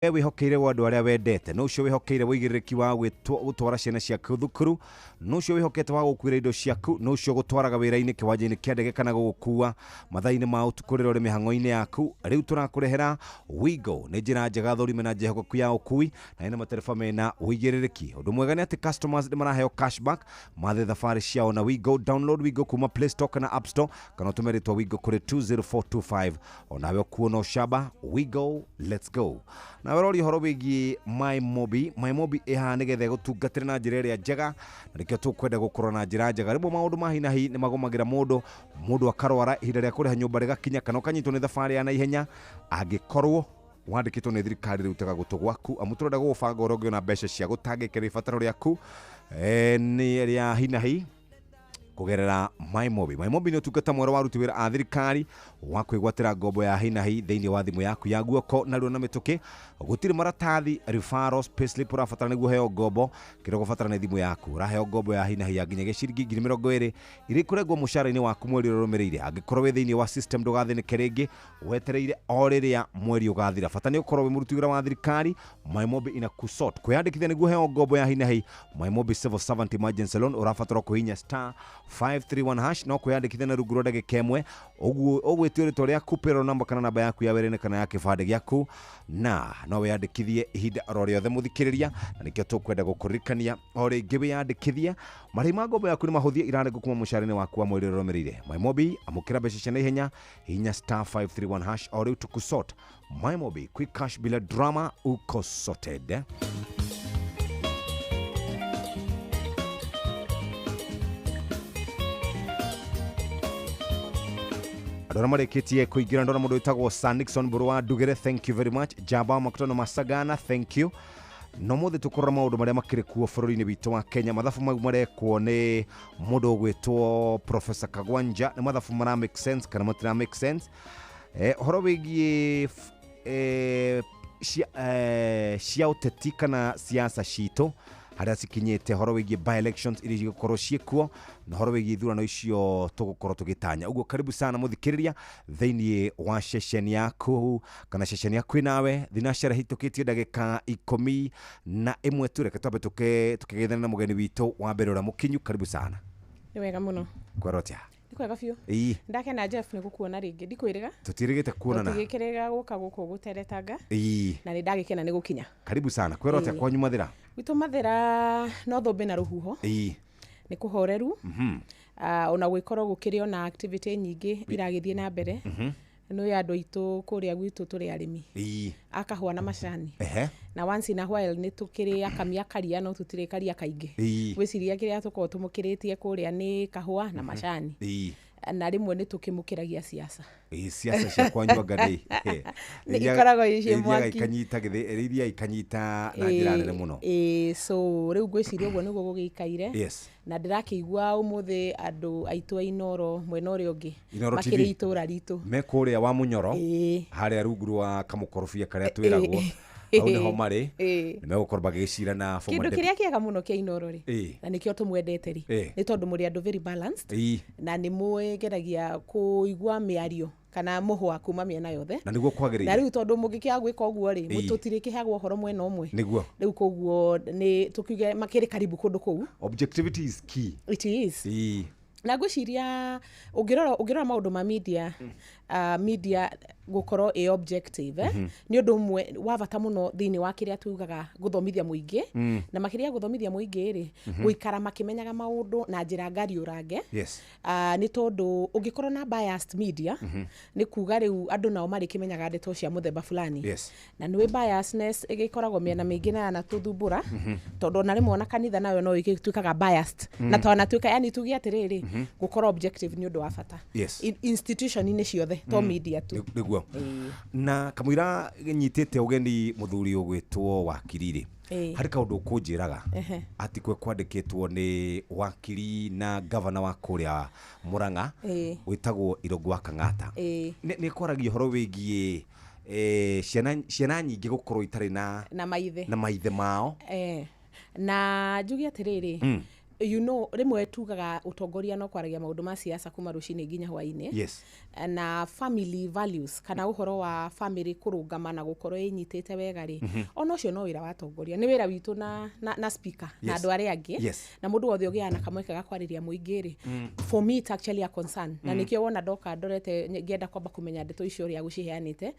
Wĩhokeire andũ arĩa wendete, no ũcio wĩhokeire ũigĩrĩrĩki wa gũtwara ciana ciaku thukuru, no ũcio wĩhokete wa gũkuĩra indo ciaku, no ũcio gũtwaraga wĩra-inĩ, kĩwanja-inĩ kĩa ndege kana gũgũkua mathaa-inĩ ma ũtukũ rĩrĩa ũrĩ mĩhang'o-inĩ yaku. Rĩu tũrakũrehera Wigo. Nĩ njĩra njega thũrime na njĩhokeku ya ũkui na ĩna matereba mena ũigĩrĩrĩki. Ũndũ mwega nĩ atĩ customers nĩ maraheo cashback mathiĩ thabarĩ ciao na Wigo. Download Wigo kuma Play Store kana App Store, kana ũtũme rĩtwa Wigo kũrĩ 20425, onawe ũkuo no shaba. Wigo, let's go. Nawe roria ũhoro wĩgiĩ MyMobi. MyMobi ĩhaha nĩgetha ĩgũtungatĩre na njĩra ĩrĩa njega, na nĩkĩo tũkwenda gũkorwo na njĩra njega. Rĩmwe maũndũ ma hi na hi nĩ magũmagĩra mũndũ, mũndũ akarwara, ihinda rĩa kũrĩha nyũmba rĩgakinya, kana ũkanyitwo nĩ thabarĩ ya naihenya. Angĩkorwo wandĩkĩtwo nĩ thirikari, rĩu tega gũtũ gwaku, amu tũrenda gũgũbanga ũrĩa ũngĩona mbeca cia gũtangĩkĩra ibataro rĩaku nĩ rĩa hi na hi kũgerera MyMobi. MyMobi nĩ ũtungata mwerũ wa aruti wĩra a thirikari wa kwĩgwatĩra ngombo ya hi na hi thĩinĩ wa thimũ yaku ya guoko narua na mĩtũkĩ. Gũtirĩ maratathi, referrals, payslip ũrabatara nĩguo ũheo ngombo. Kĩrĩa ũgũbatara nĩ thimũ yaku. Ũraheo ngombo ya hi na hi ya nginyagia ciringi 20,000 iria ikũrengwo mũcara-inĩ waku mweri ũrĩa ũrũmĩrĩire. Angĩkorwo wĩ thĩinĩ wa system, ndũgathĩnĩke rĩngĩ, wetereire o rĩrĩa mweri ũgathira. Bata nĩ ũkorwo wĩ mũruti wĩra wa thirikari. MyMobi ina kusort. Kwĩyandĩkithia nĩguo ũheo ngombo ya hi na hi MyMobi Civil Servant Emergency Loan, ũrabatara kũhihinya *531#. No kwĩyandĩkithia na rungu rwa ndagĩka ĩmwe ũguo. Ũgwĩtio rĩtwa rĩaku, payroll number kana namba yaku ya wĩra-inĩ kana ya kĩbandĩ gĩaku, na no wĩyandĩkithie ihinda oro rĩothe, mũthikĩrĩria, na nĩkĩo tũkwenda gũkũririkania o rĩngĩ wĩyandĩkithie. Marĩhi ma ngombo yaku nĩ mahũthie, iranengwo kuma mũcara-inĩ waku wa mweri ũrĩa ũrũmĩrĩire. MyMobi, amũkĩra mbeca cia naihenya. Hihinya *531# o rĩu tukusort. MyMobi, quick cash bila drama, uko sorted. Andå arĩa marĩkĩtie kũingĩra, ndona mũndũ wĩtagwo Sir Nixon Mbũrũ wa Ndugĩre, thank you very much. Jamba Makutano Masagana, thank you. No mũthĩ tũkũrora maũndũ marĩa makĩrĩ kuo bũrũri-inĩ witũ wa Kenya. Mathabu mau marekwo nĩ mũndũ ũgwĩtwo Professor Kagwanja, nĩ mathabu mara make sense kana matira make sense? Ũhoro wĩgiĩ cia ũteti kana siasa citũ harĩa cikinyĩte, ũhoro wĩgiĩ by elections iria cigũkorwo ciĩkuo, na ũhoro wĩgiĩ ithurano icio tũgũkorwo tũgĩtanya ũguo. Karibu sana, mũthikĩrĩria, thĩinĩ wa ceceni yaku kana ceceni yaku ĩnawe thinacara. Hĩtũkĩtie ndagĩka 11 tu. Reke twambe tũkĩgeithania na mũgeni witũ wa mbere ũrĩa mũkinyu. Karibu sana. Nĩ wega mũno. Kwĩrwo atĩa? Nĩ kwega biũ. Ndakena, Jeff, nĩ gũkuona rĩngĩ, ndikwĩrĩga. Tũtirĩgĩte kuonana. Tũtigĩkĩrĩga gũka gũkũ gũteretanga, na nĩ ndagĩkena nĩ gũkinya. Karibu sana. Kwĩrwo atĩa kwanyu Mathĩra? Gwitũ Mathĩra no thũmbĩ na rũhuho. Nĩ kũhoreru. Ona gwĩkorwo gũkĩrĩ ona activity nyingĩ iragĩthiĩ na mbere. Nĩ andũ aitũ kũrĩa gwitũ tũrĩ arĩmi a kahũa na macani, na once in a while nĩ tũkĩrĩ akamia karia, no tũtirĩ karia kaingĩ. Gwĩciria kĩrĩa tũkoragwo tũmũkĩrĩtie kũrĩa nĩ kahũa na macani, na rĩmwe nĩ tũkĩmũkĩragia siasa. Ĩĩ, siasa cia kwanyu anga nĩ Nĩ ikoragwo ciĩ mwaki. Ikanyita gĩthĩ iria ikanyita na njĩra nene mũno. Ĩĩ, so rĩu ngwĩciria ũguo nĩguo gũgĩikaire. Na ndĩrakĩigua ũmũthĩ andũ aitũ a Inoro mwena ũrĩa ũngĩ Inooro makĩrĩ TV. itũra ritũ. Me kũrĩa wa Mũnyoro, harĩa rungu rwa kamũkorobia karĩa twĩragwo, hau nĩho marĩ. Nĩ megũkorwo magĩgĩcira na former Kĩndũ kĩrĩa kĩega mũno kĩa Inoro rĩ, na nĩkĩo tũmwendete rĩ, nĩ tondũ mũrĩ andũ very balanced, na nĩ mwĩgeragia kũigua mĩario kana mũhwa kuma mĩena yothe. Na nĩguo Na kwagĩrĩire. Rĩu tondũ mũngĩkĩaga gwĩka ũguo rĩ, tũtirĩkĩheagwo ũhoro mwena ũmwe. Rĩu koguo nĩ tũkiuge makĩrĩ karibu kũndũ kũu. Objectivity is key. It is. Na ngwĩciria ũngĩrora maũndũ ma media, media gũkorwo ĩ objective, nĩ ũndũ ũmwe wa bata mũno thĩinĩ wa kĩrĩa tugaga gũthomithia mũingĩ, na makĩria gũthomithia mũingĩ rĩ, gũikara makĩmenyaga maũndũ na njĩra ngariũrange. Nĩ tondũ ũngĩkorwo na biased media, nĩ kuga rĩu andũ nao marĩkĩmenyaga ndeto cia mũthemba fulani. Na nĩ biasness ĩgĩkoragwo mĩena mĩingĩ na yanatũthumbũra, tondũ ona rĩmwe ona kanitha nayo no ĩgĩtuĩkaga biased, na twanatuĩka, yani tuge atĩrĩrĩ, gũkorwo objective nĩ ũndũ wa bata institution-inĩ ciothe, to media tu. Nĩguo. Na kamũira nyitĩte ũgeni mũthuri ũgwĩtwo wakiri rĩ, harĩ kaũndũ ũkũnjĩraga atĩ kwe kwandĩkĩtwo nĩ wakiri na gavana wa kũrĩa Mũrang'a wĩtagwo Irũngũ wa Kang'ata. Nĩ kwaragia ũhoro wĩgiĩ ciana nyingĩ gũkorwo itarĩ na na maithe na maithe mao. Na njuge atĩrĩrĩ, Rĩmwe tugaga ũtongoria no kwaragia maũndũ ma siasa kuma rũcinĩ nginya hwainĩ. Na family values kana ũhoro wa family kũrũngama na gũkorwo ĩnyitĩte wega rĩ, ona ũcio no wĩra wa atongoria, nĩ wĩra witũ na speaker na andũ arĩa angĩ na mũndũ wothe ũgĩaga na kamweke ga kwarĩria mũingĩ rĩ. For me it's actually a concern, na nĩkĩo wona ndoka ndorete ngĩenda kwamba kũmenya ndeto icio ũrĩa gũciheanĩte.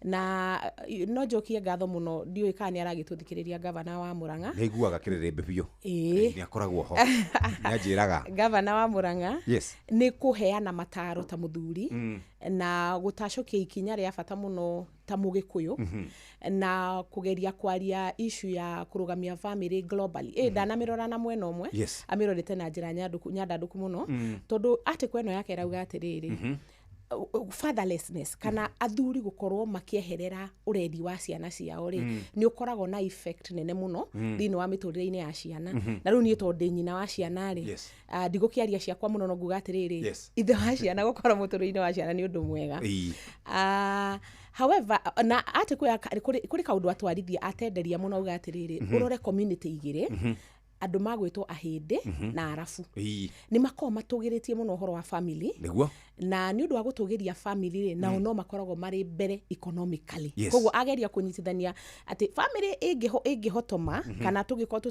Na no njokie ngatho mũno, ndiũĩ kana nĩ aragĩtũthikĩrĩria, gavana wa Murang'a. Nĩ aiguaga kĩrĩrĩmbĩ biũ. Nĩ akoragwo ho, nĩ anjĩraga. Gavana wa Murang'a nĩ kũheana mataro ta mũthuri na gũtacũkia ikinya rĩa bata mũno ta mũgĩkũyũ na kũgeria kwaria issue ya kũrũgamia family globally. Ndanamĩrora na mwena ũmwe, amĩrorete na njĩra nyandandũku mũno, tondũ article ĩno yake ĩrauga atĩrĩrĩ, fatherlessness kana athuri gũkorwo makĩeherera ũreri wa ciana ciao rĩ, nĩ ũkoragwo na effect nene mũno thĩinĩ wa mĩtũrĩre-inĩ ya ciana. Na rĩu niĩ tondũ ndĩ nyina wa ciana rĩ, ndigũkĩaria ciakwa mũno, no nguga atĩrĩrĩ, ithe wa ciana gũkorwo mũtũrĩre-inĩ wa ciana nĩ ũndũ mwega. However, na article ya kũrĩ kaũndũ atwarithia atenderia mũno, auga atĩrĩrĩ, ũrore community igĩrĩ, andũ magwĩtwo ahĩndĩ na arabu, nĩ makoragwo matũgĩrĩtie mũno ũhoro wa family. Na nĩ ũndũ wa gũtũgĩria family rĩ, nao no makoragwo marĩ mbere economically. Koguo ageria kũnyitithania atĩ family ĩngĩhotoma kana tũngĩkorwo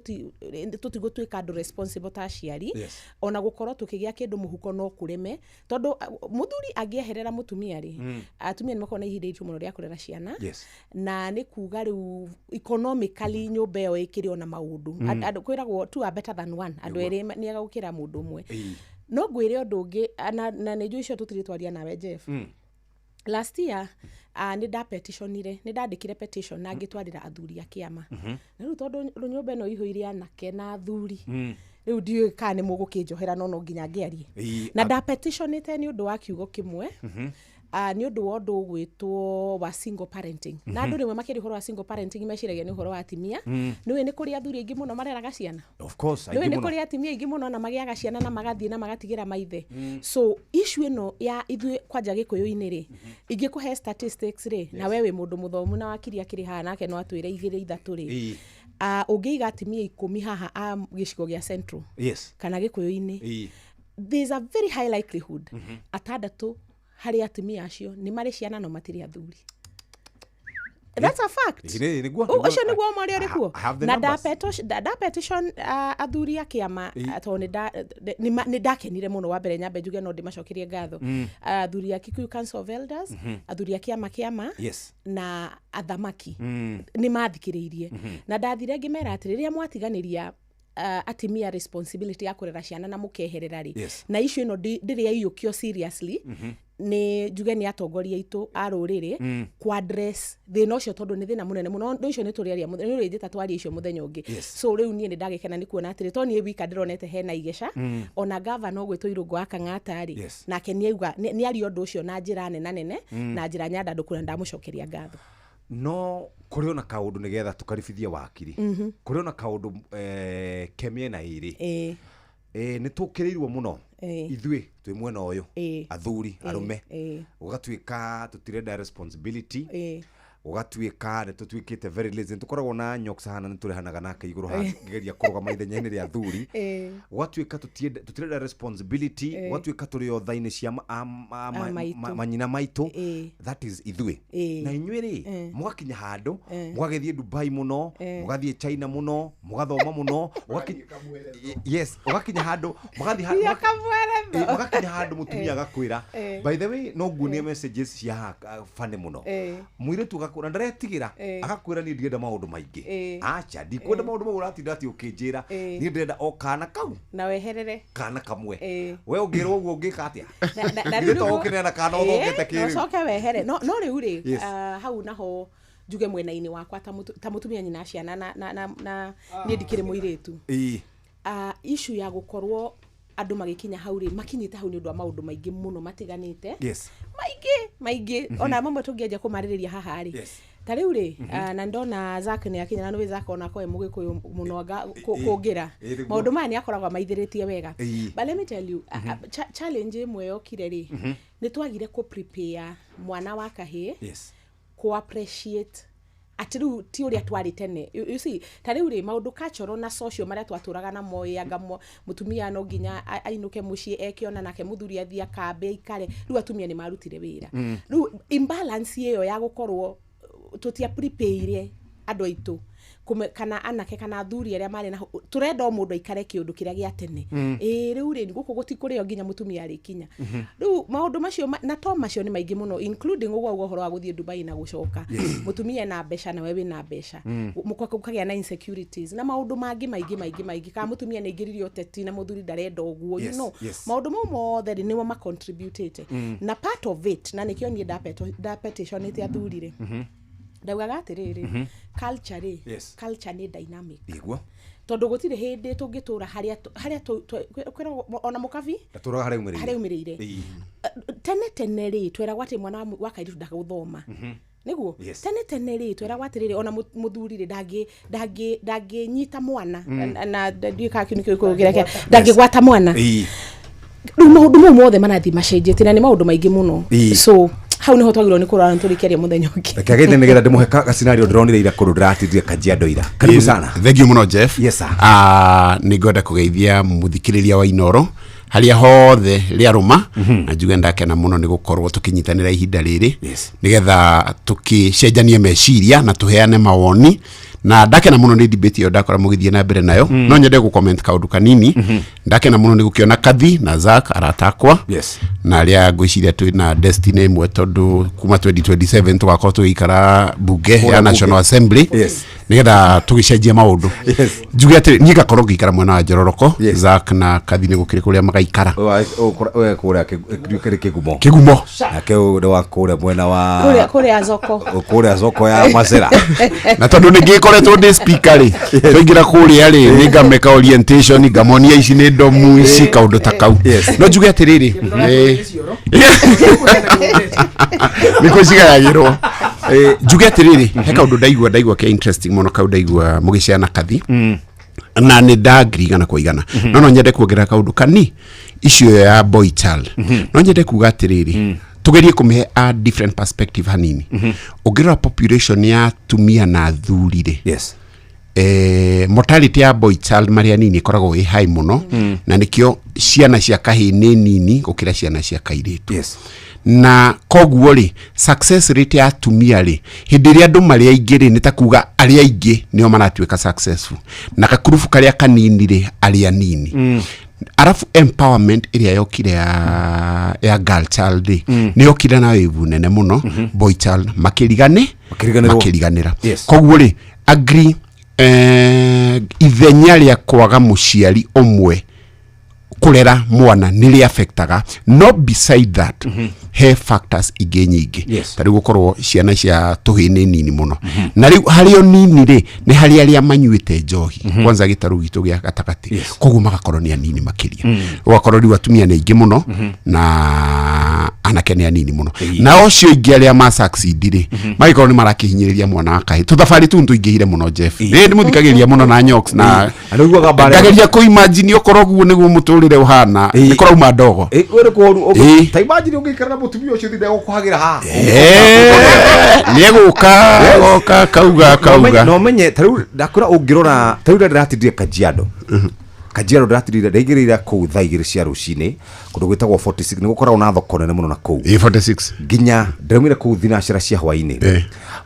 tũtigũtuĩka andũ responsible ta aciari, ona gũkorwo tũkĩgĩa kĩndũ mũhuko no kũreme, tondũ mũthuri angĩeherera mũtumia rĩ, atumia nĩ makoragwo na ihinda iritũ mũno rĩa kũrera ciana. Na nĩ kuga rĩu economically nyũmba ĩyo ĩkĩrĩ ona maũndũ. Andũ kwĩragwo two are better than one, andũ erĩ nĩ ega gũkĩra mũndũ ũmwe. No ngwĩre ũndũ ũngĩ, na nĩ njũĩ icio tũtirĩ twaria nawe, Jeff. Last year nĩ ndapetitionire, nĩ ndandĩkire petition na ngĩtwarĩra athuri a kĩama. Na rĩu tondũ nyũmba ĩno ĩihũire anake na athuri, rĩu ndiũĩ kana nĩ mũgũkĩnjohera, no nginya ngĩarie. Na ndapetitionĩte nĩ ũndũ wa kiugo kĩmwe, nĩ ũndũ wa ũndũ ũgwĩtwo wa single parenting. Na andũ rĩmwe makĩria ũhoro wa single parenting meciragia nĩ ũhoro wa atimia. Nĩũĩ nĩ kũrĩ athuri aingĩ mũno mareraga ciana? Of course, nĩũĩ aingĩ nĩ mũno. kũrĩ atimia aingĩ mũno na magĩaga ciana na magathiĩ na magatigĩra maithe? So issue ĩno ya ithuĩ kwanja gĩkũyũ-inĩ rĩ, ingĩkũhe statistics rĩ, na we wĩ mũndũ mũthomu na wakiri akĩrĩ haha nake no atwĩre igĩrĩ ithatũ rĩ, ũngĩiga atimia 10 haha a gĩcigo gĩa Central kana gĩkũyũ-inĩ, there's a very high likelihood atandatũ harĩ atumia acio nĩ marĩ ciana no matirĩ athuri. That's a fact. Nĩguo. Ũcio nĩguo ũma ũrĩa ũrĩ kuo. I have the Na numbers. nda petition athuri a kĩama, tondũ nĩ ndakenire mũno. Wa mbere nyambe njuge no ndĩmacokerie ngatho, athuri a Kikuyu Council of Elders, athuri a kĩama na athamaki, nĩ mathikĩrĩirie. Na ndathire ngĩmera atĩ rĩrĩa mwatiganĩria atimia responsibility ya kũrera ciana na mũkeherera rĩ, na issue ĩno ndĩrĩ yaiyũkio seriously nĩ njuge nĩ atongoria aitũ a rũrĩrĩ ku address thĩna ũcio, tondũ nĩ thĩna mũnene mũno. Ũndũ ũcio nĩ tũrĩaria, nĩ ũrĩnjĩta twarie icio mũthenya ũngĩ. So rĩu niĩ nĩ ndagĩkena nĩ kuona atĩrĩ, to niĩ wika ndĩronete hena igeca, ona gavana ũgwĩtwo Irũngũ wa Kang'ata rĩ, nake nĩ auga nĩ aria ũndũ ũcio na njĩra nena nene na njĩra nyandandũku, na ndamũcokeria ngatho. No kũrĩ ona kaũndũ nĩgetha tũkaribithie wakiri, kũrĩ ona kaũndũ ke mĩena ĩrĩ. Nĩ tũkĩrĩirwo mũno ithuĩ twĩ mwena ũyũ, athuri arũme, gũgatuĩka tũtirenda responsibility, gũgatuĩka nĩ tũtuĩkĩte very lazy. Nĩ tũkoragwo na nyoks hana nĩ tũrehanaga nake igũrũ haha ngĩgeria kũrũgama ithenya-inĩ rĩa athuri. Gũgatuĩka tũtirenda responsibility, gũgatuĩka tũrĩ o tha-inĩ cia maitũ. manyina maitũ. That is ithuĩ. Na inyuĩ rĩ, mũgakinya handũ mũgagĩthiĩ Dubai mũno, mũgathiĩ China mũno, mũgathoma mũno, yes, ũgakinya handũ mũgathiĩ Ia kamweretho. Mũgakinya handũ mũtumia agakwĩra, by the way, no nguonie messages cia haha funny mũno. Mũirĩtu agakwĩra ndaretigĩra, agakwĩra, "Niĩ ndirenda maũndũ maingĩ. Acha, ndikwenda maũndũ mau ũratinda atĩ ũkĩnjĩra. Niĩ ndĩrenda o kana kau na weherere kana kamwe." We ũngĩrwo ũguo ũngĩka atĩa? Na Ithuĩ rĩu to nĩguo- gũkĩneana kana ũthongete na kĩrĩu. ũcoke wehere. No rĩu rĩ, hau naho njuge mwena-inĩ wakwa ta mũtumia nyina ciana na niĩ ndikĩrĩ mũirĩtu, issue ya gũkorwo andũ magĩkinya hau rĩ, makinyĩte hau nĩ ũndũ wa maũndũ maingĩ mũno matiganĩte, maingĩ maingĩ, ona mamwe tũngĩanjia kũmarĩrĩria haha rĩ. Ta rĩu rĩ, na ndona Zack nĩ akinya, na nĩwĩ Zack onako e mũgĩkũyũ mũno anga kũngĩra Nĩguo. maũndũ maya nĩ akoragwo amaithĩrĩtie wega. But let me tell you, challenge ĩmwe yokire rĩ, nĩ twagire kũ prepare mwana wa kahĩĩ kũ appreciate Atĩ rĩu ti ũrĩa twarĩ tene. You see, ta rĩu rĩ, maũndũ cultural na social marĩa twatũraga namo, ĩ anga mũtumia no nginya ainũke mũciĩ eke ona nake mũthuri athiĩ akambe aikare. Rĩu atumia nĩ marutire wĩra. Rĩu imbalance ĩyo ya gũkorwo tũtia prepare andũ aitũ kana anake kana athuri arĩa marĩ na tũrenda o mũndũ aikare kĩũndũ kĩrĩa gĩa tene. Ĩĩ, rĩu rĩ, gũkũ gũtikũrĩo nginya mũtumia arĩkinya. Rĩu maũndũ macio na to macio, nĩ maingĩ mũno, including ũguo ũguo ũhoro wa gũthiĩ Dubai na gũcoka, mũtumia ena mbeca nawe wĩna mbeca, gũkagĩa na insecurities na maũndũ mangĩ maingĩ maingĩ maingĩ, kana mũtumia nĩ aingĩririe ũteti na mũthuri ndarenda ũguo, you know. Maũndũ mau mothe rĩ, nĩmo macontributĩte na part of it, na nĩkĩo niĩ ndapetitionĩte athuri rĩ, ndaugaga atĩrĩrĩ, culture rĩ, culture nĩ dynamic. Tondũ gũtirĩ hĩndĩ tũngĩtũra harĩa harĩa kwĩragwo ona mũkabi ndatũraga harĩa umĩrĩire. Harĩa umĩrĩire. Tene tene rĩ, tweragwo atĩ mwana wa kairĩtu ndagũthoma, nĩguo? Tene tene rĩ, tweragwo atĩrĩrĩ, ona mũthuri rĩ, ndangĩnyita mwana na ndiũĩ kana kĩu nĩkĩo gĩkũyũ kĩrĩa ndangĩgwata mwana. Rĩu maũndũ mau mothe marathiĩ macenjetie na nĩ maũndũ maingĩ mũno. So hau nĩho twagĩrĩirwo nĩ kũrora na tũrĩkĩaria mũthenya ũngĩ. Reke agĩte nĩgetha ndĩmũhe gacenario ndĩronire ira kũndũ ndĩratindire Kajiado ira. Karibu sana. Thank you muno, Jeff. Yes, sir. Ah, nĩ ngwenda kũgeithia mũthikĩrĩria wa Inoro harĩa hothe rĩarũma, na njuge ndakena mũno nĩ gũkorwo tũkĩnyitanĩra ihinda rĩrĩ nĩgetha tũkĩcenjanie meciria na tũheane mawoni, na ndakena mũno nĩ debate ĩyo ndakora mũgĩthiĩ na mbere nayo. No nyende gũ-comment kaũndũ kanini. Ndakena mũno nĩ gũkĩona Kathi na Zack, arata akwa, na arĩa ngwĩciria twĩ na destiny ĩmwe, tondũ kuma 2027 tũgakorwo tũgĩikara bunge Kũrĩa ya National bunge. Assembly nĩgetha tũgĩcenjie maũndũ. Njuge atĩrĩ, niĩ ngakorwo ngĩikara mwena wa Njororoko. Zack na Kathi nĩ gũkĩrĩ kũrĩa magaikara. We kũrĩa kĩrĩ Kĩgumo. Kĩgumo. Nake ũyũ nĩ wa kũrĩa mwena wa kũrĩa Zoko. Kũrĩa Zoko ya Masera. Na tondũ nĩ ngĩkoretwo ndĩ speaker rĩ, twaingĩra kũrĩa rĩ, nĩ ngameka orientation, ngamonia ici nĩ ndomu ici, kaũndũ ta kau. No njuge atĩrĩrĩ, nĩkuo cigayagĩrwo. Njuge atĩrĩrĩ, he kaũndũ ndaigua ke interesting mũno, kau ndaigua mũgĩceana Kathi, na nĩ ndangiri igana kwa igana. No nyende kuongerera kaũndũ kani icio ya boy child. No nyende kuga atĩrĩrĩ, tugerie kũmĩhe a different perspective hanini. Ũngĩrora population ya atumia na athuri rĩ, mortality ya boy child marĩa nini ĩkoragwo ĩ high mũno, na nĩkĩo ciana cia kahĩĩ nĩ nini gũkĩra ciana cia kairĩtu. Na koguo rĩ, success rate ya atumia rĩ, hĩndĩ ĩrĩa andũ marĩ aingĩ rĩ, nĩ ta kuga arĩa aingĩ nĩo maratuĩka successful, na gakurubu karĩa kanini rĩ, arĩa nini. Arabu empowerment ĩrĩa yokire ya girl child rĩ, nĩ yokire na wĩvu nene mũno, boy child makĩrigane Makĩriganĩrwo. Makĩriganĩra. Koguo rĩ, agree, ithenya rĩa kwaga mũciari ũmwe kũrera mwana nĩ rĩ affectaga, no beside that he factors ingĩ nyingĩ. Ta rĩu gũkorwo ciana cia tũhĩĩ nĩ nini mũno, na rĩu harĩ o nini rĩ, nĩ harĩ arĩa manyuĩte njohi kwanza gĩtarũ gitũ gĩa gatagatĩ. Koguo magakorwo nĩ anini makĩria, ũgakorwo rĩu atumia nĩ aingĩ mũno na anake nĩ anini mũno, na ũcio ingĩ arĩa ma succeed rĩ, magĩkorwo nĩ marakĩhinyĩrĩria mwana wa kahĩĩ. Tũthabarĩ tũu tũingĩhire mũno, Jeff, nĩ ndĩmũthikagĩrĩria mũno na Nyox na Araugaga mbara. Ngageria kũ imagine okorwo guo nĩguo mũtũrĩre ũhana, nĩ kũrauma ndogo. Wĩrĩ kũru. Ta imagine ũngĩikara na mũtumia ũcio thĩinĩ gũkũhagĩra haha. Nĩ egũka goka kauga kauga. No menye ta rĩu ndakwĩra, ũngĩrora ta rĩu ndĩratindire Kajiado. Kajiado ndĩratindire, ndaigĩrĩire kũu thaa 2 cia rũcinĩ, kũndũ gwĩtagwo 46, nĩ gũkoragwo na thoko nene mũno na kũu. Ĩ, 46. Nginya ndĩraumire kũu thinacara cia hwainĩ.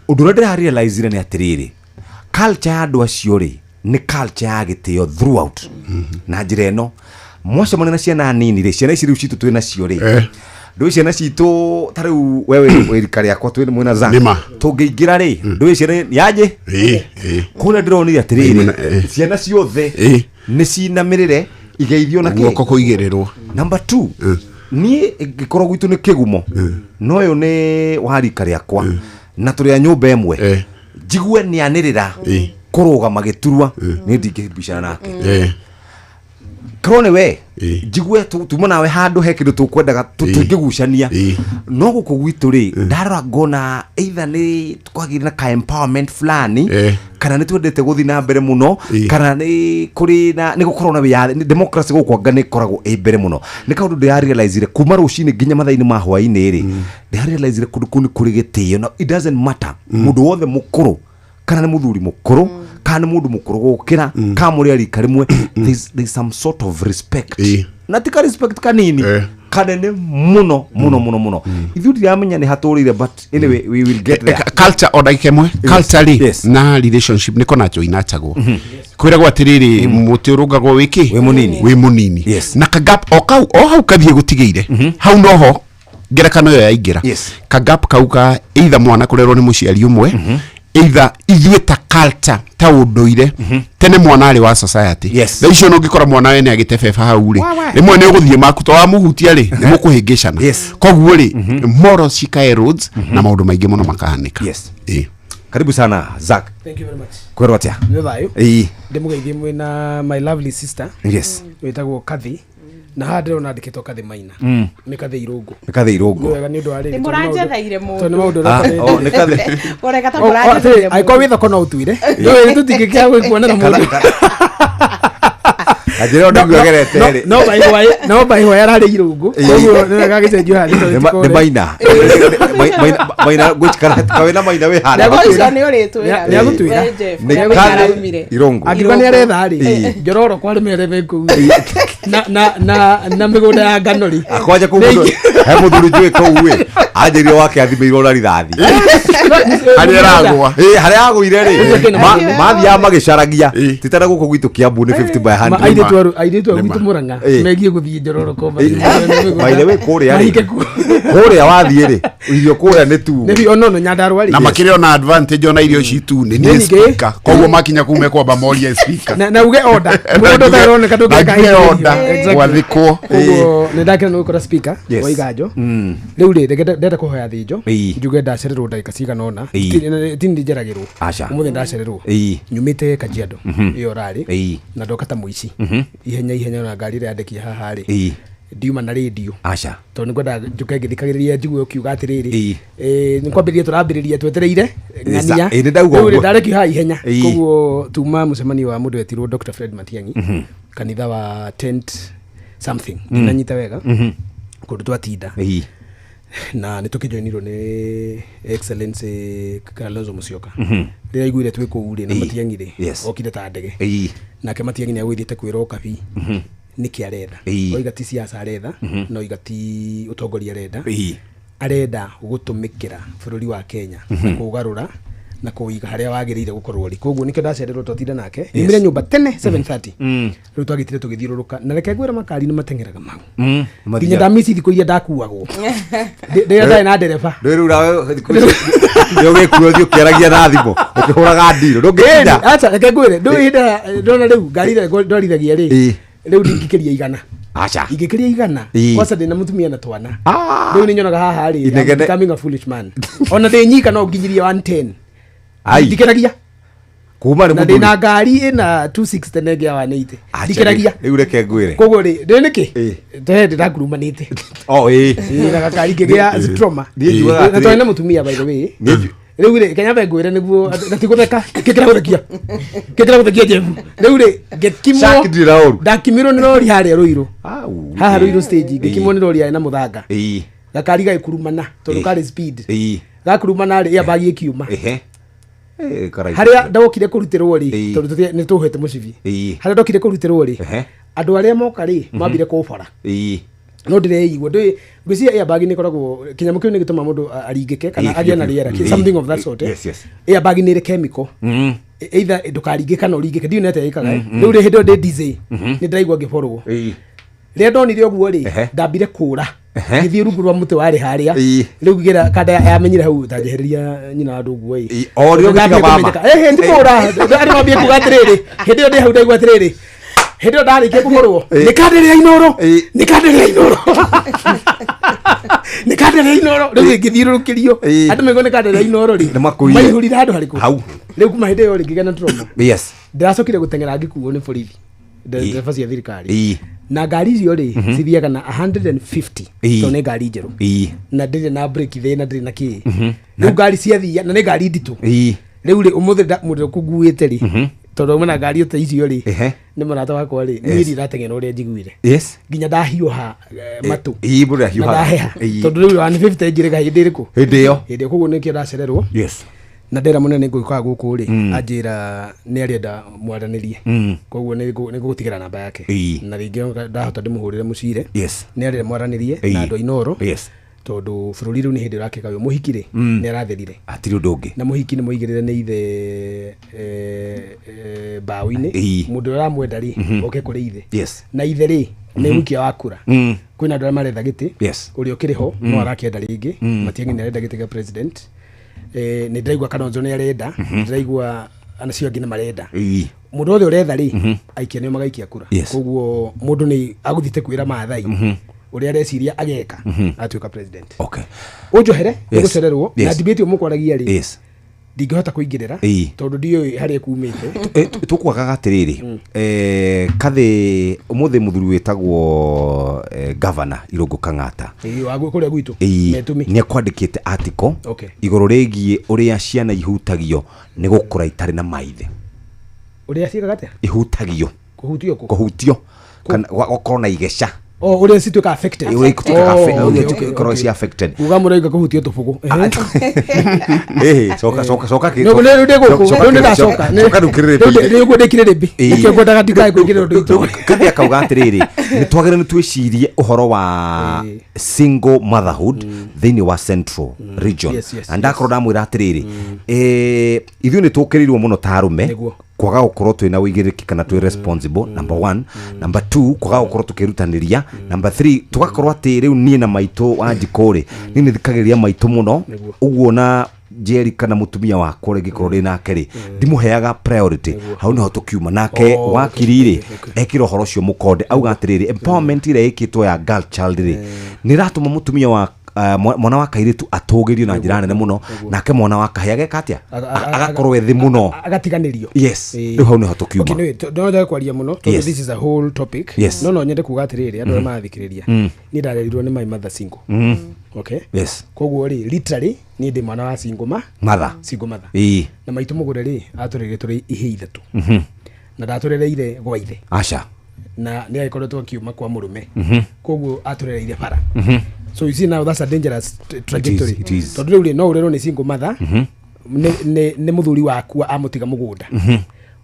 Ũndũ ũrĩa ndĩrarealizire nĩ atĩrĩrĩ, culture ya andũ acio rĩ, nĩ culture ya gĩtĩo throughout. Na njĩra ĩno, mwacemania na ciana nini rĩ, ciana ici rĩu citũ twĩ nacio rĩ, ndũĩ ciana citũ ta rĩu we wĩ rika rĩakwa, twĩ mwĩna Zack. Nĩma. Tũngĩingĩra rĩ, ndũĩ ciana yanjĩ Ĩ, ĩ. kũrĩa ndĩronire atĩrĩrĩ, ciana ciothe nĩ cinamĩrĩre igeithio na kĩ Guoko kũigĩrĩrwo. Number two, niĩ ngĩkorwo gwitũ nĩ Kĩgumo, no ũyũ nĩ wa rika rĩakwa na tũrĩ a nyũmba ĩmwe, njigue nĩ anĩrĩra kũrũgama gĩturwa, nĩ ndingĩbicana nake. Korwo nĩ we, njigue tuma nawe handũ he kĩndũ tũkwendaga tũngĩgucania. No gũkũ gwitũ rĩ, ndarora ngona either nĩ kwagĩire na ka empowerment fulani, kana nĩ twendete gũthiĩ na mbere mũno, kana nĩ kũrĩ na nĩ gũkorwo na wĩyathi, nĩ democracy gũkũ anga nĩ ĩkoragwo ĩ mbere mũno. Nĩ kaũndũ ndĩrarealizire kuma rũcinĩ nginya mathaa-inĩ ma hwaĩ-inĩ rĩ, ndĩrarealizire kũndũ kũu nĩ kũrĩ gĩtĩo, na it doesn't matter mũndũ wothe mũkũrũ. Kana nĩ mũthuri mũkũrũ, kana nĩ mũndũ mũkũrũ gũkĩra, kana mũrĩ a rika rĩmwe, there's some sort of respect. Na ti ka respect kanini, kanene mũno mũno mũno mũno. Ithuĩ ndiramenya nĩ hatũrĩire, but anyway, we will get there. Culture, o ndagĩka ĩmwe, culture rĩ, Yes. na relationship nĩko nacho inachagwo kwĩragwo atĩrĩrĩ, mũtĩ ũrũngagwo wĩkĩ? Wĩ mũnini. Wĩ mũnini. Na kagap o kau o hau kathiĩ gũtigĩire hau, noho ngerekano ĩyo yaingĩra. Kagap kau ka either mwana kũrerwo nĩ mũciari ũmwe, either ithuĩ ta culture, ta ũndũire, tene mwana arĩ wa society. Thaa icio nũngĩkora mwana wene agĩtebeba hau rĩ, rĩmwe nĩ ũgũthiĩ maku to wamuhutia rĩ, nĩ mũkũhĩngĩcana. Koguo rĩ, morals cika erodes na maũndũ maingĩ mũno makahanĩka. Ĩĩ. Karibu sana, Zack. Thank you very much. Kwĩrwo atĩa? Nĩ thayũ. Ndĩmũgeithie mwĩna my lovely sister wĩtagwo Kathi, na haha ndĩrona andĩkĩtwo Kathi Maina, nĩ Kathi Irũngũ. Nĩ Kathi Irũngũ. Nĩ wega nĩ ũndũ wa rĩrĩ, Nĩ tondũ nĩ maũndũ- mũranjethaire mũndũ. tondũ nĩ maũndũ Ah, ũreka oh, nĩ Kathi. Ũreka ta Oh, oh, mũranjethaire atĩrĩ, angĩkorwo wĩ thoko no ũtuire ndũĩ tũtingĩkĩaga gwĩkuonera mũndũ. Kanjĩra ũndũ gerete rĩ. No by why ararĩ Irũngũ, koguo nĩ wega agĩcenjio haha tondũ Nĩ tikore. Maina. Maina gwĩchikara kawĩna Maina wĩ handũ. Ũcio nĩ ũrĩtwĩra. Nĩ agũtwĩra. We, Jeff, Nĩ ũrĩa Kathi araumire. Irũngũ. Angĩkorwo nĩ aretha rĩ, njororo kwa arĩme arĩa me kũu na mĩgũnda ya ngano rĩ. Akwanja kũu mũndũ he mũthuri njũĩ kũu ĩ anjĩrire wake athimĩirwo na rithathi. Harĩa aragũa. Ĩ, harĩa agũire rĩ, Ĩ. mathiaga magĩcaragia. Ti ta na gũkũ gwitũ Kiambu nĩ 50 by 100. Airĩtu a gwitũ Mũrang'a Ĩ. megiĩ gũthiĩ njororo ko By the way, kũrĩa rĩ, mahike kuo. Kũrĩa wathiĩ rĩ, irio kũrĩa nĩ tu. Nĩ ono no Nyandarua rĩ. Na makĩrĩ ona advantage, ona irio citune nĩ Nĩ ningĩ. speaker, koguo makinya kuu mekwamba morie speaker. Na uge order mũndũ ũtaroneka ndũngĩka. Na njuge order. Exactly. Gwathĩkwo. Koguo nĩ ndakena nĩ gũkora speaker wa iganjo. Rĩu rĩ, reke ndenda kũhoya thĩnjo, njuge ndacererwo ndagĩka cigana ũna. Tini njeragĩrwo. Aca. Ũmũthĩ ndacererwo, nyumĩte Kajiado ĩyo rarĩ, na ndoka ta mũici ihenya ihenya na ngari ĩrĩa yandekia haha rĩ, ndiuma na rĩndio, Aca. tondũ nĩngwendaga njũke ngĩthikagĩrĩria njigue ũkiuga atĩrĩrĩ, nĩ kwambĩrĩria tũrambĩrĩria twetereire ng'ania. Nĩ ndauga Rĩu rĩ, ũguo. ndarekio haha ihenya. Koguo tuma mũcemanio wa mũndũ wetirwo Dr Fred Matiang'i, kanitha wa tent something, ndinanyita wega kũndũ twatinda, na nĩ tũkĩjoinirwo nĩ Excellency Kalonzo Musyoka. Rĩrĩa aiguire twĩ kũu rĩ na Matiang'i rĩ, okire ta ndege. Nake Matiang'i nĩ agũithiĩte kwĩra Okabi nĩkĩ aretha. Oiga ti siasa aretha, no oiga ti ũtongoria arenda, arenda gũtũmĩkĩra bũrũri wa Kenya na kũũgarũra na kũiga harĩa wagĩrĩire gũkorwo rĩ. Koguo nĩkĩo ndacererwo, twatinda nake, nyumire nyũmba tene 7:30. Rĩu twagĩtire tũgĩthiũrũrũka, na reke ngwĩre, makari nĩ mateng'eraga mau nginya ndamici thikũ iria ndakuagwo rĩrĩa ndarĩ na ndereba. Rĩu rĩu nawe thikũ ici nĩ ũgĩkuo ũthiĩ ũkĩaragia na thimũ ũkĩhũraga ndirũ ndũngĩkinya. Acha, reke ngwĩre, ndũĩ hĩndĩ ndona rĩu ngari ĩrĩa ndwarithagia rĩ, rĩu ndingĩkĩria 100. Aca. Ingĩkĩria 100, kwanza ndĩna mũtumia na twana. Rĩu nĩ nyonaga haha rĩ, I'm Inegene. becoming a foolish man. Ona ndĩ nyika no nginyirie 110. Ai. Ndikĩragia. Kuma nĩ Na ndĩna mũthuri. ngari ĩna 260 na ĩngĩ ya 180. Acha, Ndikĩragia. Rĩu reke ngwĩre. Koguo rĩ, ndĩ nĩkĩ te hĩndĩ ndakurumanĩte. Oh, ĩĩ. Ĩĩ, na gakari ngĩgĩa trauma. Niĩ njugaga Na twarĩ na atĩrĩ- mũtumia, by the way. Niĩ Rĩu rĩ, kenya ngwĩre nĩguo na ti gũtheka, kĩkĩra gũthekia, kĩkĩra gũthekia Jeff. Rĩu rĩ, ngĩkimwo. Shaki ndirĩ na ũru. Ndakimirwo nĩ rori harĩa Rũirũ. Au. Haha Rũirũ stage ngĩkimwo nĩ rori yarĩ na mũthanga. Gakari gagĩkurumana tondũ karĩ speed. Gakurumana rĩ, airbag ĩkiuma. Ehe. Ĩ, karaihu. Harĩa ndokire kũrutĩrwo rĩ, tondũ nĩ tũhete mũcibi, harĩa ndokire kũrutĩrwo rĩ, andũ arĩa moka rĩ, mambire kũbora. No ndĩreigua ndũĩ, ngwĩciria airbag nĩ ĩkoragwo kĩnyamũ kĩu nĩ gĩtũma mũndũ aringĩke kana agĩe na rĩera, something of that sort, eh. Airbag nĩ ĩrĩ chemical, either ndũkaringĩke kana ũringĩke, ndiũ nĩ atĩa ĩkaga, eh. Rĩu rĩ, hĩndĩ ĩyo ndĩ dizzy, nĩ ndĩraigua ngĩborwo. Rĩrĩa ndonire ũguo rĩ, ndambire kũra, ngĩthiĩ rungu rwa mũtĩ warĩ harĩa. Rĩu ngĩra kanda yamenyire hau tanjehereria nyina wa andũ ũguo ĩ. O rĩo Ndambire ũgĩtiga mama. kũmenyeka. Ehe, ti kũra andũ mambie kuga atĩrĩrĩ, hĩndĩ ĩyo ndĩ hau ndaigua atĩrĩrĩ, hĩndĩ ĩyo ndarĩkia kũhũrwo, nĩ kanda ĩrĩa Inoro, nĩ kanda ĩrĩa Inoro, nĩ kanda ĩrĩa Inoro. Rĩu ngĩthiũrũrũkĩrio, andũ maigua nĩ kanda ĩrĩa Inoro rĩ, Nĩ makuire. maihũrire handũ harĩkũ. Hau. Rĩu kuma hĩndĩ ĩyo rĩ, ngĩgĩa na trauma. Ndĩracokire gũteng'era ngĩkuo nĩ borithi, ndereba cia thirikari. Na ngari icio rĩ, cithiaga na 150, tondũ nĩ ngari njerũ, na ndĩrĩ na brake thĩna, ndĩrĩ na kĩ. Rĩu ngari ciathia, na nĩ ngari nditũ. Rĩu rĩ, ũmũthĩ mũndũ ũkũnguĩte rĩ, tondũ auma na ngari ta icio rĩ, nĩ mũrata wakwa rĩ, niĩ ndirateng'era ũrĩa njiguire, nginya ndahiũha matũ. Ĩĩ, mũndũ Na ahiũhaga. ndaheha, tondũ rĩu 150 njĩrĩga hĩndĩ ĩrĩkũ? Hĩndĩ ĩyo. Hĩndĩ ĩyo. Koguo nĩkĩo ndacererwo. Na ndera mũnene ngũgĩũkaga gũkũ rĩ, anjĩra nĩ arĩenda mwaranĩrie, koguo nĩ ngũgũtigĩra namba yake. Na rĩngĩ ndahota ndĩmũhũrĩre mũcire. Nĩ arĩenda mwaranĩrie na andũ a Inooro, tondũ bũrũri rĩu nĩ hĩndĩ ũrakĩgaywo. Mũhiki rĩ, nĩ arathĩrire. Hatirĩ ũndũ ũngĩ. Na mũhiki nĩ mũigĩrĩre nĩ ithe mbaũ-inĩ. Mũndũ ũrĩa ũramwenda rĩ, oke kũrĩ ithe. Na ithe rĩ, nĩ mũikia wa kura. Kwĩna andũ arĩa maretha gĩtĩ. Ũrĩa ũkĩrĩ ho no arakĩenda rĩngĩ. Matiang'i nĩ arenda gĩtĩ gĩa president. Nĩ ndĩraigua Kalonzo nĩ arenda, ndĩraigua anacio angĩ nĩ marenda. Mũndũ wothe ũretha rĩ, aikia nĩo magaikia kura. Koguo mũndũ nĩ agũthiĩte kwĩra Maathai ũrĩa areciria ageka atuĩka president. Ũnjohere nĩ gũcererwo na debate ĩyo mũkwaragia rĩ, ndingĩhota kũingĩrĩra tondũ ndiũĩ harĩa kumĩte. Tũkwagaga atĩrĩrĩ, kathĩ ũmũthĩ mũthuri wĩtagwo governor Irũngũ Kang'ata. Ĩĩ, wa kũrĩa gwitũ. Metũmi. Nĩ akwandĩkĩte article igũrũ rĩgiĩ ũrĩa ciana ihutagio nĩ gũkũra itarĩ na maithe. Ũrĩa ciĩkaga atĩa? Ihutagio. Kũhutio kũ? Kũhutio kana gũkorwo na igeca. Oh, ũrĩa cituĩka affected. Ũrĩa ituĩkaga Oh, ũrĩa ikoragwo ci affected. Uga mũraiga kũhutio tũbũgũ. Ĩhĩ, coka coka coka Rĩu ndĩ gũkũ, rĩu nĩ ndacoka. Coka rĩu kĩrĩrĩmbĩ. Rĩu ũguo ndĩ kĩrĩrĩmbĩ. Nĩkĩo ngwendaga ndikae kũingĩrĩra ũndũ witũ. Kathi akauga atĩrĩrĩ, nĩ twagĩrĩire nĩ twĩcirie ũhoro wa single motherhood thĩinĩ wa Central Region. Na ndakorwo ndamwĩra atĩrĩrĩ, ithuĩ nĩ tũkĩrĩirwo mũno ta arũme kwaga gũkorwo twĩna ũigĩrĩrĩki kana twĩ responsible, number one. Number two, kwaga gũkorwo tũkĩrutanĩria. Number three, tũgakorwo atĩ rĩu niĩ na maitũ wa njikũ rĩ, niĩ nĩ thikagĩrĩria maitũ mũno ũguo, na Njeri kana mũtumia wakwa ũrĩa ingĩkorwo ndĩ nake rĩ, ndimũheaga priority. Hau nĩho tũkiuma nake. Wakiri rĩ, ekĩra ũhoro ũcio mũkonde, auga atĩrĩrĩ, empowerment ĩrĩa ĩkĩtwo ya girl child rĩ, nĩ ĩratũma mũtumia wa mwana wa kairĩtu atũgĩrio na njĩra nene mũno, nake mwana wa kahĩĩ ageka atĩa? Agakorwo ethĩ mũno. Agatiganĩrio. Yes. Rĩu hau nĩho tũkiuma. Okay, nĩ no njage kwaria mũno tondũ this is a whole topic. No nyende kuga atĩrĩrĩ, andũ arĩa marathikĩrĩria, niĩ ndarerirwo nĩ my mother single, okay? Koguo rĩ, literally niĩ ndĩ mwana wa single ma mother. Single mother. Na maitũ mũgũre rĩ, atũreire tũrĩ ihĩ ithatũ, na ndatũrereire gwa ithe. Aca. Na nĩ agĩkoretwo akiuma kwa mũrũme, koguo atũrereire bara. So you see now, that's a dangerous trajectory. It is. Tondũ rĩu rĩ, no ũrerwo nĩ single mother nĩ mũthuri wakua amũtiga mũgũnda,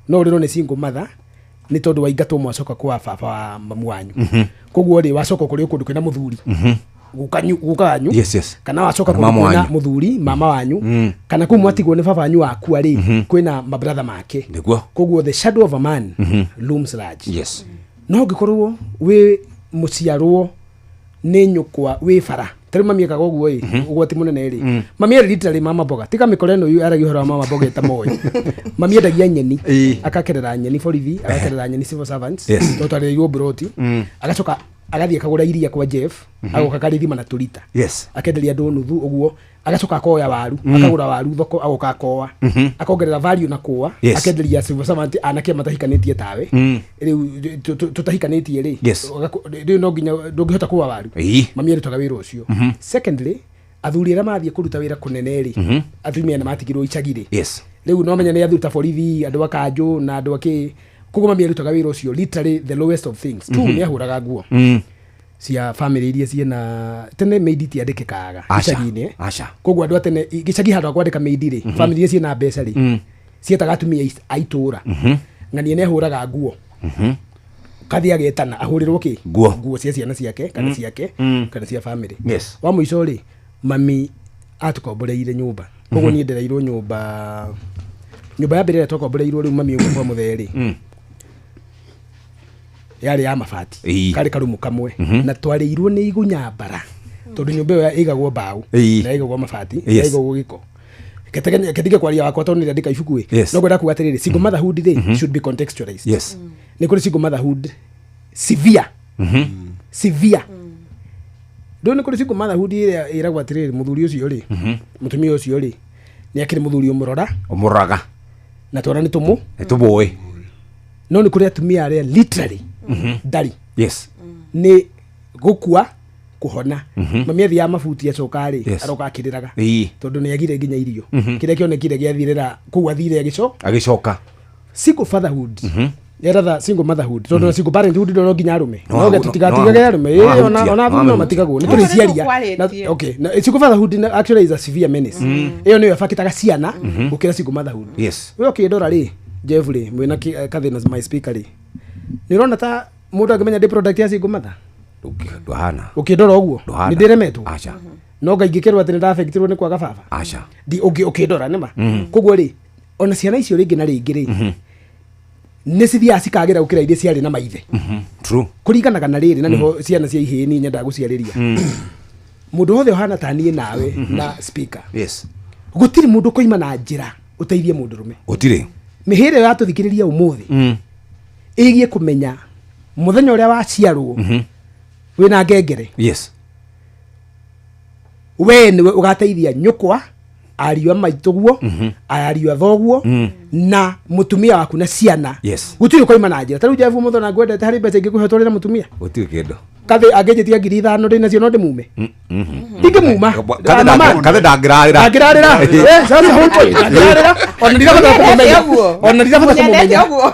no ũrerwo nĩ single mother nĩ tondũ waingatwo mwacoka kwa baba wa mamu wanyu, koguo rĩ, wacoka kũrĩ kũndũ kwĩna mũthuri guka wanyu, kana wacoka Kana kũndũ mama kwĩna wanyu. mũthuri mama wanyu, kana kũu mwatigwo nĩ baba wanyu wakua rĩ, kwĩna mabratha make. Koguo the shadow of a man looms large. No ũngĩkorwo wĩ mũciarwo nĩ nyũkwa wĩ bara, tarĩu mami ekaga ũguo ĩ, ũgwati mũnene rĩ, mami arĩ literally mama mboga, tiga mĩkora ĩno yaragia ũhoro wa mama mboga ĩtamoĩ. Mami endagia nyeni, akakerera nyeni borithi, agakerera nyeni civil servants, tondũ twarereirwo mburoti, agacoka agathiĩ akagũra iria kwa Jeff, agoka akarĩthima na tũrita, akenderia andũ nuthu ũguo, agacoka akoya waru, akagũra waru thoko, agoka akoa, akongerera value na kũa, akenderia civil servant anake matahikanĩtie tawe rĩu tũtahikanĩtie rĩ. Rĩu no nginya ndũngĩhota kũa waru. Mami arutaga wĩra ũcio. Secondly, athuri arĩa mathiĩ kũruta wĩra kũnene rĩ, atumia nĩ matigirwo icagi rĩ. Rĩu no menya nĩ athuri ta borithi, andũ a kanjũ na andũ akĩ, koguo mami arutaga wĩra ũcio, literally the lowest of things. Two, nĩ ahũraga nguo cia family iria ciĩna tene maid itiandĩkĩkaga Aca. icagi-inĩ. Aca. Koguo andũ a tene gĩcagi handũ ha kwandĩka maid rĩ, family iria ciĩna mbeca rĩ, cietaga atumia a itũra. Ng'ania nĩ ahũraga nguo, kathi agetana ahũrĩrwo kĩ? Nguo. Nguo cia ciana ciake kana ciake kana cia family. Wa mũico rĩ, mami atũkomboreire nyũmba, koguo niĩ ndereirwo nyũmba. Nyũmba ya mbere ĩrĩa twakomboreirwo rĩu mami ũguo kwa mũthee rĩ, yarĩ ya mabati, karĩ karumu kamwe, na twarĩirwo nĩ igunya mbara tondũ nyũmba ĩyo ĩigagwo mbaũ na ĩigagwo mabati, yaigagwo gĩko. Ketige kwaria wakwa tondũ nĩndandĩka ibuku ĩ. No ngwenda kuga atĩrĩrĩ, single motherhood rĩ, should be contextualized. Nĩ kũrĩ single motherhood severe, severe. Rĩu nĩ kũrĩ single motherhood ĩrĩa ĩragwo atĩrĩrĩ, mũthuri ũcio rĩ, mũtumia ũcio rĩ, nĩ akĩrĩ mũthuri ũmũrora. Ũmũroraga. Na twana nĩ tũmũ. Nĩ tũmũĩ. No nĩ kũrĩ atumia arĩa literally ndarĩ, nĩ gũkua kũhona. Mami athiaga mabuti, acoka rĩ, aroka akĩrĩraga tondũ nĩ agire nginya irio, kĩrĩa kĩonekire gĩathirĩra kũu athire agĩco Agĩcoka. Single fatherhood Rather single motherhood, tondũ na single parenthood no nginya arũme No no tũtigatigage arũme. No Ĩ, ona no athuri no matigagwo nĩ tũrĩ ciaria. Okay, na single fatherhood actually is a severe menace. Ĩyo nĩyo ĩbakĩtaga ciana gũkĩra single motherhood. We ũkĩndora rĩ, Jeff rĩ, mwĩna kathĩna my speaker rĩ, nĩ ũrona ta mũndũ angĩmenya ndĩ product ya single mother? Ndũhana. Ũkĩndora ũguo nĩ ndĩremetwo? Aca. No ngaingĩkĩrwo atĩ nĩ ndafektirwo nĩ kwaga baba? Aca. Ndi ũkĩndora nĩma. Koguo rĩ, ona ciana icio rĩngĩ na rĩngĩ rĩ, nĩ cithiaga cikagĩra gũkĩra iria ciarĩ na maithe. True. Kũringanaga na rĩrĩ, na nĩho ciana cia ihĩĩ niĩ nyendaga gũciarĩria. Mũndũ wothe ũhana ta niĩ nawe na speaker, gũtirĩ mũndũ ũkoima na njĩra ũteithie mũndũrũme. Gũtirĩ. Mĩhĩrĩ ĩyo yatũthikĩrĩria ũmũthĩ ĩgiĩ kũmenya mũthenya ũrĩa waciarwo wĩna ngengere, we nĩwe ũgateithia nyũkwa, ariũ a maitũguo, ariũ a thoguo, na mũtumia waku na ciana. Gũtirĩ ũkoima na njĩra. Ta rĩu Jeff, ũmũthĩ ona ngwendete, harĩ mbeca ingĩkũhe ũtwarĩre mũtumia? Gũtirĩ kĩndũ. Kathĩ angĩnjĩtia 5,000 ndĩ nacio, no ndĩmume? Ndingĩmuma. Kathĩ ndangĩrarĩra. Ndangĩrarĩra. That's the whole point. Ndangĩrarĩra, ona ndirabatara kũmũmenya, ona ndirabatara Mũnyendete kũmũmenya. ũguo?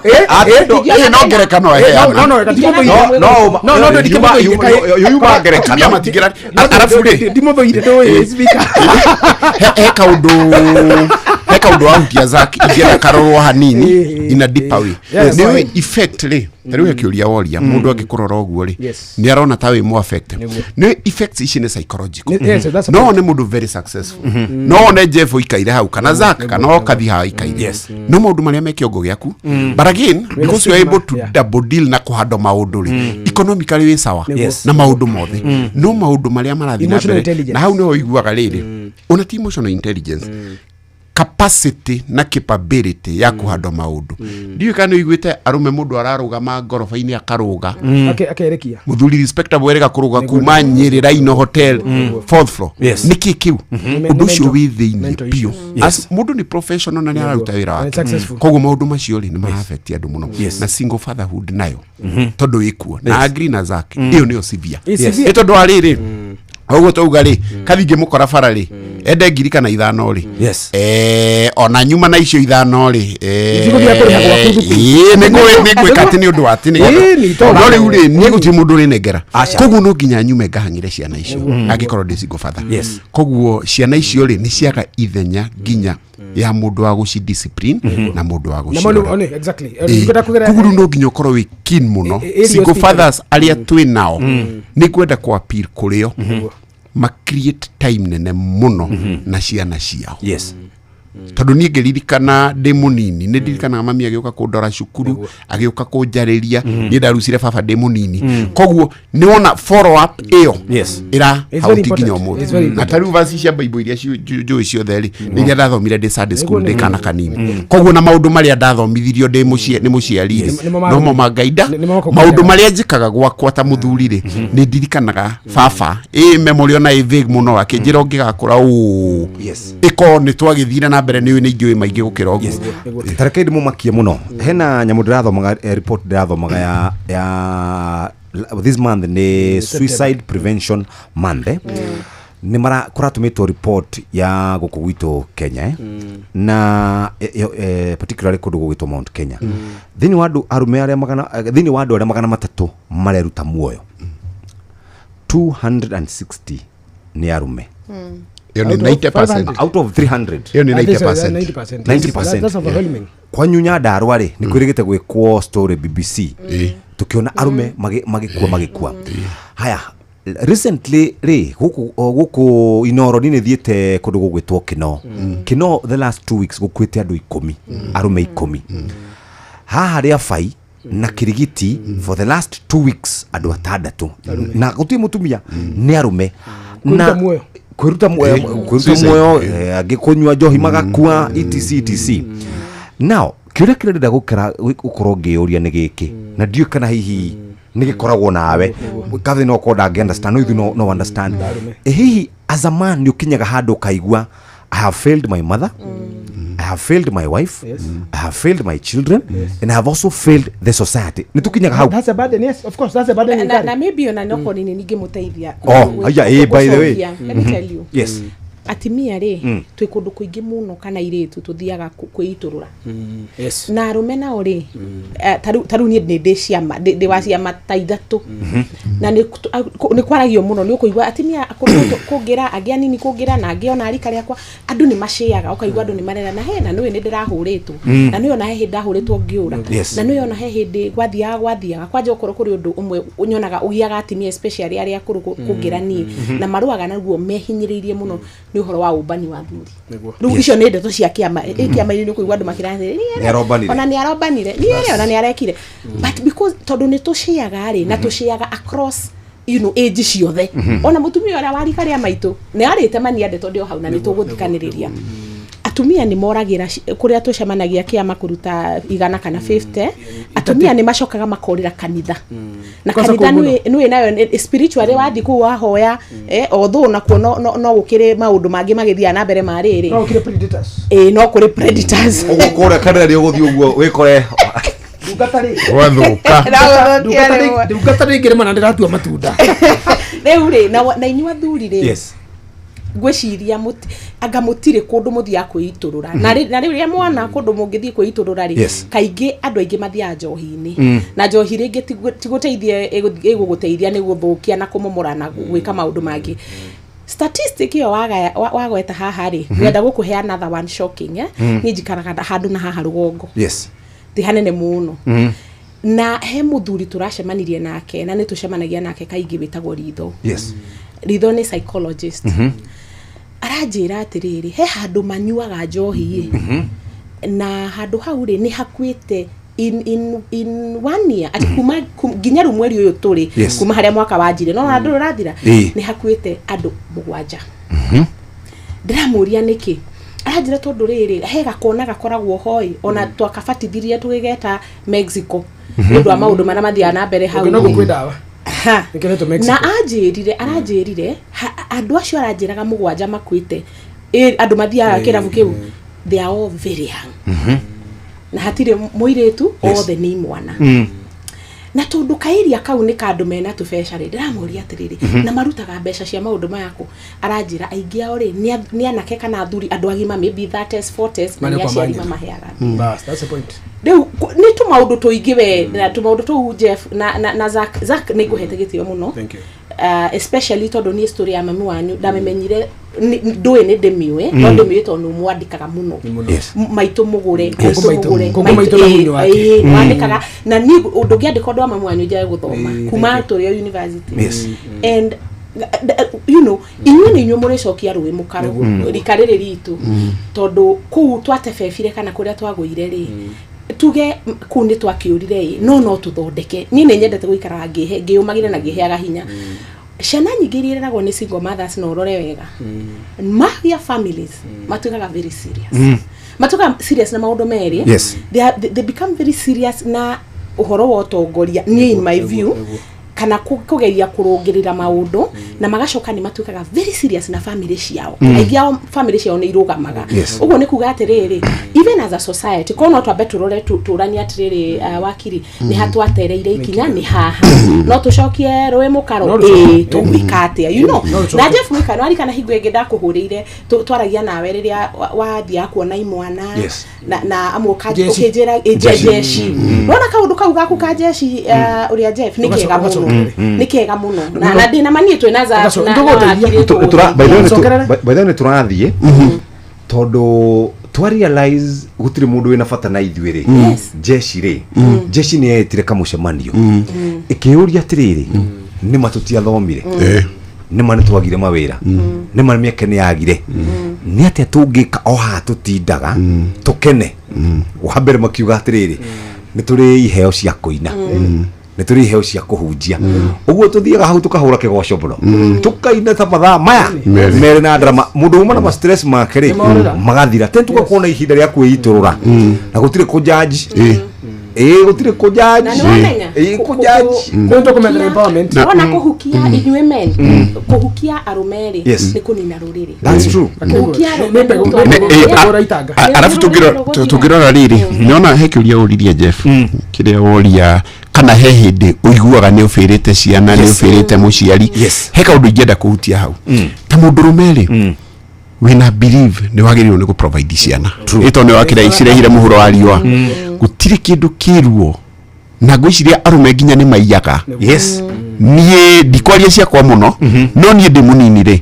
Ĩyo no ngerekano aheana. No, ndimũthũire. No, No, ndikĩmũthũire. yuma ngerekano. Atumia matigĩra arabu rĩ, Ndimũthũire, ndũĩ speaker. He kaũndũ wahutia, Zack, ingĩenda karorwo hanini in a deeper way. Yes. Nĩ ũĩ effect rĩ, ta rĩu he kĩũria woria, mũndũ angĩkũrora ũguo rĩ, nĩ arona ta wĩ mo affect. Nĩ effects ici nĩ psychological. Yes, that's a No point. one mũndũ very successful, no one Jeff ũikaire hau, kana Zack, kana okathi haha ikaire, no maũndũ marĩa me kĩongo gĩaku, but again, because you are able to double deal na kũhando maũndũ rĩ, economically wĩ sawa na maũndũ mothe, no maũndũ marĩa marathiĩ na Emotional mbere intelligence. na hau nĩho ũiguaga rĩrĩ, ona ti emotional intelligence, capacity na capability ya kũhando maũndũ. Ndiũĩ kana nĩ ũiguĩte arũme, mũndũ ararũgama ngoroba-inĩ akarũga. Akerekia. Mũthuri respectable erega kũrũga kuma Nyĩrĩ Rhino Hotel, fourth floor. Nĩkĩ kĩu? Ũndũ ũcio wĩ thĩinĩ Mental biũ. issues. As mũndũ nĩ professional na nĩ araruta wĩra wake. Successful. Koguo maũndũ macio rĩ, nĩ maraffect andũ mũno. Na single fatherhood nayo, tondũ ĩkuo na agree na Zack, ĩyo nĩyo severe. Ĩ severe. Ĩ tondũ wa rĩrĩ, ũguo twauga rĩ, kathi ngĩmũkora bara rĩ, ende 5,000 rĩ, ona nyuma na icio 5 rĩ, Itigũthiĩ kũrĩha gwaku thukuru. Ĩĩ, nĩ ngwĩka atĩ nĩ ũndũ wa atĩ Ĩĩ, nĩ tondũ. no rĩu rĩ, niĩ gũtirĩ mũndũ ũrĩnengera. Aca. Koguo no nginya nyume ngahang'ĩre ciana icio angĩkorwo ndĩ single father. Koguo ciana icio rĩ, nĩ ciaga ithenya nginya ya mũndũ wa gũci discipline na mũndũ wa Na gũcirora. maũndũ exactly. Ngwenda kũgera- Koguo rĩu no nginya ũkorwo wĩ keen mũno. Area Single speaker. fathers arĩa twĩ nao, nĩ ngwenda kũ appeal kũrĩ o ma create time nene mũno na ciana ciao, tondũ niĩ ngĩririkana ndĩ mũnini, nĩ ndirikanaga mami agĩũka kũndora cukuru, agĩũka kũnjarĩria. Niĩ ndarucire baba ndĩ mũnini, koguo nĩ wona follow up ĩyo ĩra It's very hauti nginya important. It's very ũmũthĩ. Na ta rĩu verse cia Bible iria njũĩ ciothe rĩ, nĩ iria ndathomire ndĩ Sunday school ndĩ kana kanini. Koguo na maũndũ marĩa ndathomithirio ndĩ mũciĩ nĩ mũciari rĩ, Nĩmo nomo mangaida. Nĩmo makũgaida. Maũndũ marĩa njĩkaga gwakwa ta mũthuri rĩ, nĩ ndirikanaga baba ĩ memory ona ĩ vague mũno akĩnjĩra ũngĩgakũra ũũ, ĩkorwo nĩ twagĩthire na mbere, nĩ ingĩũĩ maingĩ gũkĩra ũguo. Tareke ndĩmũmakie mũno. Hena nyamũ ndĩrathomaga, report ndĩrathomaga ya this month nĩ suicide prevention month, eh? Nĩ mara kũratũmĩtwo report ya gũkũ gwitũ Kenya, eh? Na particularly kũndũ gũgwĩtwo Mount Kenya, thĩinĩ wa andũ arũme arĩa magana, thĩinĩ wa andũ arĩa 300 mareruta muoyo, 260 nĩ arũme. Ĩyo nĩ Out of 90%. 500. Out of 300. Ĩyo nĩ Ah, this is, 90%. 90%. 90%. That's overwhelming. Kwanyu Nyandarua rĩ, nĩ kwĩrĩgĩte gwĩkwo story BBC, Ĩĩ. tukiona arume magĩkua. Haya, recently rĩ, gũkũ o gũkũ Inoro, niĩ nĩ thiĩte kũndũ gũgwĩtwo Kino. Kino, the last 2 weeks gũkuĩte andũ 10, arũme 10. Haha rĩa bai na Kirigiti, for the last 2 weeks andũ atandatũ, na gũtirĩ mũtumia, nĩ arũme. Kwĩruta muoyo. Kwĩruta muoyo. Kwĩruta Suicide. muoyo, angĩ kũnyua njohi magakua, etc etc. Now kĩũria kĩrĩa ndĩrenda gũkĩra gũkorwo ngĩyũria nĩ gĩkĩ, na ndiũĩ kana hihi nĩ gĩkoragwo nawe kathĩ, no korwo ndangĩ understand, no ithuĩ no understand. Hihi as a man nĩ ũkinyaga handũ ũkaigua, "I have failed my mother, I have failed my wife, I have failed my children, and I have also failed the society"? Nĩ tũkinyaga hau? That's a burden, yes, of course, that's a burden you Na, carry. na maybe ona nokorwo nini ningĩmũteithia. Oh, aya, by the way. Let me tell you. Atimia rĩ, twĩ kũndũ kũingĩ mũno kana airĩtu tũthiaga kwĩitũrũra. Yes. Na arũme nao rĩ, ta rĩu niĩ nĩ ndĩ ciama, ndĩ wa ciama ta ithatũ, na nĩ kwaragio mũno, nĩ ũkũigua atimia akũrũ kũngĩra, angĩ anini kũngĩra, na angĩ ona rika rĩakwa, andũ nĩ macĩaga, ũkaigua andũ nĩ marera na he na nĩũĩ nĩ ndĩrahũrĩtwo, na nĩũĩ ona he hĩndĩ ndahũrĩtwo ngĩũra, na nĩũĩ ona he hĩndĩ gwathiaga kwanja okorwo kũrĩ ũndũ ũmwe nyonaga ũgiaga atimia, especially arĩa akũrũ kũngĩra niĩ, na marũaga naguo mehinyĩrĩirie mũno, nĩ ũhoro wa ũmbani wa athuri. Rĩu icio nĩ ndeto cia kĩama. Ĩ kĩama-inĩ nĩ ũkũigua andũ makĩra atĩrĩ, Nĩ arombanire. Ona nĩ arombanire, niĩ ona nĩ arekire, but because tondũ nĩ tũcĩaga rĩ, na tũcĩaga across age ciothe, ona mũtumia ũrĩa wa rika rĩa maitũ nĩ arĩte mania ndeto ndĩ o hau, na nĩ tũgũthikanĩrĩria. Atumia nĩ moragĩra kũrĩa tũcemanagia kĩama kũruta 100 kana 50, atumia nĩ macokaga makorĩra kanitha na Kwanza kanitha kũu mũno. Nĩũĩ nayo spiritually wathiĩ kũu wahoya, although nakuo no gũkĩrĩ maũndũ mangĩ magĩthiaga na mbere ma rĩrĩ. No kire predators. Ĩĩ, no kũrĩ predators. Ũguo kũrĩa kanitha nĩ ũgũthiĩ ũguo wĩkore Ndungata rĩ. Gwathuka. Ndungata rĩ ngĩrĩma na ndĩratua matunda. Rĩu rĩ, na inyuĩ athuri rĩ, ngwĩciria anga mũtirĩ kũndũ mũthiaga kwĩitũrũra, na rĩrĩa mwana kũndũ mũngĩthiĩ kwĩitũrũra rĩ, kaingĩ andũ aingĩ mathiaga njohi-inĩ, na njohi rĩngĩ ti gũteithia ĩgũgũteithia, nĩ gũthũkia na kũmomora na gwĩka maũndũ mangĩ. Statistic ĩyo wagweta haha rĩ, ngwenda gũkũhe another one shocking, eh? Niĩ njikaraga handũ na haha rũgongo, ti hanene mũno, na he mũthuri tũracemanirie nake, na nĩ tũcemanagia nake kaingĩ, wĩtagwo Ritho. Ritho nĩ psychologist. Aranjĩra atĩrĩrĩ, he handũ manyuaga njohi ĩ, na handũ hau rĩ, nĩ hakuĩte in one year, atĩ kuma nginya rĩu mweri ũyũ tũrĩ, kuma harĩa mwaka wanjire, no andũ ũrathira, nĩ hakuĩte andũ mũgwanja. Ndĩramũria nĩkĩ, aranjĩra tondũ rĩrĩ, he gakona gakoragwo hoi, ona twakabatithirie tũgĩgeta Mexico nĩ ũndũ wa maũndũ marĩa mathiaga na mbere hau. No kwĩ ndawa. Ha. Nĩkĩretwo Mexico. Na anjĩrire andũ acio aranjĩraga mũgwanja makuĩte, andũ mathiaga kĩrabu kĩu, they are all very young, na hatirĩ mũirĩtu, othe nĩ imwana. Na tondũ kaĩria kau nĩ kandũ mena tũbeca rĩ, ndĩramũria atĩrĩrĩ, na marutaga mbeca cia maũndũ maya kũ? Aranjĩra aingĩ ao rĩ, nĩ anake kana athuri, andũ agima, maybe 30s, 40s, na Marĩ nĩ kwa aciari manyina. mamaheaga. Bas, that's the point. Rĩu nĩ tũmaũndũ tũingĩ we, na tũmaũndũ tũu, Jeff na Zack, nĩ ngũhete gĩtĩo mũno. Thank you. Especially tondũ niĩ story ya mami wanyu ndamĩmenyire, ndũĩ nĩ ndĩmĩũĩ, no ndĩmĩũĩ tondũ nĩ mwandĩkaga mũno. Maitũ mũgũre, Kũngũ maitũ maitũ. mũgũre, Kũngũ maitũ na hunyũ wake. Ĩĩ, wandĩkaga na niĩ ndũngĩandĩka ũndũ wa mami wanyu njage gũthoma kuma Thank tũrĩ o university. And inyuĩ nĩ inyuĩ mũrĩcokia rũĩ mũkaro rika rĩrĩ ritũ, tondũ kũu twatebebire kana kũrĩa twagũire rĩ, tuge kũu nĩ twakĩũrire ĩ, no tũthondeke. Niĩ nĩ nyendete gũikaraga ngĩyũmagĩra na ngĩheaga hinya ciana nyingĩ iria ireragwo nĩ single mothers, na ũrore wega magĩa families matuĩkaga very serious, matuĩkaga serious na maũndũ merĩ. They become very serious na ũhoro wa ũtongoria, niĩ in my view, kana kũgeria kũrũngĩrĩra maũndũ, na magacoka nĩ matuĩkaga very serious na family ciao. Aingĩ ao family ciao nĩ irũgamaga. Ũguo nĩ kuga atĩrĩrĩ, even as a society, korwo no twambe tũrore tũranie atĩrĩrĩ, wakiri, nĩ ha twatereire ikinya, nĩ haha no tũcokie rũĩ mũkaro? No rũcoke. Ĩĩ, tũgwĩka atĩa No rũcoke. Na Jeff Mwika, nĩwarikana hingo ĩngĩ ndakũhũrĩire, twaragia nawe rĩrĩa wathiaga kuona imwana, na amwe Jeshi. ũkĩnjĩra jeshi, wona kaũndũ kau gaku ka jeshi, ũrĩa Jeff, nĩ kega mũno, Ũgacokerere. nĩ kega mũno, na ndĩna mani twĩna za na Nĩtũgũteithia. wakiri. By the way, Cokerere. by the way, nĩ tũrathiĩ tondũ twa realize gũtirĩ mũndũ wĩna bata na ithuĩ rĩ. Jeshi rĩ, jeshi nĩ yetire kamũcemanio ĩkĩyũria atĩrĩrĩ, nĩma tũtiathomire, nĩma nĩ twagire mawĩra, nĩma mĩeke nĩ yagire, nĩ atĩa tũngĩka o haha tũtindaga tũkene? Wa mbere makiuga atĩrĩrĩ, nĩ tũrĩ iheo cia kũina, nĩ tũrĩ iheo cia kũhunjia, ũguo tũthiaga hau tũkahũra kĩgoco mũno, tũkaina ta mathaa maya Merĩ. merĩ na drama, mũndũ uma na ma stress make rĩ, Nĩmorĩra. magathira ten, tugakorwo na ihinda rĩa kwĩitũrũra na gũtirĩ kũjaji, ĩĩ, gũtirĩ kũjaji. Na nĩwamenya Ĩĩ, kũjaji. Nĩ tũkũmethera empowerment. Wona kũhukia inyuĩ men, kũhukia arũme rĩ, nĩ kũnina rũrĩrĩ. That's true. Kũhukia arũme Nĩ mbegũ- nĩ gũtwara nĩ rũrĩrĩ. mbegũ ũraitanga. Arabu tũngĩrora rĩrĩ, nĩona he kĩũria ũririe Jeff, kĩrĩa woria kana he hĩndĩ ũiguaga nĩ ũbĩrĩte ciana, nĩ ũbĩrĩte mũciari. He kaũndũ ingĩenda kũhutia hau, ta mũndũrũme rĩ, Wĩna believe nĩ wagĩrĩirwo nĩ gũ-provide ciana, ĩto nĩ wakĩra cirehire mũhuro wa riũa, gũtirĩ kĩndũ kĩruo, na ngwĩciria arũme nginya nĩ maiyaga. Niĩ ndikwaria ciakwa mũno, no niĩ ndĩ mũnini rĩ,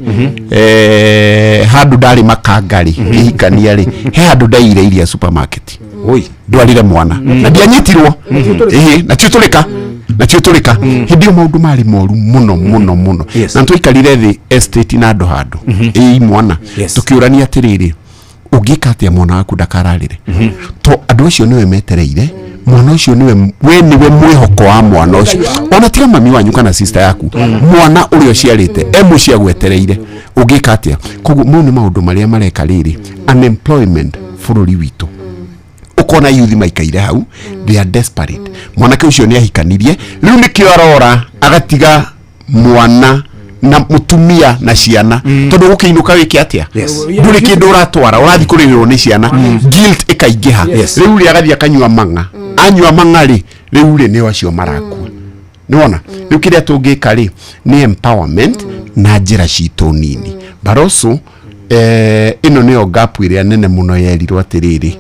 handũ ndarĩ makanga rĩ, ngĩhikania rĩ, he handũ ndaire iria supermarket. Oi. Ndwarire mwana na ndianyitirwo, ĩhĩ, na ti ũtũrĩka, na ti ũtũrĩka. Hĩndĩ ĩyo maũndũ marĩ moru mũno mũno mũno. Na twaikarire thĩ estate na andũ handũ ĩĩ mwana, tũkĩũrania atĩrĩrĩ, ũngĩka atĩa mwana waku ndakararĩre, to andũ acio nĩwe metereire mwana ũcio, nĩwe we nĩwe mwĩhoko wa mwana ũcio, ona tiga mami wanyu kana sister yaku, mwana ũrĩa ũciarĩte e mũciĩ agwetereire, ũngĩka atĩa? Koguo mau nĩ maũndũ marĩa mareka rĩrĩ unemployment bũrũri witũ, ũkona youth maikaire hau, they are desperate. Mwanake ũcio nĩ ahikanirie, rĩu nĩkĩo arora agatiga mwana na mũtumia na ciana, tondũ gũkĩinũka wĩke atĩa? Ndũrĩ kĩndũ ũratwara, ũrathiĩ kũrĩrĩrwo nĩ ciana, guilt ĩkaingĩha. Rĩu rĩ, agathiĩ akanyua mang'a, anyua mang'a rĩ, rĩu rĩ, nĩo acio marakua. Nĩwona rĩu kĩrĩa tũngĩka rĩ nĩ empowerment na njĩra citũ nini, but also ĩno nĩyo gap ĩrĩa nene mũno yerirwo atĩrĩrĩ,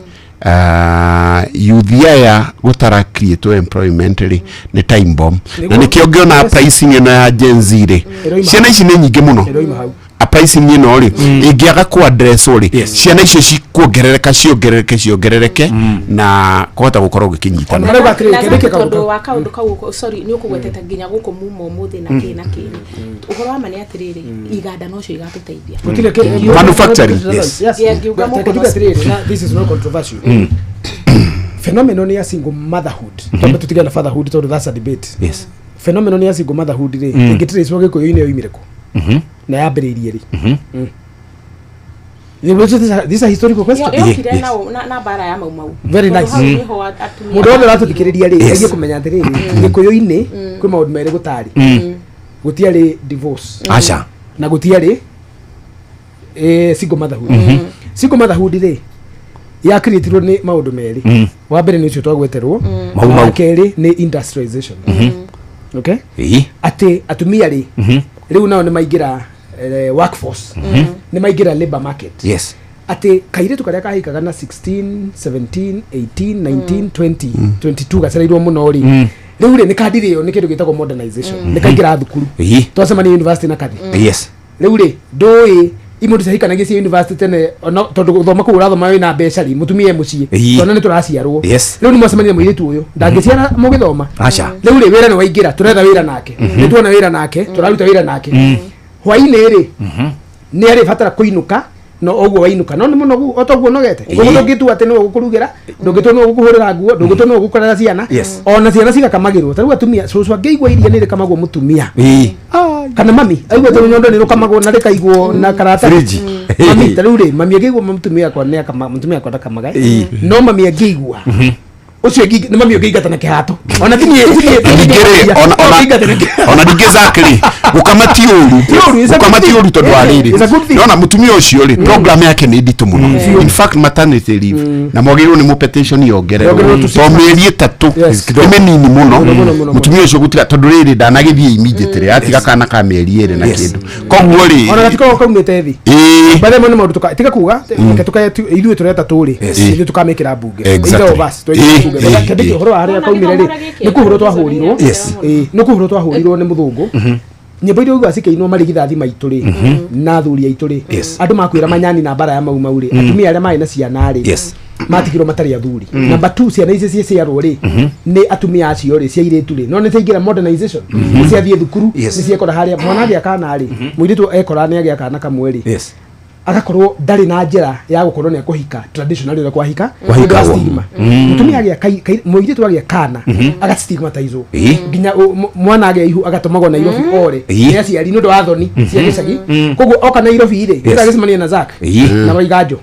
youth aya gũtara create employment rĩ, nĩ time bomb, na nĩkĩo ngĩona pricing ĩno ya Gen Z rĩ, Ĩroima ciana ici nĩ nyingĩ mũno. Ĩroima hau. Pricing ĩno rĩ, ĩngĩaga ku address rĩ, ciana icio cikuongerereka, ciongerereke, ciongerereke, na kũhota gũkorwo gũkĩnyitana. Marauga atĩrĩrĩ, Na kĩndũ Zaki, kĩkaũndũ tondũ kau. wa kaũndũ kau, sorry, nĩ ũkũgwetete nginya gũkũ muma ũmũthĩ na kĩ na kĩ, ũhoro wa ma nĩ atĩrĩrĩ, iganda nocio igatũteithia. Gũtirĩ Manufacturing. Yes. Yeah, ngiuga Reke mũkono. njuge atĩrĩrĩ, na this is not controversial. Phenomenon ya single motherhood, twambe tũtigane na fatherhood tondũ that's a debate. Phenomenon ya single motherhood rĩ, ĩngĩtracewo gĩkũyũ-inĩ yoimire kũ na yambĩrĩirie rĩ? This is a historical question. Yokire na mbara ya Mau Mau. Very Tondũ nice. hau nĩho atumia Mũndũ wothe ũratũthikĩrĩria rĩ, Yes. agie kũmenya atĩrĩrĩ, gĩkũyũ-inĩ kwĩ maũndũ merĩ gũtarĩ: gũtiarĩ divorce Aca. na gũtiarĩ single motherhood. Single motherhood rĩ, yakiritirwo nĩ maũndũ merĩ. Wa mbere nĩ ũcio twagweterwo. Mau Mau. Wa kerĩ nĩ industrialization, okay? Atĩ atumia rĩ, rĩu nao nĩ maingĩra workforce, nĩ maingĩra labor market. Atĩ kairĩtu karĩa kahikaga na 16, 17, 18, 19, 20, 22, gacereirwo mũno rĩ, rĩu rĩ, nĩ kandirĩo nĩ kĩndũ gĩtagwo modernization, nĩ kaingĩra thukuru. Twacemania university na kathi. Rĩu rĩ, ndũĩ imũndũ ciahikanagia cia university tene, ona tondũ gũthoma kũu ũrathoma wĩna mbeca rĩ, mũtumia e mũciĩ. Twana nĩ tũraciarwo. Rĩu nĩ mwacemania na mũirĩtu ũyũ ndangĩciara mũgĩthoma. Aca. Rĩu rĩ, wĩra nĩ waingĩra, tũretha wĩra nake, nĩ tuona wĩra nake, tũraruta wĩra nake, hwainĩ rĩ, nĩ arĩbatara kũinũka, no ũguo wainũka no nĩ mũnogu o toguo ũnogete. Koguo ndũngĩtua atĩ nĩwe ũgũkũrugĩra, ndũngĩtua nĩwe ũgũkũhũrĩra nguo, ndũngĩtua nĩwe ũgũkũrera ciana. Ona ciana cigakamagĩrwo. Ta rĩu atumia, cũcũ angĩigua iria nĩ rĩkamagwo mũtumia kana mami aigua atĩ rũnyondo nĩ rũkamagwo na rĩkaigwo na karatathi. Fridge. Mami, ta rĩu rĩ, mami angĩigua mũtumia akwa nĩ akama, mũtumia akwa ndakamaga, no mami angĩigua ũcio nĩ mami ũngĩingata na kĩhato, ona ti niĩ, ti niĩ. Ningĩ rĩ, ona ningĩ Zack rĩ, gũkama ti ũru. Ti ũru, it's a Gũkama good ti thing. ũru, tondũ wa rĩrĩ, It's a good thing. nona mũtumia ũcio rĩ, program yake nĩ nditũ mũno, in fact maternity leave na mwagĩrĩirwo nĩ mũ petition yongererwo Yongererwo to 6 to mĩeri 3. Nĩ mĩnini mũno. Mũno, mũno, mũno. Mũtumia ũcio gũtiga, tondũ rĩrĩ, ndanagĩthiĩ immediately, atiga kana ka mĩeri 2 na kĩndũ, koguo rĩ, Ona gatikoragwo kaumĩte thĩ. By the way, nĩ maũndũ tiga kuga, reke ithuĩ tũreta tũrĩ ithuĩ tũkamĩkĩra mbunge. Either of us twaingĩra mbunge. Kĩndũ ũhoro wa harĩa Ona kaumire rĩ, gĩthomo gĩkĩ nĩ kũhũrwo twahũrirwo. Yes. Ĩĩ, nĩ kũhũrwo twahũrirwo nĩ mũthũngũ. Nyĩmbo iria ũiguaga cikĩinwo marigithathi maitũ rĩ, na athuri aitũ rĩ, andũ makwĩra manyani na mbara ya Mau Mau rĩ, atumia arĩa marĩ na ciana rĩ, matigirwo matarĩ athuri. Number two, ciana ici ciaciarwo rĩ nĩ atumia acio rĩ, cia airĩtu rĩ, no nĩ ciaingĩra modernization, nĩ ciathiĩ thukuru, nĩ ciekora harĩa mwana agĩa kana rĩ, mũirĩtu ekora nĩ agĩa kana kamwe rĩ, agakorwo ndarĩ na njĩra ya gũkorwo nĩ akũhika traditionally ũrĩa kwahika Kwahikagwo. nĩ ũndũ wa stigma. Mũtumia agĩa mũirĩtu agĩa kana agastigmatizwo, nginya mwana agĩa ihu agatũmagwo Nairobi ore nĩ aciari nĩ ũndũ wa thoni cia gĩcagi. Koguo oka Nairobi rĩ, agĩcemania na Zack na Waiganjo,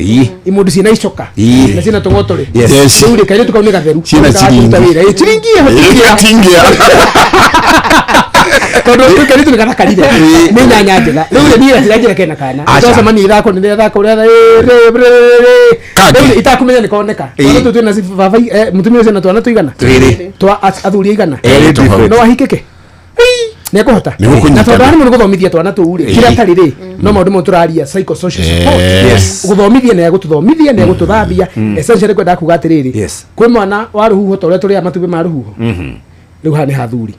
imũndũ ciĩna icoka na ciĩna tũng'oto rĩ. Rĩu rĩ, kairĩtu kau nĩ gatheru. Ciĩna Kaga kũruta ciringi. wĩra. Ĩ, ciringi ĩho tingĩra. Tingĩra. Tondũ rĩu kairĩtu nĩ gathakarire, nĩ nyanya njega. Rĩu rĩ, niĩ gatira njĩra kena kana. Aca. Twacemania ithako nĩ rĩathako rĩa Kangĩ. rĩu itakumenya nĩ koneka. Twana tũtũ twĩna baba, mũtumia ũcio na twana tũigana? Twĩrĩ. Twa athuri aigana? Erĩ different. No ahikĩke. Nĩekũhota. Nĩ gũkũnyitana. Na tondũ arĩ mũno gũthomithia twana tũu rĩ, kĩrĩa atarĩ rĩ, no maũndũ mamwe tũraria, psychosocial support. Gũthomithia nĩ egũtũthomithia, nĩ egũtũthambia. Essentially kwendaga kuga atĩrĩrĩ, kwĩ mwana wa rũhuho ta ũrĩa tũrĩaga matumbĩ ma rũhuho. Rĩu haha nĩ hathuri.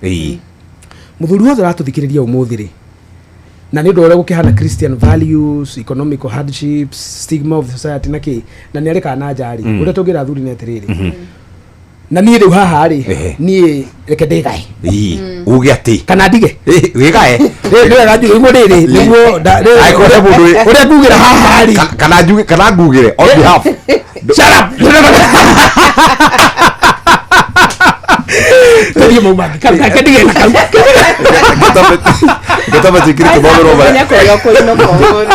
Mũthuri wothe ũratũthikĩrĩria ũmũthĩ rĩ, na nĩ ũndũ ũrĩa gũkĩhana, Christian values, economical hardships, stigma of the society na kĩ, na nĩ arĩ kana nja rĩ, ũrĩa tũngĩra athuri nĩ atĩrĩrĩ, na niĩ rĩu haha rĩ, niĩ reke ndĩgae. Uge atĩ Kana ndige. Wĩgae. Nĩ wega njuge ũguo rĩrĩ, nĩguo Angĩkorwo he mũndũ ũrĩa ngugĩra haha rĩ. Kana njuge kana ngugĩre on behalf. Shut up. Tũthiĩ mau mangĩ. Kau ndige na kau. Gĩtambe tikiri tũthomerwo marĩa Menya kũrĩa ũkũinũka ũmũthĩ.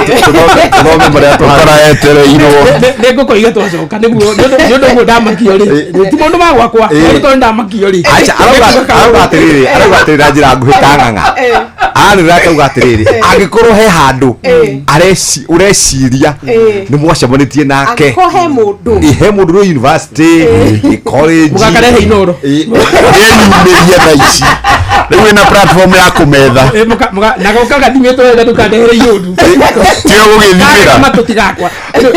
Tũthome marĩa tũharĩrĩirie. Tũraetereirwo. Nĩ ngũkũiga twacoka nĩguo nĩ ũndũ ũguo ndamakio rĩ, ti maũndũ ma gwakwa, no tondũ ndamakio rĩ. Aca, arauga atĩrĩrĩ na njĩra nguhĩ ta ng'ang'a anĩrĩra akauga atĩrĩrĩ, angĩkorwo he handũ ũreciria nĩ mwacemanĩtie nake, Angĩkorwo he mũndũ. He mũndũ rĩ university, ĩ college. Mũgakarehe Inoro. Ĩyumĩrie thaa ici, rĩu wĩna platform ya kũmetha. Na goka gathimĩtwo wega, ndũkandehere iũndũ. Tiga gũgĩthimĩra. Matũ gakwa.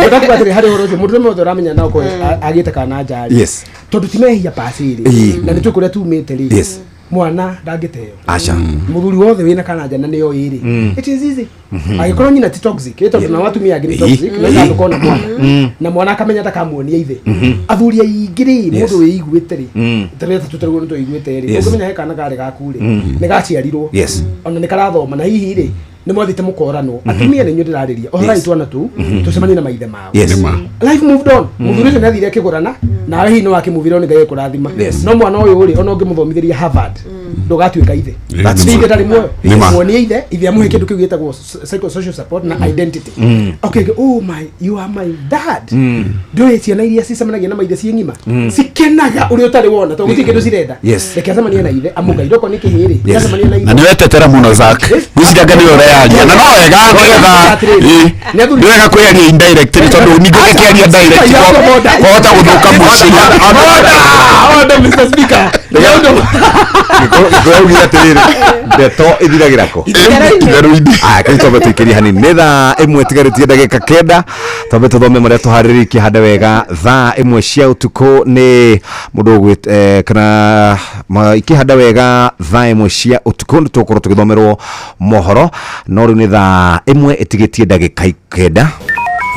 Ndakuga atĩrĩ, harĩ ũhoro ũcio, mũndũ ũrĩa wothe ũramenya na ũkorwo agĩte kana nja rĩ, tondũ ti mehia pacĩ rĩ, na nĩ tũĩ kũrĩa tumĩte rĩ, mwana ndangĩteo. Aca. Mũthuri wothe wĩna kana nja na nĩo ĩrĩ, it is easy angĩkorwo nyina ti toxic, ĩ tondũ nao atumia angĩ nĩ toxic, na handũ kona mwana na mwana akamenya ndakamuonia ithe. Athuri aingĩ rĩ, mũndũ wĩiguĩte rĩ, tarĩ atatũ tarĩu nĩ tũiguĩte rĩ, ũngĩmenya he kana karĩ gaku rĩ, nĩ gaciarirwo, ona nĩ karathoma, na hihi rĩ, nĩ mwathĩte mũkoranwo. Atumia nĩ inyuĩ ndĩrarĩria ohorai twana tũu tũcemanie na maithe mao. Nĩma. Life moved on. Mũthuri ũcio nĩ athire akĩgũrana nawe, hihi nĩ wakĩmuvire, nĩ Ngai ekũrathima. No mwana ũyũ rĩ, ona ũngĩmũthomithĩria Harvard, ndũgatuĩka ithe. That's Nĩ ithe ndarĩ muoyo. Nĩma. Muonie ithe, ithe amũhe kĩndũ kĩu gĩtagwo psychosocial support na identity. Okay, oh my, you are my dad. Ndũĩ ciana iria cicemanagia na maithe ciĩ ng'ima cikenaga ũrĩa ũtarĩ wona, tondũ gũtirĩ kĩndũ cirenda. Reke acemanie na ithe amũgaire, okorwo nĩ kĩhĩ rĩ, acemanie na ithe. Na nĩ wetetera mũno, Zack, gwĩciria nĩ ũreyaria na no wega nĩgetha nĩ wega kwĩyaria indirectly, tondũ ningĩ ũngĩkĩaria direct kwahota gũthũka mũciĩ. Order, Mr. Speaker. Nĩ ũndũ Gĩkũyũ augire atĩrĩrĩ, ndeto ĩthiragĩra kũ? Itherũ-inĩ. Aya, kĩu twambe tũikĩrie hanini, nĩ thaa 1 tigarĩtie ndagĩka 9. Twambe tũthome marĩa tũharĩrĩirie hande wega. Thaa 1 cia ũtukũ nĩ mũndũ kana ikĩhanda wega, thaa 1 cia ũtukũ nĩ tũgũkorwo tũgĩthomerwo mohoro, no rĩu nĩ thaa 1 ĩtigĩtie ndagĩka 9.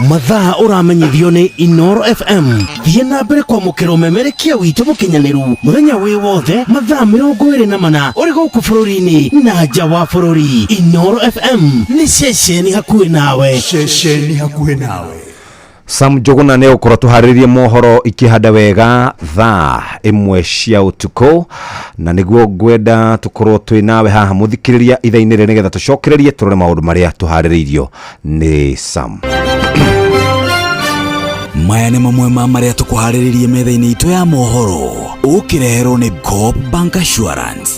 Mathaa ũramenyithio nĩ Inoro FM. Thiĩ na mbere kwamũkĩra ũmemerekia witũ mũkinyanĩru mũthenya wĩ wothe, mathaa 24, ũrĩ gũkũ bũrũri-inĩ na nja wa bũrũri. Inoro FM nĩ ceceni hakuhĩ nawe. Ceceni hakuhĩ nawe. Sam Njũgũna nĩ gũkorwo tũharĩrĩrie mohoro ikĩhanda wega thaa 1 cia ũtukũ, na nĩguo ngwenda tũkorwo twĩ nawe haha mũthikĩrĩria ithaa-inĩ rĩrĩ, nĩgetha tũcokererie tũrore maũndũ marĩa tũharĩrĩirio nĩ Sam. Maya nĩ mamwe ma marĩa tũkũharĩrĩrie metha-inĩ itũ ya mohoro, ũkĩreherwo nĩ Coop Bank Assurance.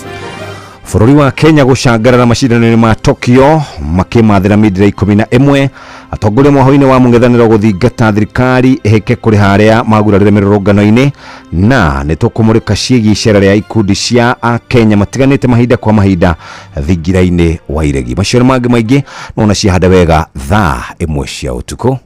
Bũrũri wa Kenya gũcangarara macindano-inĩ ma Tokyo makĩmathĩra mindira 11. Atongoria mwaho-inĩ wa mũng'ethanĩro gũthingata thirikari ĩhĩke kũrĩha arĩa magurarire mĩrũrũngano-inĩ, na nĩ tũkũmũrĩka ciĩgiĩ icera rĩa ikundi cia akenya matiganĩte mahinda kwa mahinda thingira-inĩ wa iregi. Macio nĩ mangĩ maingĩ nona ciahanda wega thaa 1 cia ũtukũ.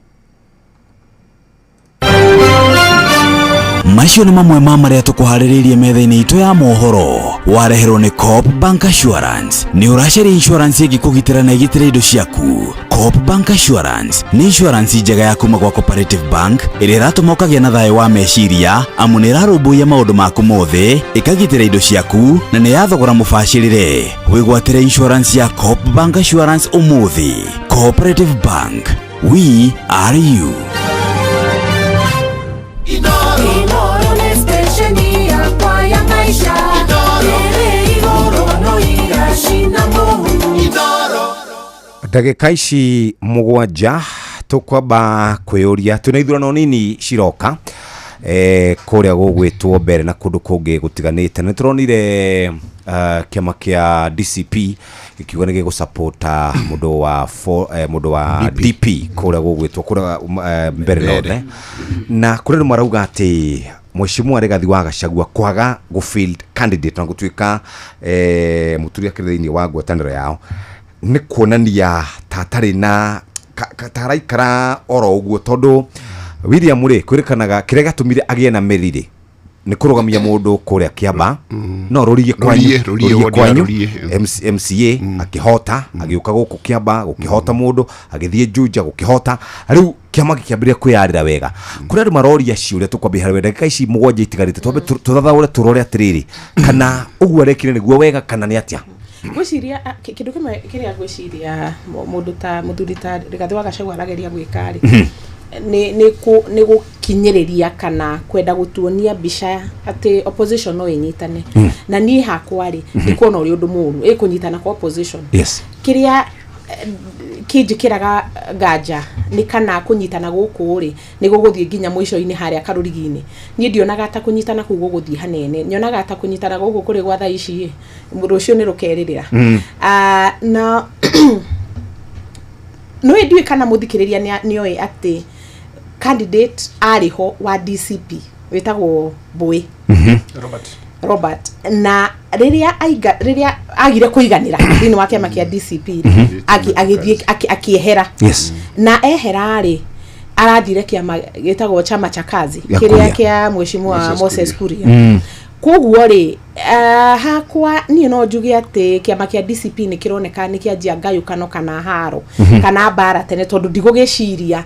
Macio nĩ mamwe ma marĩa tũkũharĩrĩirie metha-inĩ itũ ya mohoro, wareherwo nĩ Coop Bank Assurance. Nĩ ũracaria insurance ĩngĩkũgitĩra na ĩgitĩre indo ciaku? Coop Bank Assurance nĩ insurance njega ya kuma gwa Cooperative Bank, ĩrĩa ĩratũma ũkagĩa na thayũ wa meciria, amu nĩ ĩrarũmbũiya maũndũ maku mothe, ĩkagitĩra indo ciaku, na nĩ ya thogora mũbacĩrĩre. Wĩgwatĩre insurance ya Coop Bank Assurance ũmũthĩ. Cooperative Bank, we are you. Inoro nĩ stesheni yakwa ya maisha ĩrĩ igũrũ no iracina mũhu. Ndagĩka ici 7 tũkwamba kwĩyũria, twĩna ithurano nini ciroka kũrĩa gũgwĩtwo mbere na kũndũ kũngĩ gũtiganĩte. Nĩ tũronire kĩama kĩa DCP gĩkiuga nĩ gĩgũsapota mũndũ wa DP kũrĩa gũgwĩtwo kũrĩa mbere North, na kũrĩ andũ marauga atĩ Mheshimiwa Rigathi wa Gachagua kwaga gũ field candidate na gũtuĩka mũturi akĩrĩ thĩinĩ wa ngwatanĩro yao nĩ kuonania ta atarĩ na taraikara oro ũguo tondũ William rĩ kwĩrĩkanaga kĩrĩa gĩatũmire agĩe na mĩri rĩ nĩ kũrũgamia mũndũ kũrĩa Kĩamba no rũriĩ kwanyu Rũriĩ, rũriĩ, rũriĩ wodi ya kwanyu Rũriĩ. MCA akĩhota agĩũka gũkũ Kĩamba gũkĩhota mũndũ agĩthiĩ Juja gũkĩhota rĩu kĩama gĩkĩambĩrĩria kwĩyarĩra wega kũrĩ andũ maroria ciũria tũkwambia harĩ we ndagĩka ici mũgwanja itigarĩte twambe tũthathaũre tũrore atĩrĩrĩ kana ũguo arekire nĩguo wega kana nĩ atĩa. Ngwĩciria kĩndũ kĩmwe kĩrĩa ngwĩciria mũndũ ta mũthuri ta Rigathĩ wa Gachagua arageria gwĩka rĩ nĩ gũkinyĩrĩria kana kwenda gũtuonia mbica atĩ opposition no ĩnyitane na niĩ hakwa rĩ ndikuona ũrĩ ũndũ mũũru ĩ kũnyitana kwa opposition. Kĩrĩa kĩnjĩkĩraga nganja nĩ kana kũnyitana gũkũ rĩ nĩ gũgũthiĩ nginya mũico-inĩ harĩa karũrigi-inĩ. Niĩ ndionaga ta kũnyitana kũu gũgũthiĩ hanene, nyonaga ta kũnyitana gũkũ kũrĩ gwa thaa ici ĩ rũciũ nĩ rũkerĩrĩra. Na no ndiũĩ kana mũthikĩrĩria nĩoĩ atĩ candidate arĩ ho wa DCP wĩtagwo Mbui. Robert. Robert, na rĩrĩa aiga rĩrĩa agire kũiganĩra thĩinĩ wa kĩama kĩa DCP rĩ, agĩthiĩ akĩehera. Na ehera rĩ arathire kĩama gĩtagwo Chama cha Kazi Gĩa kĩrĩa Kuria. kĩa mheshimiwa Moses Moses Kuria. Koguo rĩ hakwa niĩ no njuge atĩ kĩama kĩa DCP nĩ kĩroneka nĩ kĩanjia ngayũkano kana haro kana mbara tene tondũ ndigũgĩciria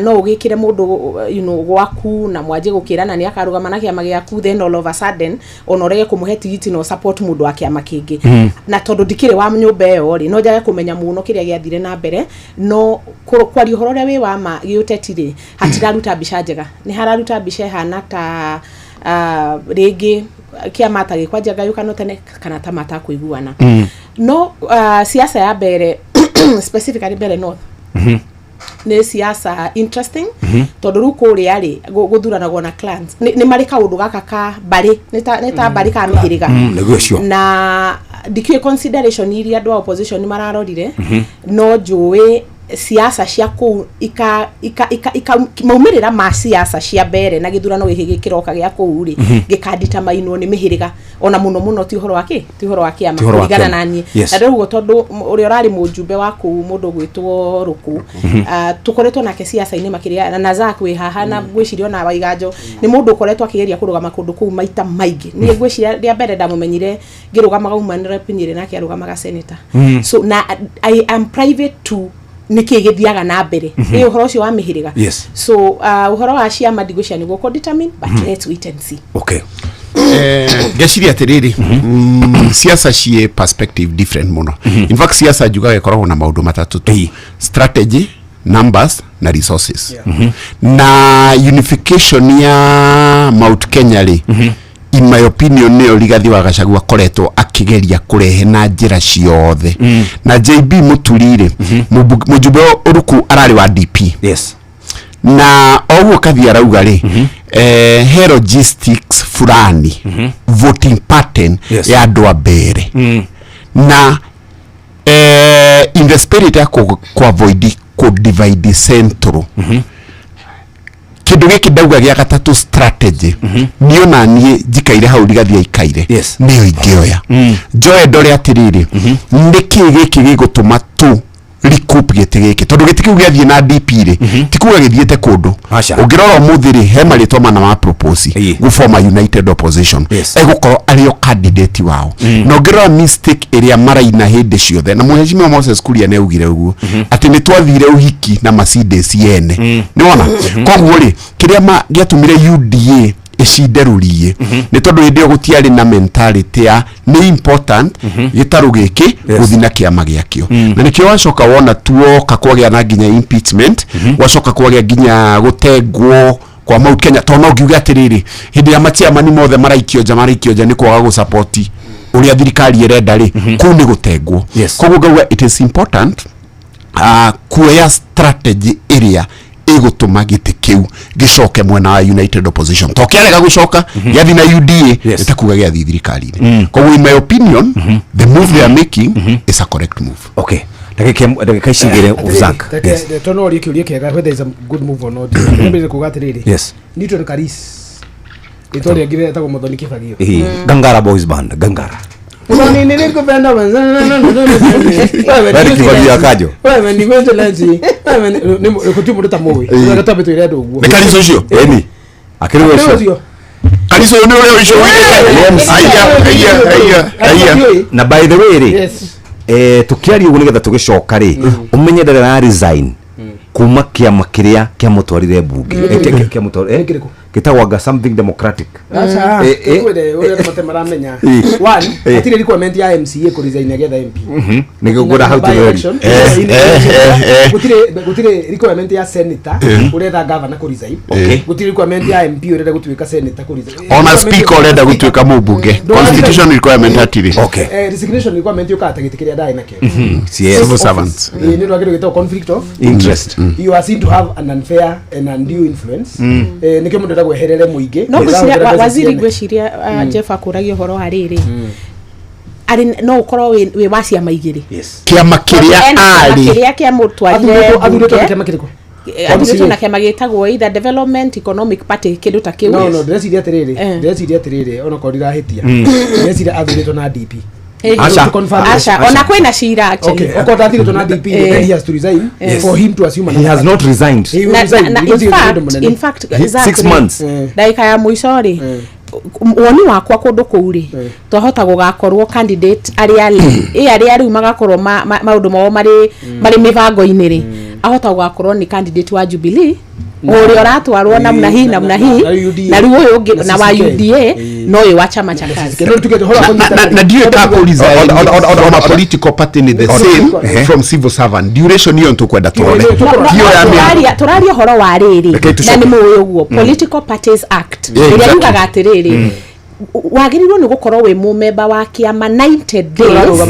no ũgĩkĩre mũndũ gwaku na mwanjie gũkĩrana nĩ akarũgama na kĩama gĩaku, then all of a sudden ona ũrege kũmũhe tigiti no support mũndũ wa kĩama kĩngĩ. Na tondũ ndikĩrĩ wa nyũmba ĩyo rĩ no njage kũmenya mũno kĩrĩa gĩathire na mbere, no kwaria ũhoro ũrĩa wĩ wa ma gĩũteti rĩ hatiraruta mbica njega, nĩ hararuta mbica ĩhana ta rĩngĩ kĩama ta gĩkwanjia ngayũkano tene kana ta matakũiguana. No siasa ya mbere, specifically Mbere North, nĩ siasa interesting tondũ rĩu kũrĩa rĩ gũthuranagwo na clans, nĩ marĩ kaũndũ gaka ka mbarĩ, nĩ ta mbarĩ ka mĩhĩrĩga. Nĩguo ũcio. Na ndikĩũĩ consideration iria andũ a opposition mararorire, no njũĩ siasa cia kũu ika ika ika ika maumĩrĩra ma siasa cia mbere na gĩthurano gĩkĩ gĩkĩroka gĩa kũu rĩ gĩkanditamainwo nĩ mĩhĩrĩga ona mũno mũno, ti ũhoro wa kĩ ti ũhoro wa kĩama Ti ũhoro wa kũringana kĩama. na niĩ. Na rĩu ũguo tondũ ũrĩa ũrarĩ mũjumbe wa kũu mũndũ ũgwĩtwo Rũkũ, tũkoretwo nake siasa-inĩ makĩria na Zack wĩ haha na ngwĩciria ona Waiganjo nĩ mũndũ ũkoretwo akĩgeria kũrũgama kũndũ kũu maita maingĩ. Niĩ ngwĩciria rĩa mbere ndamũmenyire ngĩrũgamaga woman rep Nyĩrĩ nake arũgamaga senator, so na I am private to nĩkĩ gĩthiaga na mbere ĩ ũhoro ũcio wa mĩhĩrĩga. So ũhoro wa ciama ndigwĩciria nĩguo kũ determine, but let's wait and see. Ngeciria atĩrĩrĩ, siasa ciĩ perspective different mũno. In fact, siasa njugaga ĩkoragwo na maũndũ matatũ tu: strategy, numbers na resources. Na unification ya Mount Kenya rĩ, in my opinion, nĩyo Rigathi wa Gachagua akoretwo akĩgeria kũrehe na njĩra ciothe. Na JB Mũturi rĩ, mũjumbe Ũruku ararĩ wa DP. Na oguo kathi arauga rĩ, he logistics fulani, voting pattern ya andũ a mbere na in the spirit ya ku avoid ku divide central. Kĩndũ gĩkĩ ndauga gĩa gatatũ, strategy, niĩ ona niĩ njikaire hau Rigathi aikaire nĩyo ingĩoya njoe ndore atĩrĩrĩ, nĩkĩ gĩkĩ gĩgũtũma tu recoup gĩtĩ gĩkĩ, tondũ gĩtĩ kĩu gĩathiĩ na DP rĩ ti kuga gĩthiĩte kũndũ. Aca. Ũngĩrora ũmũthĩ rĩ, he marĩtwa mana ma propose gũforma united opposition, egũkorwo arĩ o candidate wao. Na ũngĩrora mistake ĩrĩa maraina hĩndĩ ciothe, na mheshimiwa Moses Kuria nĩ augire ũguo atĩ nĩ twathire ũhiki na Mercedes yene nĩwona. Koguo rĩ, kĩrĩa gĩatũmire UDA ĩcinde rũriĩ nĩ tondũ hĩndĩ ĩyo gũtiarĩ na mentality ya nĩ important gĩtarũ gĩkĩ gũthiĩ na kĩama gĩakĩo. Na nĩkĩo wacoka wona tuoka kwagĩa na nginya impeachment, gwacoka kwagĩa nginya gũtengwo kwa Mount Kenya, tondũ no ngiuge atĩrĩrĩ, hĩndĩ ĩrĩa machairman mothe maraikio nja nĩ kwaga gũsupport ũrĩa thirikari ĩrenda rĩ, kũu nĩ gũtengwo. Koguo ngauga it is important kuoya strategy ĩrĩa ĩgũtũma gĩtĩ kĩu gĩcoke mwena wa united opposition, to kĩarega gũcoka gĩathiĩ na UDA nĩ ta kuga gĩathiĩ thirikari-inĩ. Koguo in my opinion, the move they are making is a correct move. Okay, ndagĩka ici igĩrĩ, Zack. Yes. Tono orie kĩũria kĩega, whether is a good move or not. Mbere kuga atĩrĩrĩ, Newton Karis Rĩtwa rĩangĩ rĩetagwo Muthoni Kĩbagio. Ĩĩ, Gangara Boys Band, Gangara. Muthoni nĩ ngũpenda Wewe Kĩbagio akajo. Wewe ni gwenjelenzi. Wewe ni gũtirĩ mũndũ ta mũĩ. Twambe twĩre andũ ũguo. Nĩ Kariso ũcio? Ĩni. Akĩrĩ we ũcio. Kariso nĩ ũrĩa ũcio. Aya aya aya aya. Na by the way rĩ. Yes. Tukiaria ũguo nĩgetha tũgĩcoka rĩ, ũmenye ndarĩ resign kuma kĩama kĩrĩa kĩamũtwarire mbunge. Kĩamũtwarire gĩtagwo something democratic. Aca, kwĩre ũrĩa andũ matarĩ maramenya. One, hatirĩ requirement ya MCA kũ resign agetha MP. Nĩguo ngwenda hau tũtheri. Gũtirĩ requirement ya senator ũretha governor kũ resign. Gũtirĩ requirement ya MP ũrenda gũtuĩka senator kũ resign. Ona speaker ũrenda gũtuĩka mũmbunge. Constitution requirement hatirĩ. Okay. Resignation requirement yũkaga ta gĩtĩ kĩrĩa ndarĩ nakĩo. Civil servants. Nĩ ũndũ wa kĩndũ gĩtagwo conflict of interest. You are seen to have an unfair and undue influence. Nĩkĩo mũndũ endagwo eherere mũingĩ. No ngwĩciria waziri ngwĩciria Jeff akũragia ũhoro wa rĩrĩ. Arĩ no ũkorwo wĩ wa ciama igĩrĩ. Kĩama kĩrĩa arĩ. Kĩrĩa kĩamũtwarire athurĩtwo na kĩama kĩrĩkũ? Athurĩtwo na kĩama gĩtagwo either Development Economic Party kĩndũ ta kĩu. No ndĩreciria atĩrĩrĩ, ndĩreciria atĩrĩrĩ onokorwo ndirahĩtia. Ndĩreciria athurĩtwo na DP. Asha, Asha, ona kwĩna cira actually. Okay, okorwo ndathurĩtwo na DP, then he has to resign for him to assume another. He has not resigned. He will resign. In fact, 6 months. Ndagĩka ya mũico rĩ, woni wakwa kũndũ kũu rĩ, twahota gũgakorwo candidate arĩa arĩa rĩu magakorwo maũndũ mao marĩ mĩbango-inĩ rĩ, ahota gũgakorwo nĩ candidate wa Jubilee ũrĩa ũratwarwo namna hii namna hii na rĩu ũyũ ũngĩ na wa UDA no ũyũ wa chama cha kazi. Na ndiũĩ ka kũ resign from a political party ni the same from civil servant. Duration iyo tũkwenda tũrore. Tũraria ũhoro wa rĩrĩ na nĩ mũĩ ũguo Political Parties Act ĩrĩa yugaga atĩrĩrĩ wagĩrĩirwo nĩ gũkorwo wĩ mũmemba wa kĩama 90 days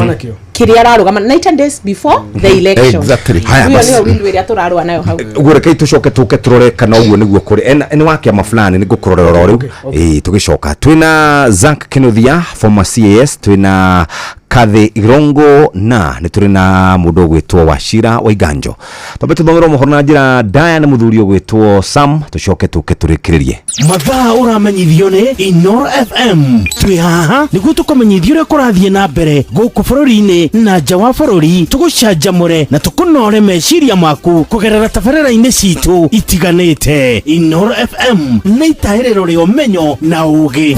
kĩrĩa ararũgama 90 days before the election. Exactly. Haya basi. Iyo nĩyo windu ĩrĩa tũrarũa nayo hau. Ũguo rekei tũcoke tũke tũrore kana ũguo nĩguo kũrĩ. Nĩ wa kĩama fulani nĩ ngũkũrorera oro rĩu. Tũgĩcoka twĩna Zack Kinuthia former CAS, twĩna Kathy Irongo na nĩ tũrĩ na mũndũ ũgwĩtwo Wachira Waiganjo. Twambe tũthomerwo mohoro na njĩra ndaya nĩ mũthuri ũgwĩtwo Sam, tũcoke tũke tũrĩkĩrĩrie. Mathaa ũramenyithio nĩ Inoro FM. Twĩ haha nĩguo tũkũmenyithie ũrĩa kũrathiĩ na mbere gũkũ bũrũri-inĩ na nja wa bũrũri, tũgũcanjamũre na tũkũnore meciria maku kũgerera tabarĩra-inĩ citũ itiganĩte. Inoro FM nĩ itahĩrĩro rĩa ũmenyo na ũũgĩ.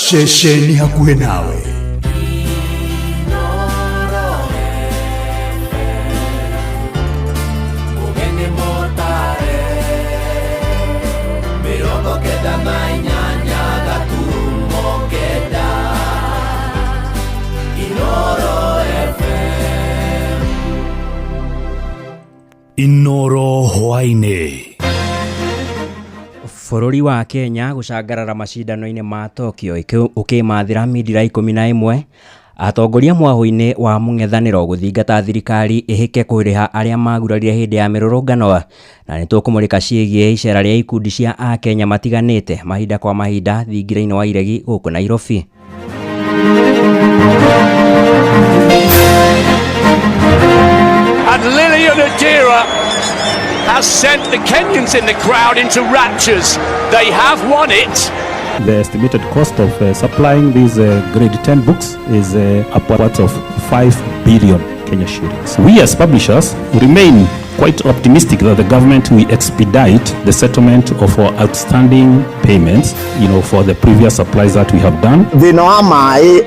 Ceceni hakuhĩ nawe. Inoro hwaĩ-inĩ. Bũrũri wa Kenya gũcangarara macindano-inĩ ma Tokyo ũkĩmathĩra mindira 11. Atongoria mwahũ-inĩ wa mũng'ethanĩro gũthingata thirikari ĩhĩke kũrĩha arĩa magurarire hĩndĩ ya mĩrũrũngano. Na nĩtũkũmũrĩka ciĩgiĩ icera rĩa ikundi cia Akenya matiganĩte mahinda kwa mahinda thingira-inĩ wa iregi gũkũ Nairobi. And Lilian Odira has sent the Kenyans in the crowd into raptures. They have won it. The estimated cost of supplying these grade 10 books is upwards of 5 billion Kenya shillings. We as publishers remain quite optimistic that the government will expedite the settlement of our outstanding payments, you know, for the previous supplies that we have done. Thĩna wa maĩ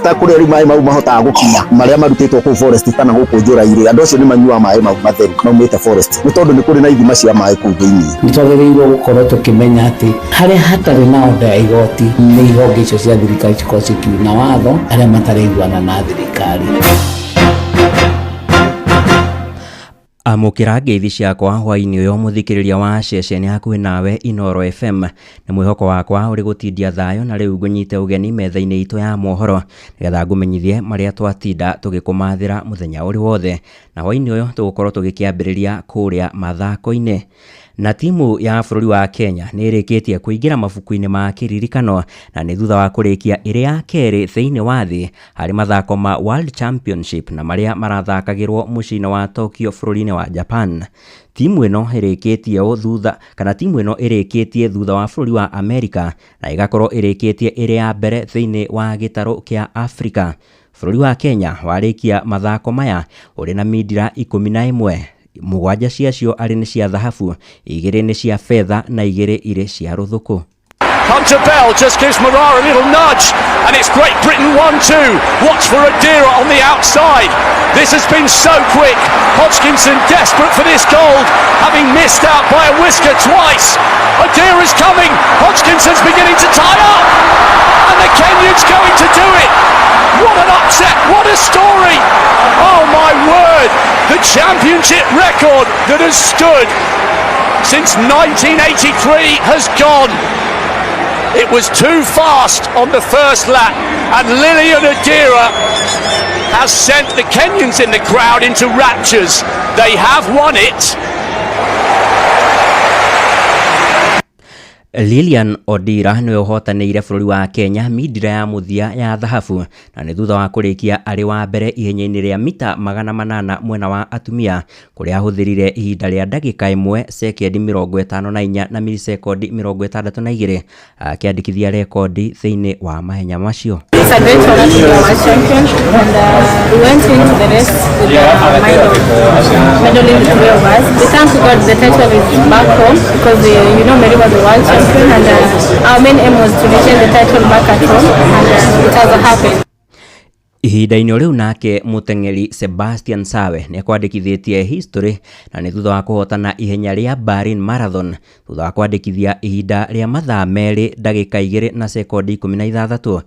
ta kũrĩa rĩu maĩ mau mahotaga gũkinya marĩa marutĩtwo kũu forest kana gũkũ njũra-irĩ, andũ acio nĩ manyuaga maĩ mau matheru maumĩte forest nĩ tondũ nĩ kũrĩ na ithima cia maĩ kũu thĩinĩ. Nĩ twagĩrĩirwo gũkorwo tũkĩmenya atĩ harĩa hatarĩ na order ya igoti nĩ ihonge icio cia thirikari cikorwo cikiuna watho arĩa mataraiguana na thirikari. Amũkĩra ngeithi ciakwa hwaĩ-inĩ ũyũ mũthikĩrĩria wa ceceni hakuhĩ nawe Inoro FM. Nĩ mwĩhoko wakwa ũrĩ gũtindia thayũ na rĩu ngũnyite ũgeni metha-inĩ itũ ya mohoro nĩgetha ngũmenyithie marĩa twatinda tũgĩkũmathĩra mũthenya ũrĩ wothe. Na hwaĩ-inĩ ũyũ tũgũkorwo tũgĩkĩambĩrĩria kũrĩa mathako-inĩ. Na timu ya bũrũri wa Kenya nĩ ĩrĩkĩtie kũingĩra mabuku-inĩ ma kĩririkano na nĩ thutha wa kũrĩkia ĩrĩ ya kerĩ thĩinĩ wa thĩ harĩ mathako ma World Championship na marĩa marathakagĩrwo mũciĩ-inĩ wa Tokyo bũrũri-inĩ wa Japan. Timu ĩno ĩrĩkĩtie ũũ thutha kana timu ĩno ĩrĩkĩtie thutha wa bũrũri wa Amerika na ĩgakorwo ĩrĩkĩtie ĩrĩ ya mbere thĩinĩ wa gĩtarũ kĩa Afrika. Bũrũri wa Kenya warĩkia mathako maya ũrĩ na mindira 11, 7 ciacio arĩ nĩ cia thahabu, 2 nĩ cia fedha na 2 irĩ cia rũthuku. Hunter Bell just gives Moraa a little nudge, and it's Great Britain 1-2. Watch for Odira on the outside. This has been so quick. Hodgkinson desperate for this gold, having missed out by a whisker twice. Odira's coming. Hodgkinson's beginning to tie up, and the Kenyan's going to do it. What an upset, what a story. Oh my word, the championship record that has stood since 1983 has gone. It was too fast on the first lap, and Lilian Odira has sent the Kenyans in the crowd into raptures. They have won it. Lilian Odira nĩwe ũhotanĩire bũrũri wa Kenya mindira ya mũthia ya thahabu na nĩ thutha wa kũrĩkia arĩ wa mbere ihenya-inĩ rĩa mita 800 mwena wa atumia kũrĩa ahũthĩrire ihinda rĩa ndagĩka 1 sekendi 54 na milisekondi 62 akĩandĩkithia rekondi thĩinĩ wa mahenya macio. It's a great honor to be a world champion, and we went into the race with the mind of medaling the three of us. We thank God the title is back home because you know Mary was a world champion, and our main aim was to retain the title back at home, and it has happened. Ihinda-inĩ rĩu nake mũteng'eri Sebastian Sawe nĩ akwandĩkithĩtie history na nĩ thutha wa kũhotana ihenya rĩa Berlin Marathon thutha wa kwandĩkithia ihinda rĩa mathaa 2 ndagĩka 2 na sekondi 16.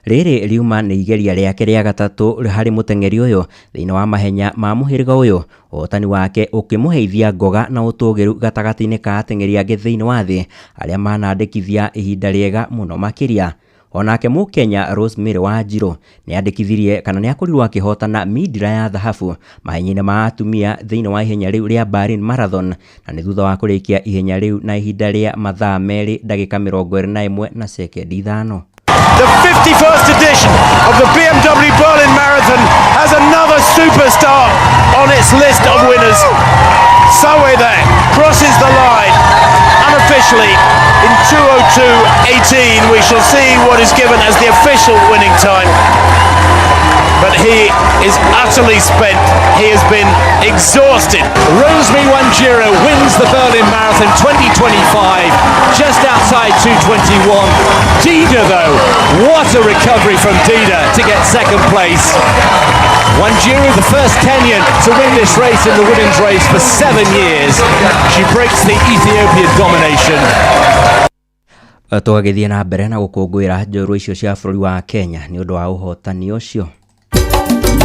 Rĩrĩ riuma nĩ igeria rĩake rĩa gatatũ harĩ mũteng'eri ũyũ thĩinĩ wa mahenya ma mũhĩrĩga ũyũ, ũhotani wake ũkĩmũheithia ngoga na ũtũgĩru gatagatĩ-inĩ ka ateng'eri angĩ thĩinĩ wa thĩ arĩa manandĩkithia ihinda rĩega mũno makĩria. Onake Mũkenya Rosemary Wanjiru nĩandĩkithirie kana nĩakorirwo akĩhotana mindira ya thahabu mahenya-inĩ ma atumia thĩinĩ wa ihenya rĩu rĩa Berlin Marathon na nĩ thutha wa kũrĩkia ihenya rĩu na ihinda rĩa mathaa 2 ndagĩka 21 na sekendi 5. The 51st edition of the BMW Berlin Marathon has another superstar on its list of winners. Sawe there crosses the line unofficially in 2:02.18. We shall see what is given as the official winning time. But he is utterly spent. He has been exhausted. Rosemary Wanjiru wins the Berlin Marathon 2025, just outside 2:21. Dida, though, what a recovery from Dida to get second place. Wanjiru, the first Kenyan to win this race in the women's race for 7 years. She breaks the Ethiopian domination. Tũgagĩthiĩ na mbere na gũkũngũĩra njorua icio cia bũrũri wa Kenya nĩ ũndũ wa ũhotani ũcio.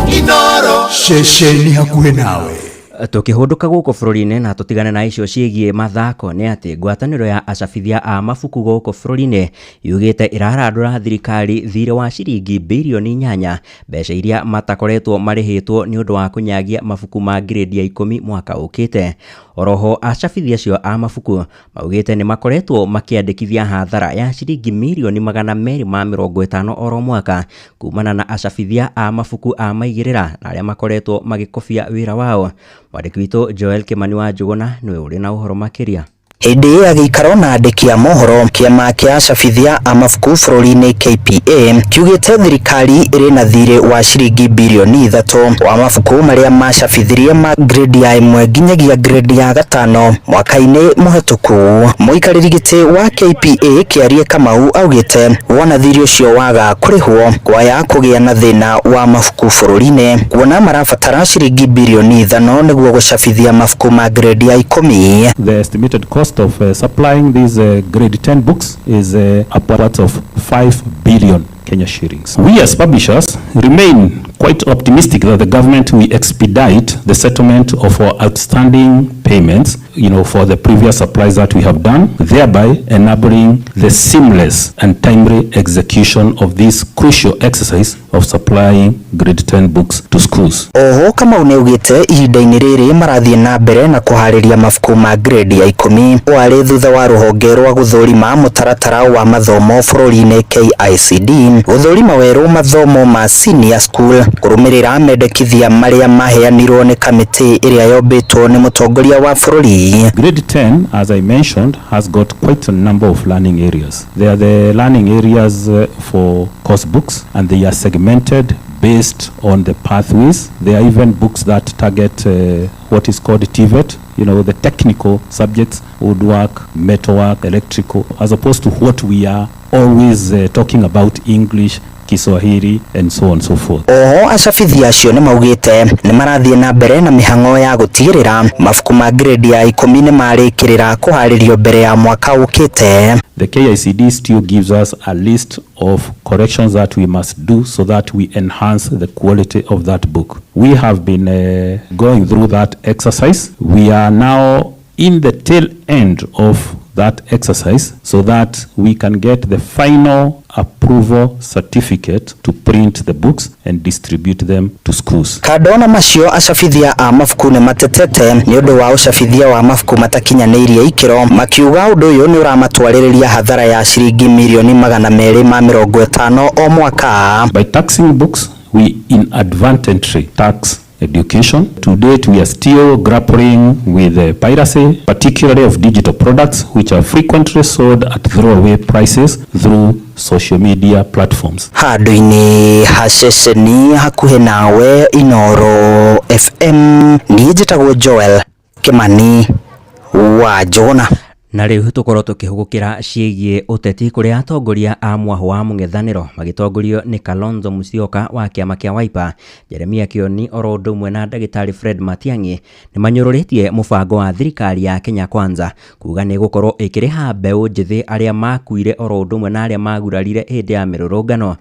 Inoro ceceni hakuhĩ nawe. Tũkĩhũndũka gũkũ bũrũri-inĩ na tũtigane na icio ciĩgiĩ mathako nĩ atĩ ngwatanĩro ya acabithia a mabuku gũkũ bũrũri-inĩ yugĩte ĩrarandũra thirikari thirĩ wa ciringi birioni 8 mbeca iria matakoretwo marĩhĩtwo nĩ ũndũ wa kũnyagia mabuku ma grade ya 10 mwaka ũkĩte. Oroho acabithia acio a mabuku maugĩte nĩ makoretwo makĩandĩkithia hathara ya ciringi mirioni 250 oro mwaka kumana na acabithia a mabuku a maigĩrĩra na arĩa makoretwo magĩkobia wĩra wao. Mwandĩki witũ Joel Kimani wa Njuguna nĩwe ũrĩ na ũhoro makĩria. Hĩndĩ ya gĩikaro na andĩki a mohoro kĩama kĩa acabithia a mabuku bũrũri-inĩ KPA kiugĩte thirikari ĩrĩ na thirĩ wa ciringi birioni 3 wa mabuku marĩa macabithirie ma grade ya 1 nginyagia grade ya 5 mwaka-inĩ mũhetũku. Mũikarĩri gĩtĩ wa KPA Kĩarie Kamau augĩte wona thirĩ ũcio waga kũrĩhwo kwaya kũgĩa na thĩna wa mabuku bũrũri-inĩ kuona marabatara ciringi birioni 5 nĩguo gũcabithia mabuku ma grade ya 10. The estimated cost of supplying these grade 10 books is upwards of 5 billion Kenya shillings. We as publishers remain quite optimistic that the government will expedite the settlement of our outstanding payments, for the previous supplies that we have done, thereby enabling the seamless and timely execution of this crucial exercise of supplying grade 10 books to schools. Oho Kamau nĩaugĩte ihinda-inĩ rĩrĩ marathiĩ na mbere na kũharĩria mabuku ma grade ya 10 warĩ thutha wa rũhonge rwa gũthũrima mũtaratara wa mathomo bũrũri-inĩ KICD gũthũrima werũ mathomo ma senior school kũrũmĩrĩra mendekithia marĩa maheanirwo nĩ kamĩtĩ ĩrĩa yombĩtwo nĩ mũtongoria wa bũrũri. Grade 10, as I mentioned, has got quite a number of learning areas. They are the learning areas for course books, and they are segmented based on the pathways. There are even books that target what is called TVET, the technical subjects, woodwork, metalwork, electrical, as opposed to what we are always talking about, English, Kiswahili, and so on and so forth. Oho acabithia acio nĩ maugĩte nĩ marathiĩ na mbere na mĩhang'o ya gũtigĩrĩra mabuku ma grade ya 10 nĩ marĩkĩrĩra kũharĩrio mbere ya mwaka ũkĩte. The KICD still gives us a list of corrections that we must do so that we enhance the quality of that book. We have been going through that exercise. We are now in the tail end of that exercise so that we can get the final approval certificate to print the books and distribute them to schools. Kando na macio acabithia a mabuku nĩ matetete nĩ ũndũ wa ũcabithia wa mabuku matakinyanĩirie ikĩro, makiuga ũndũ ũyũ nĩ ũramatwarĩrĩria hathara ya ciringi mirioni 250 o mwaka. By taxing books, we inadvertently tax education. To date, we are still grappling with the piracy, particularly of digital products, which are frequently sold at throwaway prices through social media platforms. Handũ-inĩ ha ceceni hakuhĩ nawe Inooro FM, niĩ njĩtagwo Joel Kimani wa Njũgũna. Na rĩu tũkorwo tũkĩhũgũkĩra ciĩgiĩ ũteti kũrĩa atongoria a mwahũ wa mũng'ethanĩro magĩtongorio nĩ Kalonzo Musyoka wa kĩama kĩa Wiper, Jeremia Kioni oro ũndũ ũmwe na ndagĩtarĩ Fred Matiang'i nĩ manyũrũrĩtie mũbango wa thirikari ya Kenya Kwanza kuga nĩ gũkorwo ĩkĩrĩha mbeũ njĩthĩ arĩa makuire oro ũndũ ũmwe na arĩa magurarire hĩndĩ ya mĩrũrũngano.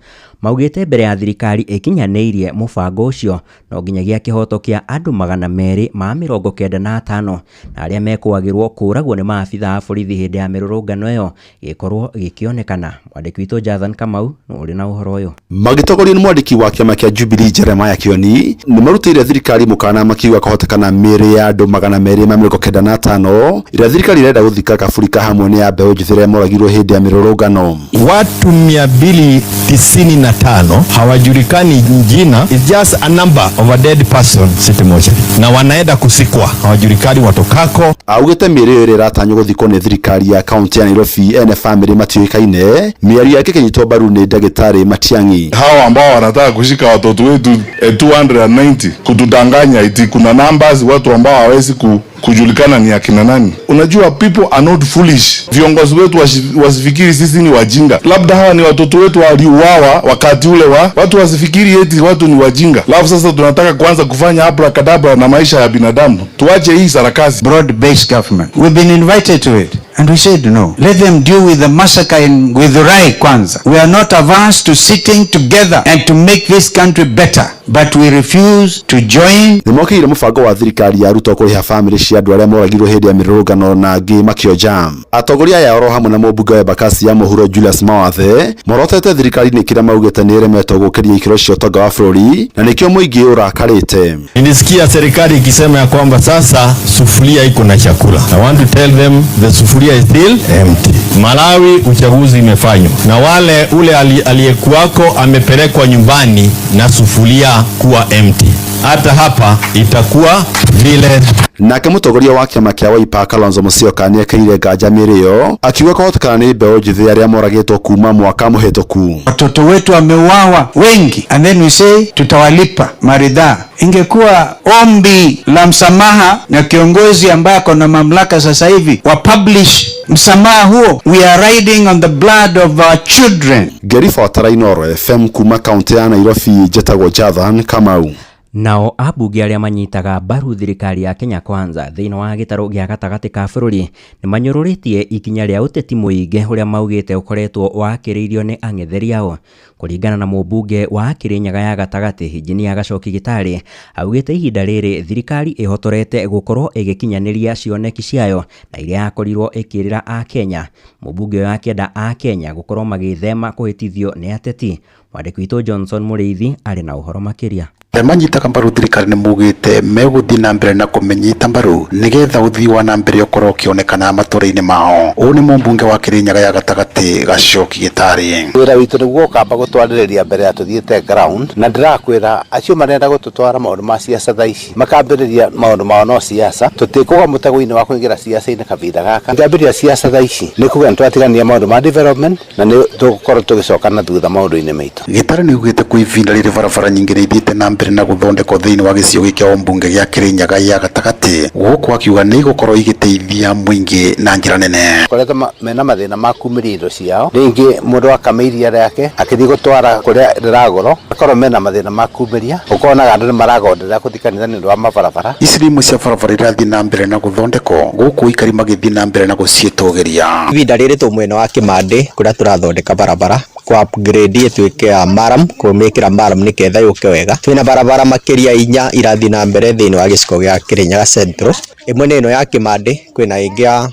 Maugĩte mbere ya thirikari ĩkinyanĩirie mũbango ũcio no nginyagia kĩhoto kĩa andũ 295 na arĩa mekũagĩrwo kũragwo nĩ maabitha a borithi hĩndĩ ya mĩrũrũngano ĩyo gĩkorwo gĩkĩonekana. Mwandĩki witũ Jathan Kamau nĩ ũrĩ na ũhoro ũyũ. Magĩtongorio nĩ mwandĩki wa kĩama kĩa Jubilee Jeremiah Kioni nĩ marutĩire thirikari mũkana makiuga kũhotekana mĩĩrĩ ya andũ 295 ĩrĩa thirikari ĩrenda gũthika kaburi ka hamwe nĩ ya mbeũ njĩthĩ arĩa moragirwo hĩndĩ ya mĩrũrũngano. Watu 295 hawajulikani jina, it's just a number of a dead person city mortuary, na wanaenda kusikwa, hawajulikani watokako. Augĩte mĩĩrĩ ĩyo ĩrĩa ĩratanywo gũthikwo nĩ thirikari ya kaunti ya Nairobi ene famĩlĩ matiũĩkaine. Mĩario yake ĩkĩnyitwo mbaru nĩ ndagĩtarĩ Matiang'i. Hawa ambao wanataka kushika watoto wetu 290 kutudanganya iti kuna numbers watu ambao hawawezi kujulikana ni akina nani. Unajua, people are not foolish. Viongozi wetu wasifikiri sisi ni wajinga. Labda hawa ni watoto wetu waliuawa wakati ule wa watu wasifikiri eti watu ni wajinga. Alafu sasa tunataka kuanza kufanya abracadabra na maisha ya binadamu. Tuache hii sarakasi. Broad based government. We've been invited to it and we said no. Let them deal with the massacre in Githurai kwanza. We are not averse to sitting together and to make this country better, but we refuse to join. Nĩmokĩire mũbango wa thirikari ya Ruto kũrĩha famĩlĩ cia andũ arĩa moragirwo hĩndĩ ya mĩrũrũngano na angĩ makĩonja. Atongoria aya oro hamwe na mũmbunge wa Embakasi ya mũhuro Julius Mawathe morotete thirikari-inĩ kĩrĩa maugĩte nĩ ĩremetwo gũkĩria ikĩro cia ũtonga wa bũrũri na nĩkĩo mũingĩ ũrakarĩte. Nilisikia serikali ikisema ya kwamba sasa sufuria iko na chakula. I want to tell them the sufuria is still empty. Malawi uchaguzi imefanywa na wale ule aliyekuwako amepelekwa nyumbani na sufuria kuwa empty. Hata hapa itakuwa vile. Nake mũtongoria wa kĩama kĩa Wiper Kalonzo Musyoka nĩekĩrire nganja mĩĩrĩ ĩyo akiuga kũhotekana nĩ mbeũ njĩthĩ arĩa moragĩtwo kuma mwaka mũhĩtũku. Watoto wetu wameuawa wengi and then we say tutawalipa maridhaa. Ingekuwa ombi la msamaha na kiongozi ambaye ako na mamlaka sasa hivi wa publish msamaha huo. We are riding on the blood of our children. Ngĩribotera Inooro FM kuma kaunti ya Nairobi, njĩtagwo Jathan Kamau. Nao ambunge arĩa manyitaga mbaru thirikari ya Kenya Kwanza thĩinĩ wa gĩtarũ gĩa gatagatĩ ka bũrũri nĩ manyũrũrĩtie ikinya rĩa ũteti mũingĩ ũrĩa maugĩte ũkoretwo wakĩrĩirio nĩ ang'etheri ao. Kũringana na mũmbunge wa Kĩrĩnyaga ya gatagatĩ Injinia Gacoki Gĩtarĩ, augĩte ihinda rĩrĩ thirikari ĩhotorete gũkorwo ĩgĩkinyanĩria cioneki ciayo na iria yakorirwo ĩkĩrĩra Akenya. Mũmbunge ũyũ akĩenda Akenya gũkorwo magĩthema kũhĩtithio nĩ ateti. Mwandĩki witũ Johnson Mũrĩithi arĩ na ũhoro makĩria. Arĩa manyitaga mbaru thirikari nĩ maugĩte megũthiĩ na mbere na kũmĩnyita mbaru nĩgetha ũthii wa na mbere ũkorwo ũkĩonekana matũra-inĩ mao. Ũũ nĩ mũmbunge wa Kĩrĩnyaga ya gatagatĩ Gacoki Gĩtarĩ. Wĩra witũ nĩguo ũkamba gũtwarĩrĩria mbere ya tũthiĩte ground, na ndĩrakwĩra acio marenda gũtũtwara maũndũ ma siasa thaa ici makambĩrĩria maũndũ mao no siasa. Tũtikũgwa mũtego-inĩ wa kũingĩra siasa-inĩ kahinda gaka. Tũngĩambĩrĩria siasa thaa ici nĩ kuga nĩtwatigania maũndũ ma development na nĩ tũgũkorwo tũgĩcoka na thutha maũndũ-inĩ maitũ. Gĩtarĩ nĩ augĩte kwa ihinda rĩrĩ barabara nyingĩ nĩ ithiĩte na mbere na gũthondekwo thĩinĩ wa gĩcigo gĩkĩ kĩa ũmbunge gĩa Kĩrĩnyaga ya gatagatĩ, gũkũ akiuga nĩ igũkorwo igĩteithia mũingĩ na njĩra nene. Koretwo mena mathĩna ma kumĩria indo ciao, rĩngĩ mũndũ akama iria rĩake akĩthiĩ gũtwara kũrĩa rĩragũrwo, akorwo mena mathĩna ma kumĩria, ũkonaga andũ nĩ maragonderera gũthiĩ kanitha nĩ ũndũ wa mabarabara. Ici nĩ imwe cia barabara irathiĩ na mbere na gũthondekwo gũkũ aikari magĩthiĩ na mbere na gũciĩtũgĩria. Ihinda rĩrĩ twĩ mwena wa Kĩmandĩ kũrĩa tũrathondeka barabara kwa upgrade ĩtuĩke ya maram, kũmĩkĩra maram nĩketha yũke wega. Twĩna barabara makĩria inya irathiĩ na mbere thĩinĩ wa gĩcigo gĩa Kĩrĩnyaga Central. Ĩmwe nĩ ĩno ya Kĩmandĩ, kwĩna ĩngĩ ya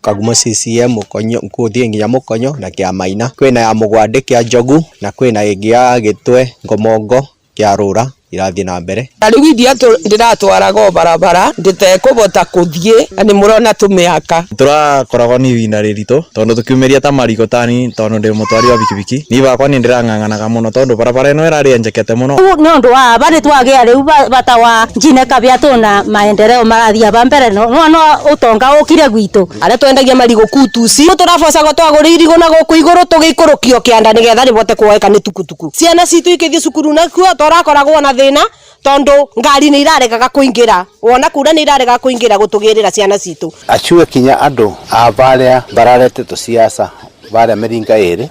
Kagumo CCM Mũkonyo, gũthiĩ nginya Mũkonyo na Kĩamaina, kwĩna ya Mũgwandĩ kĩa Njogu, na kwĩna ĩngĩ ya Gĩtwe Ngomongo kĩa Rũra irathiĩ na mbere. Rĩu iria ndĩratwaraga o barabara ndĩtekũbota kũthiĩ na nĩ mũrona tũmĩaka. Tũrakoragwo nĩ ihinda rĩritũ tondũ tũkiumĩria ta marigũ tani, tondũ ndĩ mũtwari wa bikibiki niĩ bakwa nĩ ndĩrang'ang'anaga mũno tondũ barabara ĩno ĩrarĩ njekete mũno. Nĩ ũndũ wa aba nĩ twagĩa rĩu bata wa njine kabĩa tũna maendeleo marathiĩ aba mbere, no no ũtonga ũkire gwitũ. Arĩa twendagia marigũ kutuci tũrabocagwo twagũrĩ irigũ na gũkũ igũrũ tũgĩikũrũkio kĩanda nĩgetha rĩbote kuoeka nĩ tukutuku. Ciana citũ ikĩthiĩ cukuru nakuo tũrakoragwo na thĩna tondu ngari nĩ iraregaga kũingĩra, wona kura nĩ iraregaga kũingĩra gũtũgĩrĩra ciana citũ. Aciwe kinya andũ a barĩa bararetete siasa barĩa mĩringa ĩrĩ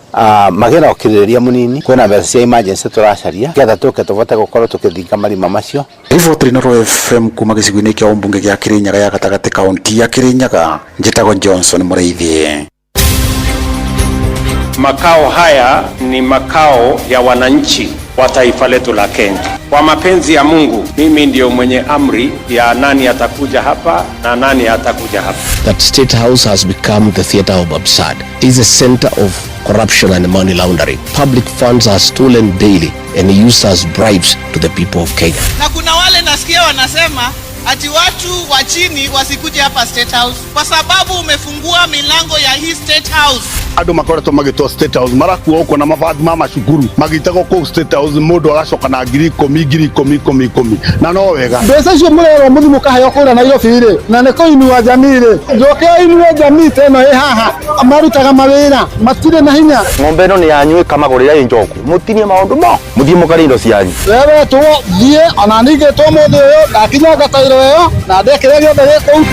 magĩra ũkirĩrĩria mũnini, kwĩna mbeca cia emergency tũracaria getha tũke tũbote gũkorwo tũkĩthinga marima macio. Riboti Inooro FM kuma gĩcigo-inĩ kĩa ũmbunge gĩa Kĩrĩnyaga ya gatagatĩ kaunti ya Kĩrĩnyaga, njĩtagwo Johnson Mũrĩithi. Makao haya ni makao ya wananchi wa taifa letu la Kenya. Kwa mapenzi ya Mungu, mimi ndio mwenye amri ya nani atakuja hapa na nani atakuja hapa. That State House has become the theater of absurd. It is a center of corruption and money laundering. Public funds are stolen daily and used as bribes to the people of Kenya. Na kuna wale nasikia wanasema ati watu wa chini wasikuje hapa State House kwa sababu umefungua milango ya hii State House. Andũ makoretwo magĩtwo State House marakuo ũguo na mabati ma macukuru magĩtagwo kũu State House, mũndũ agacoka na 10,000 10,000 10,000 10,000 na no wega. Mbeca icio mũrerwo mũthiĩ mũkaheo kũrĩa Nairobi rĩ, na nĩ kũinua jamii rĩ, njoke inue jamii ta ĩno ĩ haha, marutaga mawĩra matirĩ na hinya. Ng'ombe ĩno nĩ yanyu ĩkamagũrĩra ĩ njoku, mũtinie maũndũ mo mũthiĩ mũkarĩe indo cianyu. Wewe tũwo thiĩ ona ningĩtwo mũthĩ ũyũ ndakinya ngatairwo ĩyo na ndekĩrĩa gĩothe gĩ kũu.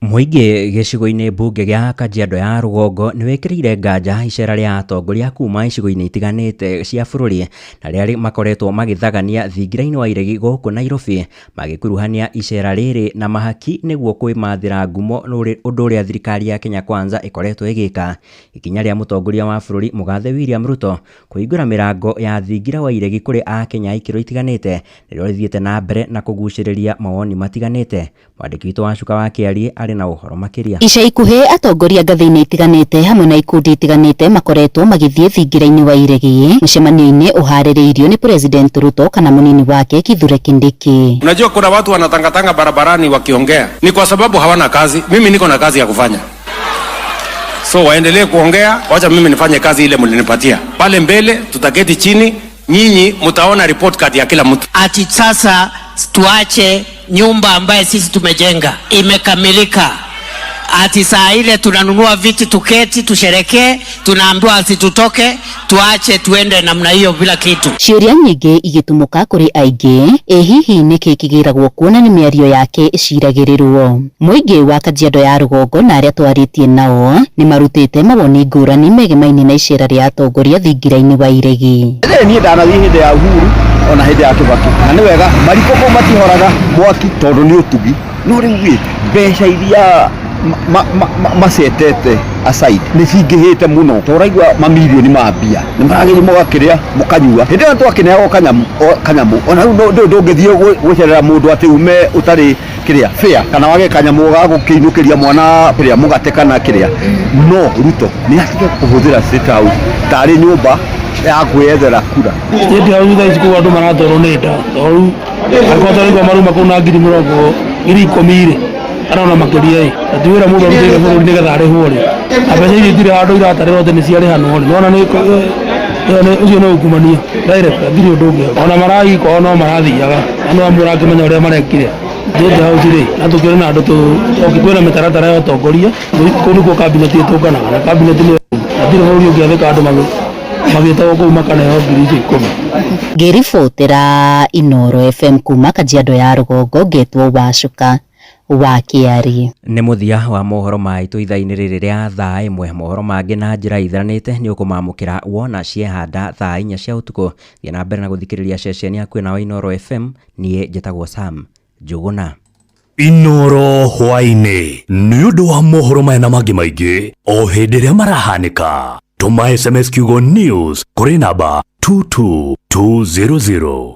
Mũingĩ gĩcigo-inĩ mbunge gĩa Kajiado ya rũgongo nĩ wĩkĩrĩire nganja icera rĩa atongoria kuma icigo-inĩ itiganĩte cia bũrũri na rĩa makoretwo magĩthagania thingira-inĩ wa iregi gũkũ Nairobi, magĩkuruhania icera rĩrĩ na mahaki nĩguo kwĩmathĩra ngumo ũndũ ũrĩa thirikari ya Kenya Kwanza ĩkoretwo ĩgĩka. Ikinya rĩa mũtongoria wa bũrũri Mũgathe William Ruto kũhingũra mĩrango ya thingira wa iregi kũrĩ Akenya ikĩro itiganĩte nĩrĩo rĩthiĩte na mbere na kũgucĩrĩria mawoni matiganĩte. Mwandĩki witũ wa Cuka wa Kĩarie arĩ na ũhoro makĩria. Ica ikuhĩ atongoria ngathĩ-inĩ itiganĩte hamwe na ikundi itiganĩte makoretwo magĩthiĩ thingira-inĩ wa iregi mũcemanio-inĩ ũharĩrĩirio nĩ President Ruto kana mũnini wake Kithure Kindiki. Unajua kuna watu wanatangatanga barabarani wakiongea ni kwa sababu hawana kazi. Mimi niko na kazi ya kufanya, so waendelee kuongea, wacha mimi nifanye kazi ile mlinipatia. Pale mbele tutaketi chini, nyinyi mtaona report card ya kila mtu. Ati sasa tuache nyumba ambaye sisi tumejenga imekamilika, ati saa ile tunanunua viti tuketi tusherekee, tunaambiwa ati tutoke. Mtuache tuende namna hiyo bila kitu. Ciũria nyingĩ igĩtumũka kũrĩ aingĩ, ĩ hihi nĩkĩ kĩgĩragwo kuona nĩ mĩario yake ĩciragĩrĩrwo. Mũingĩ wa Kajiado ya rũgongo na arĩa twarĩtie nao nĩ marutĩte mawoni ngũrani megemaine na icera rĩa atongoria thingira-inĩ wa iregi. Rĩrĩ niĩ ndanathiĩ hĩndĩ ya Uhuru ona hĩndĩ ya Kibaki na nĩ wega mariko kũu matihoraga mwaki tondũ nĩ ũtugi no rĩu rĩ mbeca iria macetete aside nĩ cingĩhĩte mũno to ũraigua mamirioni ma mbia nĩ maragĩthiĩ mũgakĩrĩa mũkanyua hĩndĩ ĩyo twakĩneagwo kanyamũ o kanyamũ ona rĩu ndũngĩthiĩ gũcerera mũndũ atĩ ume ũtarĩ kĩrĩa fair kana wage kanyamũ ga gũkĩinũkĩria mwana kĩrĩa mũgate kana kĩrĩa no Ruto nĩ atige kũhũthĩra State House tarĩ nyũmba ya kwĩyethera kura. State House thaa ici kũu andũ maratwarwo nĩ nda tondũ angĩkorwo twarĩkwo maruma kũu na ngiri mĩrongo 10,000 rĩ kana ona makĩria ĩ na ti wĩra mũndũ arutĩire bũrũri nĩgetha arĩhwo rĩ na mbeca icio itirĩ handũ iratarĩrwo atĩ nĩ ciarĩhanwo rĩ nĩwona nĩ ĩyo nĩ ũcio nĩ ungumania direct hatirĩ ũndũ ũngĩ ona marathiĩ kwao no marathiaga na no amwe ũrakĩmenya ũrĩa marekire. State House rĩ na tũkĩrĩ na andũ kwĩna mĩtaratara ya ũtongoria kũu nĩkuo cabinet ĩtũnganaga na cabinet nĩ hatirĩ bũrũri ũngĩathĩka andũ magĩtagwo kũu makaneo 10,000. Ngĩribotera Inooro FM kuma Kajiado ya rũgongo ngetwo Wacuka wa Kĩari. Nĩ mũthia wa mohoro maitũ ithaa-inĩ rĩrĩ rĩa thaa 1. Mohoro mangĩ na njĩra itharanĩte nĩ ũkũmamũkĩra wona ciehanda thaa 4 cia ũtukũ. Thiĩ na mbere na gũthikĩrĩria ceceni yaku ĩno ya Inooro FM. Niĩ njĩtagwo Sam Njũgũna. Inooro hwaĩ-inĩ nĩ ũndũ wa mohoro maya na mangĩ maingĩ o hĩndĩ ĩrĩa marahanĩka. Tũma SMS kiugo news kũrĩ namba 22200.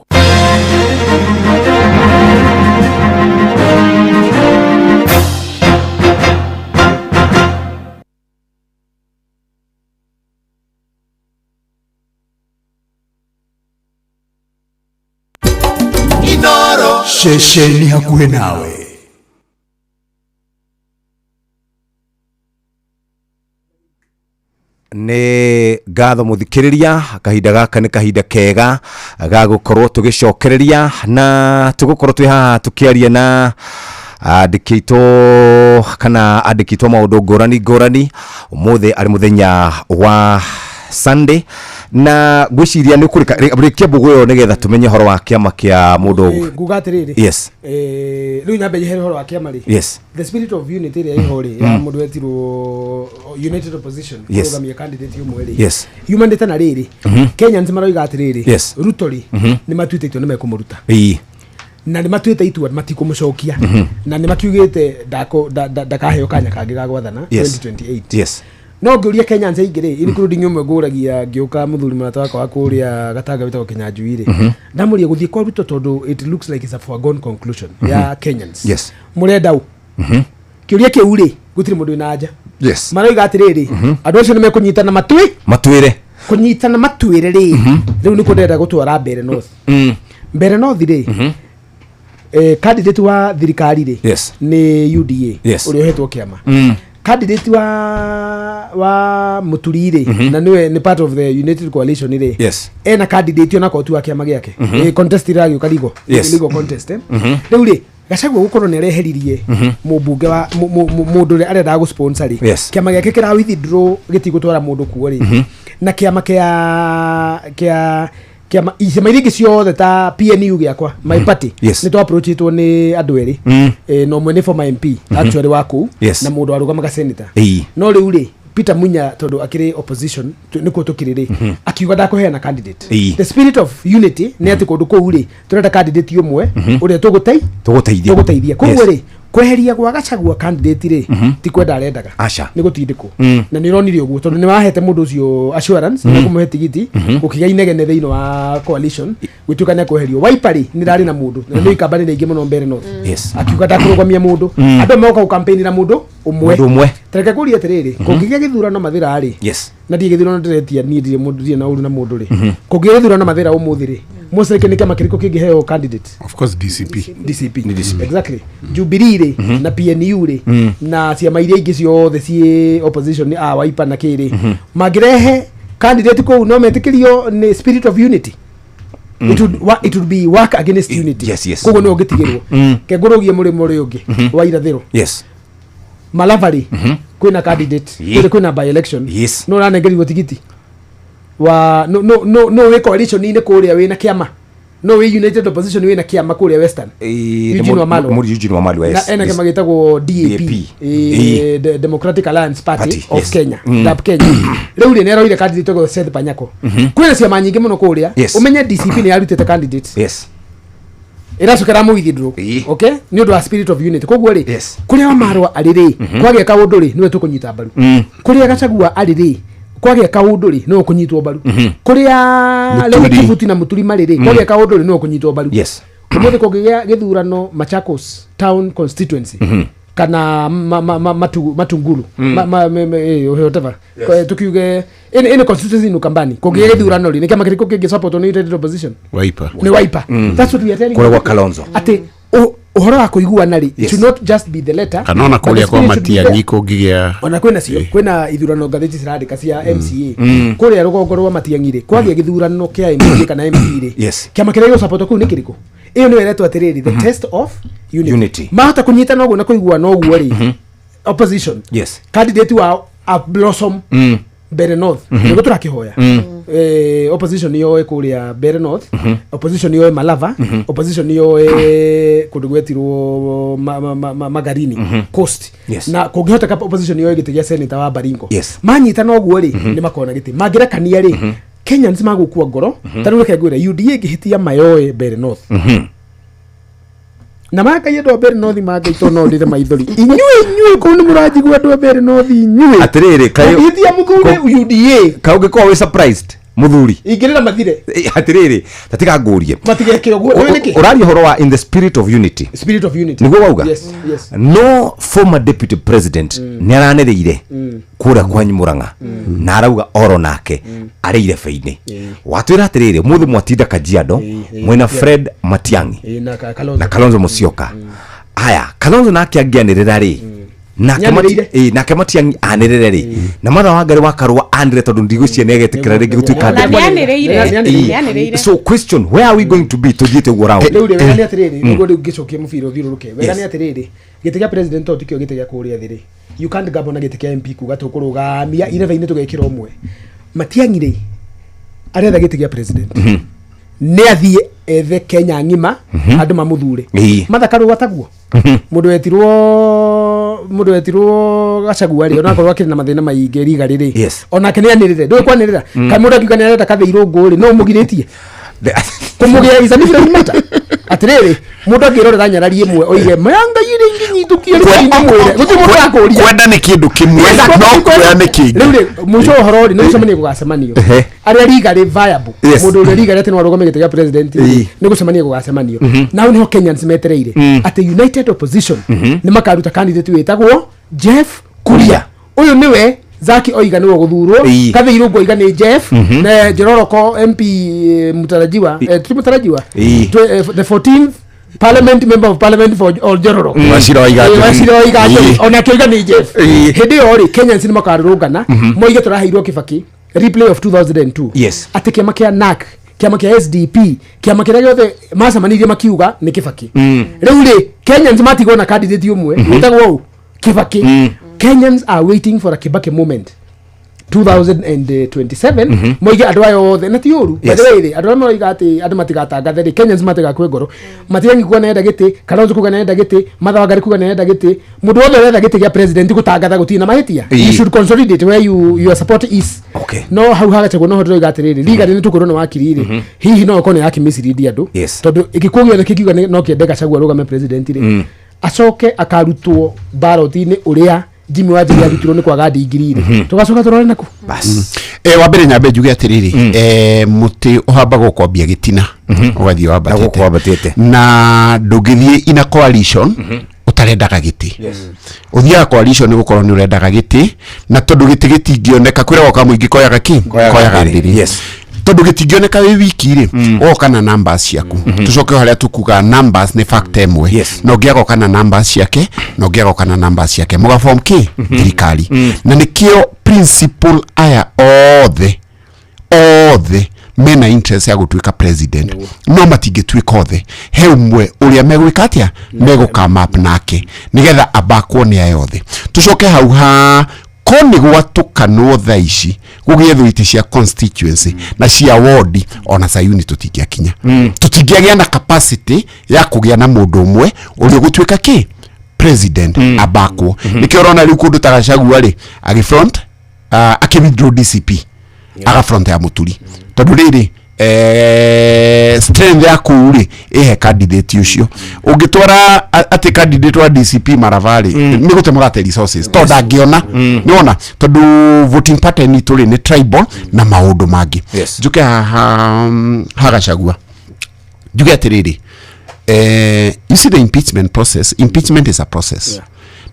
Inooro. Ceceni hakuhĩ nawe. Nĩ ngatho mũthikĩrĩria, kahinda gaka nĩ kahinda kega ga gũkorwo tũgĩcokereria na tũgũkorwo twĩ haha tũkĩaria na andĩki aitũ kana andĩki aitũ a maũndũ ngũrani ngũrani. Ũmũthĩ arĩ mũthenya wa Sunday na ngwĩciria nĩ ũkũrĩka rĩkia mbũgũ ĩyo nĩgetha tũmenye ũhoro wa kĩama kĩa mũndũ ũguo. Nguga atĩrĩrĩ. Yes. Rĩu nyambe njehere ũhoro wa kĩama rĩ. Yes. The spirit of unity ĩrĩa ĩho rĩ, ya mũndũ wetirwo United Opposition, Yes. kũrũgamia candidate ũmwe rĩ. Yes. Yumanĩte na rĩrĩ. Kenyans maroiga atĩrĩrĩ. Yes. Ruto rĩ, nĩ matuĩte itua nĩ mekũmũruta. Ĩĩ. Na nĩ matuĩte itua matikũmũcokia. Na nĩ makiugĩte ndakaheo kanya kangĩ ga gwathana Yes. 2028. Yes. No ngĩũria Kenyans aingĩ rĩ, including ũmwe ngũragia ngĩũka mũthuri mũrata wakwa wa kũrĩa Gatanga wĩtagwo Kĩnyanjui rĩ. Ndamũria gũthiĩ kwa Ruto tondũ it looks like it's a foregone conclusion ya Kenyans. Yes. Mũrenda ũ? Kĩũria kĩu rĩ, gũtirĩ mũndũ wĩna anja. Yes. Maroiga atĩrĩrĩ, andũ acio nĩ mekũnyitana matui? Matuĩre. Kũnyitana matuĩre rĩ, rĩu nĩkuo ndĩrenda gũtwara Mbeere North. Mbeere North rĩ, candidate wa thirikari rĩ, Yes. nĩ UDA, Yes. ũrĩa ũhetwo kĩama. Candidate wa Mũturi rĩ, na nĩwe nĩ part of the United Coalition rĩ, Yes. ena candidate ona korwo ti wa kĩama gĩake. Contest ĩragĩũka legal. Yes. Legal contest, eh. Rĩu rĩ, Gachagua gũkorwo nĩ areheririe mũmbunge wa mũndũ ũrĩa arendaga gũ-sponsor rĩ. Yes. Kĩama gĩake kĩra withdraw gĩtigũtwara mũndũ kuo rĩ. Na kĩama kĩa kĩama ciama iria ingĩ ciothe ta PNU gĩakwa, my party, Yes. nĩ twa-approachĩtwo nĩ andũ erĩ. Na ũmwe nĩ former MP, actually wa kũu, Yes. na mũndũ warũgamaga senator. Ĩĩ. No rĩu rĩ, Peter Munya tondũ akĩrĩ opposition, nĩkuo tũkĩrĩ rĩ, akiuga ndakũheana candidate. Ĩĩ. The spirit of unity nĩ atĩ kũndũ kũu rĩ, tũrenda candidate ũmwe ũrĩa Tũgũteithia. tũgũteithia. Koguo Yes. rĩ, kweheria gwa Gachagua candidate rĩ, ti kwenda arendaga. Aca. Nĩ gũtindĩkwo. Na nĩ ũronire ũguo tondũ nĩ wahete mũndũ ũcio assurance, nĩ kũmũhe tigiti, gũkĩgĩa inegene thĩinĩ wa coalition, gũtuĩka nĩ ekweherio. Wiper rĩ, nĩ rarĩ na mũndũ, na nĩ ikamba nĩ rĩingĩ mũno Mbeere North. Yes. Akiuga ndakũrũgamia mũndũ. Andũ moka gũkampĩinĩra mũndũ ũmwe. Mũndũ ũmwe. Ta reke ngũrie atĩrĩrĩ, kũngĩgĩa gĩthurano Mathĩra rĩ, Yes. na ndirĩ gĩthurano ndĩretia niĩ ndirĩ mũndũ, ndirĩ na ũru na mũndũ rĩ. Kũngĩgĩa gĩthurano Mathĩra ũmũthĩ rĩ, Mũceke nĩ kĩama kĩrĩkũ kĩngĩheo candidate? Of course DCP. DCP. Ni DCP. Exactly. Jubilee rĩ, na PNU rĩ, na ciama iria ingĩ ciothe ciĩ opposition a Wiper na kĩ rĩ, mangĩrehe candidate kũu no metĩkĩrio nĩ spirit of unity. It would be work against unity. Yes, yes. Koguo nĩ ũngĩtigĩrwo. Kengũrũgie mũrĩmo ũrĩa ũngĩ wa irathĩro. Yes. Malava rĩ, kwĩna candidate, Ye. kwĩna by election. Yes. No ũranengerirwo tigiti. Wa no no no no wĩ coalition-inĩ kũrĩa wĩna kĩama, no wĩ united opposition wĩna kĩama kũrĩa Western. Eugene Wamalwa. Eugene Wamalwa, yes. Na ena kĩama gĩtagwo DAP, DAP. Democratic Alliance Party, Party, of yes. Kenya, DAP Kenya. Rĩu rĩ, nĩaroire candidate ũgwo Seth Panyako. Kwĩna ciama nyingĩ mũno kũrĩa. Ũmenye DCP nĩ yarutĩte candidate, ĩracoka ĩramũ withdraw, okay, nĩ ũndũ wa spirit of unity. Koguo rĩ, kũrĩa Wamarwa arĩ rĩ, kwagĩa kaũndũ rĩ, nĩwe tũkũnyita mbaru. Kũrĩa Gachagua arĩ rĩ, kwagĩa kaũndũ rĩ, nĩwe ũkũnyitwo mbaru. Kũrĩa Mũturi. Leni Kivuti na Mũturi marĩ rĩ, kwagĩa kaũndũ rĩ, nĩwe ũkũnyitwo mbaru. Ũmũthĩ kũngĩgĩa gĩthurano Machakos town constituency kana Matungulu, whatever. Tukiuge any constituency in Ukambani, kũngĩgĩa gĩthurano rĩ, nĩ kĩama kĩrĩkũ kĩngĩ support nĩ united opposition? Wiper. Nĩ Wiper. That's what we are telling Kũrĩa you. gwa Kalonzo. Atĩ ũhoro wa kũiguana rĩ, it should not just be the letter, Kana ona but the kũrĩa kwa spirit should be Matiang'i there. kũngĩgĩa Ona kwĩna cio, kwĩna ithurano ngathĩti cirandĩka cia MCA kũrĩa rũgongo rwa Matiang'i rĩ, kwagĩa gĩthurano kĩa MCA kana MP rĩ, kĩama kĩrĩa gĩgũsupport kũu nĩ kĩrĩkũ? Ĩyo nĩyo ĩretwo atĩrĩrĩ, the test of unity. Unity. Mahota kũnyitana ũguo na kũiguana ũguo rĩ, opposition candidate wao a blossom Mbere North, nĩguo tũrakĩhoya. Opposition yoe kũrĩa Mbere North, opposition yoe Malava, opposition yoe kũndũ gwetirwo Magarini Coast, na kũngĩhoteka opposition yoe gĩtĩ gĩa senator wa Baringo. Manyitana ũguo rĩ, nĩ makona gĩtĩ. Mangĩrekania rĩ, Kenyans magũkua ngoro. Ta rĩu reke ngwĩre, UDA ĩngĩhĩtia mayoe Mbere North, na makai andũ a Mbere North mangaitwo, no ndĩre maithori. Inyuĩ, inyuĩ kũu nĩ mũranjigua, andũ a Mbere North, inyuĩ Atĩrĩrĩ, mũngĩhĩtia mũthure UDA, kaĩ ũngĩkorwo wĩ surprised, mũthuri? Ingĩrĩra mathire. Atĩrĩrĩ, tatiga ngũrie. Matigeke ũguo. Nĩũĩ nĩkĩ? Ũraria ũhoro wa in the spirit of unity. Spirit of unity. Nĩguo wauga? Yes. No former deputy president nĩ aranĩrĩire kũrĩa kwanyu Mũrang'a na arauga oro nake arĩ irebe-inĩ. Watwĩra atĩrĩrĩ, mũthĩ mwatinda Kajiado mwĩna Fred Matiang'i Ĩĩ, na Kalonzo. Na Kalonzo Musyoka. Haya, Kalonzo nake angĩanĩrĩra rĩ, nake Nĩanĩrĩire. Nake Matiang'i anĩrĩre rĩ, na Martha Wangari wa Karua anĩrĩre, tondũ ndigwĩciria nĩagetĩkĩra rĩngĩ gũtuĩka Na deputy. nĩanĩrĩire. Ĩĩ. Nĩanĩrĩire. So question, where are we going to be tũthiĩte ũguo round? Rĩu rĩ, wega nĩ atĩrĩrĩ, nĩguo rĩu ngĩcokie mũbira ũthiũrũrũke, wega nĩ atĩrĩrĩ, gĩtĩ gĩa president to tikĩo gĩtĩ gĩa kũrĩa thĩ rĩ. You can't gamble na gĩtĩ kĩa MP kuga tũkũrũgamia irebe-inĩ tũgekĩra ũmwe. Matiang'i rĩ, aretha gĩtĩ gĩa president, nĩ athiĩ ethe Kenya ng'ima andũ mamũthure. Martha Karua taguo mũndũ wetirwo Gachagua rĩ, onakorwo akĩrĩ na mathĩna maingĩ riga rĩrĩ, onake nĩ anĩrĩre. Ndũĩ kwanĩrĩra kana mũndũ akiuga nĩ arenda kathĩ irũngũ rĩ, no ũmũgirĩtie kũmũgĩa is a different matter. Atĩrĩrĩ, mũndũ angĩrorera nyarari ĩmwe oige maya ngai rĩ ingĩnyitũkia rĩ, ndĩmwĩre gũtirĩ mũndũ ũrakũria. Kwenda nĩ kĩndũ kĩmwe, no kuoya nĩ kĩngĩ. Rĩu rĩ, mũico wa ũhoro rĩ, nĩ gũcemania gũgacemanio arĩa riga rĩ viable. Mũndũ ũrĩa riga rĩ atĩ no arũgame gĩtĩ gĩa president rĩ, nĩ gũcemania gũgacemanio. Na hau nĩho Kenyans metereire atĩ united opposition nĩ makaruta candidate wĩtagwo Jeff Kuria. Ũyũ nĩwe Zaki oiga nĩwe ũgũthurwo. Kathĩ Irũngũ oiga nĩ Jeff. Na Njororoko MP, mtarajiwa, ti mtarajiwa, the 14th parliament, member of parliament for Oljororo. Wachira oiga atĩrĩ. Wachira oiga atĩrĩ, onake oiga nĩ Jeff. Hĩndĩ ĩyo rĩ, Kenyans nĩ makarũrũngana moige tũraheirwo Kibaki replay of 2002, atĩ kĩama kĩa NAC, kĩama kĩa SDP, kĩama kĩrĩa gĩothe macemanirie makiuga nĩ Kibaki. Rĩu rĩ, Kenyans matigwo na candidate ũmwe wĩtagwo ũ Kibaki. Kenyans are waiting for a Kibaki moment 2027, moige andũ aya othe na ti ũru. By the way rĩ, andũ arĩa maroiga atĩ andũ matigatangathe rĩ, Kenyans matigakue ngoro. Matiang'i kuga nĩarenda gĩtĩ, Kalonzo kuga nĩarenda gĩtĩ, Martha Wangari kuga nĩarenda gĩtĩ, mũndũ wothe ũretha gĩtĩ gĩa president, gũtangatha gũtirĩ na mahĩtia. You should consolidate where your support is. No hau hagachagwo noho ndĩroiga atĩrĩrĩ, riga nĩ tũkwĩrwo nĩ wakiri rĩ, hihi no ĩkorwo nĩ yakĩmislead andũ, tondũ gĩkuũ gĩothe kĩngiuga no kĩende Gachagua arũgame president rĩ, acoke akarutwo ballot-inĩ ũrĩa Jimmy Wanjigi arutirwo nĩ kwaga ndigiri rĩ, tũgacoka tũrore naku. Wa mbere nyambe njuge atĩrĩrĩ, mũtĩ ũhambaga ũkwambia gĩtina, ũgathiĩ wambatĩte, na ndũngĩthiĩ ina coalition ũtarendaga gĩtĩ. Ũthiaga coalition nĩ gũkorwo nĩ ũrendaga gĩtĩ, na tondũ gĩtĩ gĩtingĩoneka, kwĩragwo kamũingĩ koyaga kĩ? Koyaga ndĩrĩ. Tondũ gĩtingĩoneka wĩ wiki rĩ, ũgoka na numbers ciaku. Tũcoke o harĩa tukuga numbers nĩ factor ĩmwe, na ũngĩ agoka na numbers ciake, na ũngĩ agoka na numbers ciake, mũgaform kĩ? Thirikari. Na nĩkĩo principle aya othe othe mena interest ya gũtuĩka president, no matingĩtuĩka othe. He ũmwe ũrĩa megwĩka atĩa, megũkama up nake nĩgetha abakwo nĩ aya othe. Tũcoke hau ha Ko nĩ gwatũkanwo thaa ici gũgĩethwo itĩ cia constituency na cia ward, ona Sayuni tũtingĩakinya, tũtingĩagĩa na capacity ya kũgĩa na mũndũ ũmwe ũrĩa ũgũtuĩka kĩ president abakwo. Nĩkĩo ũrona rĩu kũndũ ta Gachagua rĩ agĩ front, akĩ withdraw DCP, aga front ya Mũturi, tondũ rĩrĩ strength ya kũu rĩ ĩhe candidate ũcio. Ũngĩtwara atĩ candidate wa DCP Maraba rĩ, nĩ gũte mũgate resources tondũ ndangĩona. Nĩwona, tondũ voting pattern itũ rĩ nĩ tribal na maũndũ mangĩ. Njuke haha ha Gachagua, njuge atĩrĩrĩ, you see the impeachment process, impeachment is a process.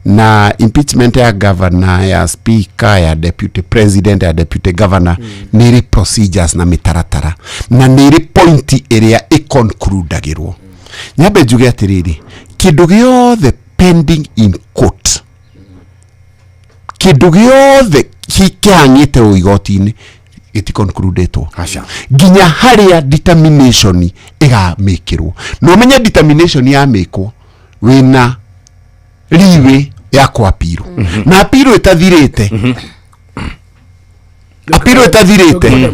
Na impeachment ya governor, ya speaker, ya deputy president, ya deputy governor, nĩ ĩrĩ procedures na mĩtaratara na nĩ ĩrĩ point ĩrĩa ĩconcludagĩrwo. Nyambe njuge atĩrĩrĩ, kĩndũ gĩothe pending in court, kĩndũ gĩothe kĩhang'ĩte o igoti-inĩ gĩticoncludĩtwo nginya harĩa determination ĩgamĩkĩrwo. Na ũmenye determination yamĩkwo, wĩna leeway ya kwapiro, na apiro ĩtathirĩte, apiro ĩtathirĩte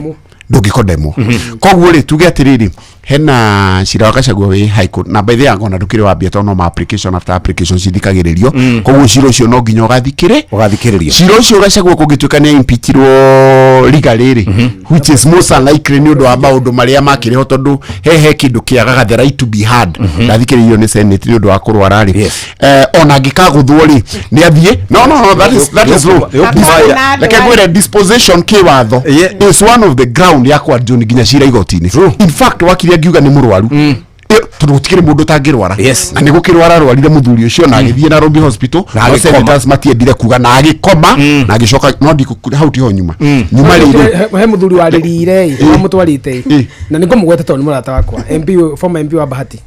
ndũngĩkondemwo. Koguo rĩ, tuge atĩrĩrĩ, hena cira wa Gachagua wĩ high court, na by the way ona ndũkĩrĩ wambia tondũ no ma application after application cithikagĩrĩrio. Koguo cira ũcio no nginya ũgathikĩrĩ ũgathikĩrĩrio. Cira ũcio Gachagua kũngĩtuĩka nĩ impeachirwo legally rĩ, which is most unlikely nĩ ũndũ wa maũndũ marĩa makĩrĩ ho, tondũ he kĩndũ kĩagaga the right to be heard, ndathikĩrĩirio nĩ senate nĩ ũndũ wa kũrwara rĩ, ona angĩkagũthwo rĩ, nĩ athiĩ. No, no, no, that is wrong. Reke ngwĩre, disposition kĩwatho is one of the ground ya kwadjourn nginya cira igoti-inĩ. In fact, wakiri angiuga nĩ mũrwaru, tondũ gũtikĩrĩ mũndũ ũtangĩrwara, na nĩ gũkĩrwara arwarire mũthuri ũcio na agĩthiĩ Nairobi Hospital, Na no agĩkoma. senators matiendire kuga na agĩkoma na agĩcoka, no ndikũ hau tiho nyuma nyuma rĩrĩ. He mũthuri warĩrire ĩ wamũtwarĩte ĩ, na nĩ ngũmũgweta tondũ nĩ mũrata wakwa, MP, former MP wa Bahati.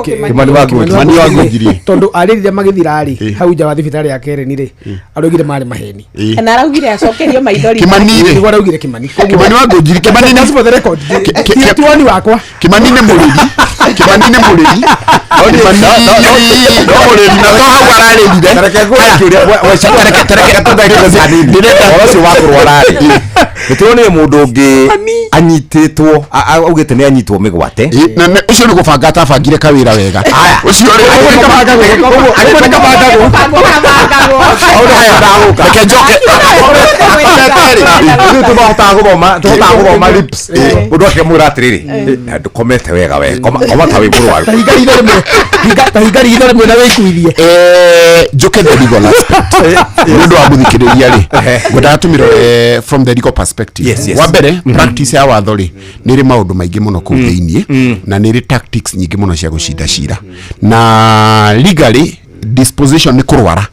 Kimani wa Ngũnjiri. Kimani wa Ngũnjiri. Tondũ arĩrire magĩthira rĩ, hau nja wa thibitarĩ ya Karen rĩ, araugire marĩ maheni. Na araugire acokerio maithori. Kimani rĩ. Nĩguo araugire Kimani. Kimani wa Ngũnjiri, Kimani That's for the record. Ti woni wakwa. Kimani nĩ mũrĩri, Kimani nĩ mũrĩri, Kimani no mũrĩri, na to hau ararĩrire. Reke ngũre kĩũria, Ndĩrenda- ũhoro ũcio wa kũrwara rĩ, nĩ tuonire mũndũ ũngĩ anyitĩtwo, augĩte nĩ anyitwo mĩgwate. Na ũcio nĩ gũbanga atabangire kawĩra wega ũcio rĩ. Ũguo nĩ kabangagwo. Reke njoke. Ithuĩ tũhotaga gũthoma lips. Mũndũ akĩmwĩra atĩrĩrĩ, "Eh, ndũkomete wega we, koma koma ta wĩ mũrwaru." Tahinga ritho rĩmwe. Tahinga ritho rĩmwe na wĩikuithie. Njoke the legal aspect nĩ ũndũ wa mũthikĩrĩria rĩ, ngwendaga tũmĩrore from the legal perspective. Yes. Wa mbere, practice ya watho rĩ nĩ ĩrĩ maũndũ maingĩ mũno kũu thĩiniĩ, na nĩ ĩrĩ tactics nyingĩ mũno cia gũcinda cira. Na legally, disposition nĩ kũrwara,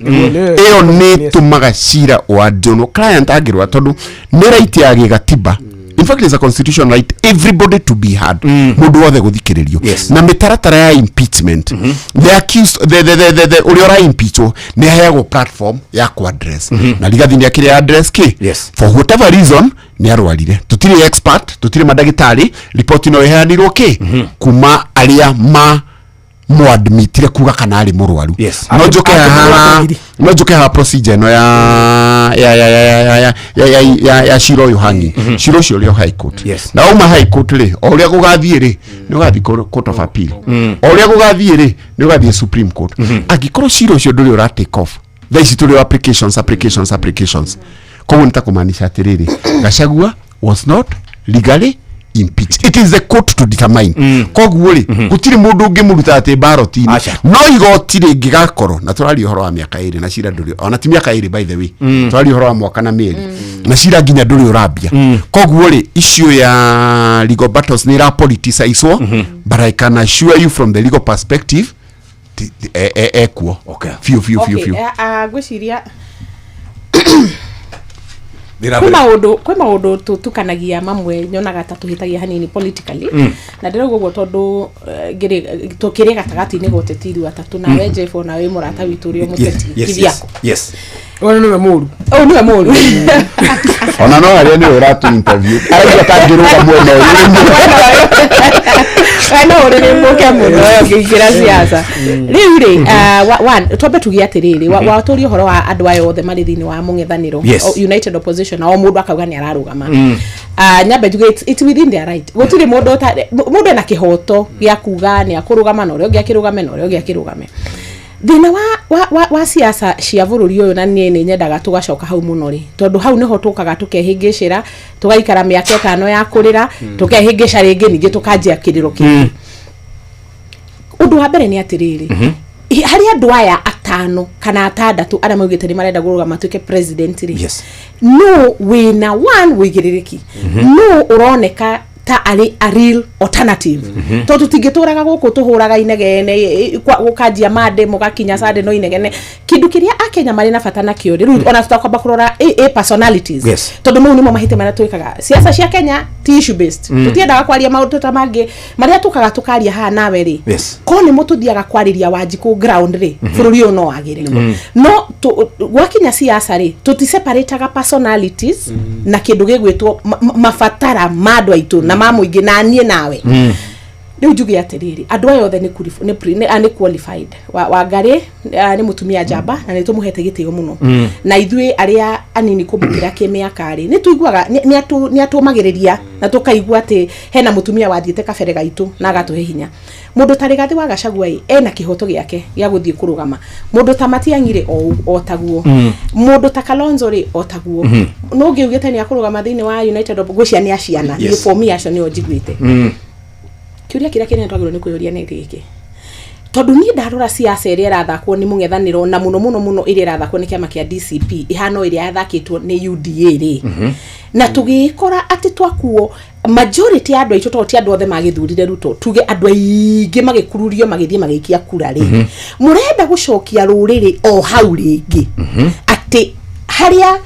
ĩyo nĩ ĩtũmaga cira wa njono client angĩrwara, tondũ nĩ right ya gĩgatiba. In fact, it's a constitutional right, everybody to be heard, mũndũ wothe gũthikĩrĩrio. Na mĩtaratara ya impeachment, the accused, the ũrĩa ũra impeachwo nĩ aheagwo platform ya ku address, na Rigathi nĩ akĩrĩ address kĩ. For whatever reason nĩ arwarire, tũtirĩ expert, tũtirĩ mandagĩtarĩ, riboti no ĩheanirwo kĩ kuma arĩa ma mwadmitire kuga kana arĩ mũrwaru. No njoke haha procedure ĩno ya cira ũyũ hang'i, cira ũcio ũrĩ o high court. Na wauma high court rĩ, o ũrĩa gũgathiĩ rĩ, nĩ ũgathiĩ court of appeal, o ũrĩa gũgathiĩ rĩ, nĩ ũgathiĩ supreme court. Angĩkorwo cira ũcio ndũrĩ ũra take off thaa ici, tũrĩ o applications, applications, applications. Koguo nĩ ta kũmaanisha atĩrĩrĩ, Gachagua was not legally impeached. It is the court to determine. Koguo rĩ, gũtirĩ mũndũ ũngĩmũruta atĩ ballot-inĩ, no igoti rĩngĩgakorwo na tũraria ũhoro wa mĩaka 2 na cira ndũrĩ, ona ti mĩaka 2 by the way, tũraria ũhoro wa mwaka na mĩeri na cira nginya ndũrĩ ũrambia. Koguo rĩ, issue ya legal battles nĩ ĩrapoliticizwo, but I can assure you from the legal perspective ekuo biũ biũ biũ biũ. Ngwĩciria kwĩ maũndũ tũtukanagia mamwe, nyonaga ta tũhĩtagia hanini politically. Na ndĩrauga ũguo tondũ tũkĩrĩ gatagatĩ-inĩ ga ũteti ithuĩ atatũ, nawe Jeff, ona wĩ mũrata witũ ũrĩa mũteti kivyako. Ũyũ nĩwe mũru. Ũyũ nĩwe mũru. Ona no arĩa nĩwe ũratu interview, araigua tangĩrũga mwena ũyũ. We no ũrĩrĩmbũke mũno we ũngĩingĩra siasa rĩu rĩ ah, wa- one, twambe tuge atĩrĩrĩ watũria ũhoro wa andũ aya othe marĩ thĩinĩ wa mũng'ethanĩro Yes. United Opposition na o mũndũ akauga nĩ ararũgama. Ah, nyambe njuge it's within their right. Gũtirĩ mũndũ mũndũ ena kĩhoto gĩa kuga nĩ akũrũgama na ũrĩa ũngĩ akĩrũgame na ũrĩa ũngĩ akĩrũgame. Thĩna wa siasa cia bũrũri ũyũ, na niĩ nĩ nyendaga tũgacoka hau mũno rĩ, tondũ hau nĩho tũkaga tũkehĩngĩcĩra, tũgaikara mĩaka 5 ya kũrĩra, tũkehĩngĩca rĩngĩ, ningĩ tũkanjia kĩrĩro kĩngĩ. Ũndũ wa mbere nĩ atĩrĩrĩ, harĩ andũ aya atano kana atandatũ arĩa maugĩte nĩ marenda kũrũgama matuĩke president rĩ, no wĩna one wĩigĩrĩrĩki, no ũroneka ta arĩ a real alternative, tondũ tũtingĩtũraga gũkũ tũhũraga inegene gũkanjia mande mũgakinya Sunday no inegene. Kĩndũ kĩrĩa akenya marĩ na bata nakĩo rĩ, rĩu ona tũtakwamba kũrora a personalities, tondũ mau nĩmo mahĩtia marĩa twĩkaga. Siasa cia Kenya ti issue based. Tũtiendaga kwaria maũndũ ta mangĩ marĩa tũkaga tũkaria haha nawe rĩ. Ko nĩ mũtũthiaga kwarĩria Wanjikũ ground rĩ, bũrũri ũyũ no wagĩre. No gwakinya siasa rĩ, tũtiseparataga personalities na kĩndũ gĩgwĩtwo mabatara ma andũ aitũ na ma mũingĩ na niĩ nawe. Rĩu njuge atĩrĩrĩ, andũ aya othe nĩ qualif- nĩ pre- nĩ nĩ qualified. Wangari nĩ mũtumia njamba na nĩ tũmũhete gĩtĩo mũno, na ithuĩ arĩa anini kũmũkĩra kĩmĩaka rĩ, nĩ tũiguaga nĩ atũmagĩrĩria na tũkaigua atĩ hena mũtumia wathiĩte kabere gaitũ na agatũhe hinya. Mũndũ ta Rigathĩ wa Gachagua ĩ, ena kĩhoto gĩake gĩa gũthiĩ kũrũgama. Mũndũ ta Matiang'i rĩ, o taguo. Mũndũ ta Kalonzo rĩ, o taguo. No ũngĩ ugĩte nĩ akũrũgama thĩinĩ wa United ngwĩciria nĩ aciana. Niĩ for me acio nĩo njiguĩte. Kĩũria kĩrĩa kĩnene twagĩrĩirwo nĩ kwĩyũria nĩ gĩkĩ, tondũ niĩ ndarora siasa ĩrĩa ĩrathakwo nĩ mũng'ethanĩro, na mũno mũno mũno ĩrĩa ĩrathakwo nĩ kĩama kĩa DCP, ĩhana o ĩrĩa yathakĩtwo nĩ UDA rĩ, na tũgĩkora atĩ twakuo majority ya andũ aitũ, tondũ ti andũ othe magĩthurire Ruto, tuge andũ aingĩ magĩkururio magĩthiĩ magĩikia kura rĩ, mũrenda gũcokia rũrĩrĩ o hau rĩngĩ, atĩ harĩa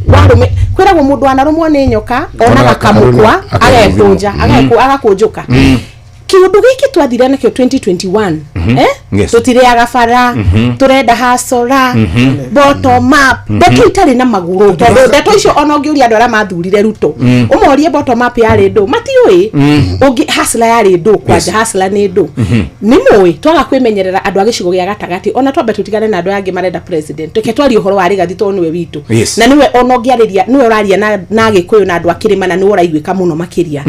warũme kwĩragwo mũndũ anarũmwo nĩ nyoka onaga kamũkwa agekũnja, agakũnjũka. Kĩũndũ gĩkĩ twathire nakĩo 2021, eh? Tũtirĩaga bara, tũrenda hasora, bottom up, ndeto itarĩ na magũrũ, tondũ ndeto icio ona ũngĩũria andũ arĩa mathurire Ruto, ũmorie bottom up yarĩ ndũ, matiũĩ. Ũngĩ hustler yarĩ ndũ kwanja, hustler nĩ ndũ, nĩ mũĩ. Twaga kwĩmenyerera andũ a gĩcigo gĩa gatagatĩ, ona twambe tũtigane na andũ aya angĩ marenda president, reke twarie ũhoro wa Rigathi tondũ nĩwe witũ, na nĩwe ona ũngĩarĩria, nĩwe ũraria na Gĩkũyũ na andũ a kĩrĩma, na nĩwe ũraiguĩka mũno makĩria.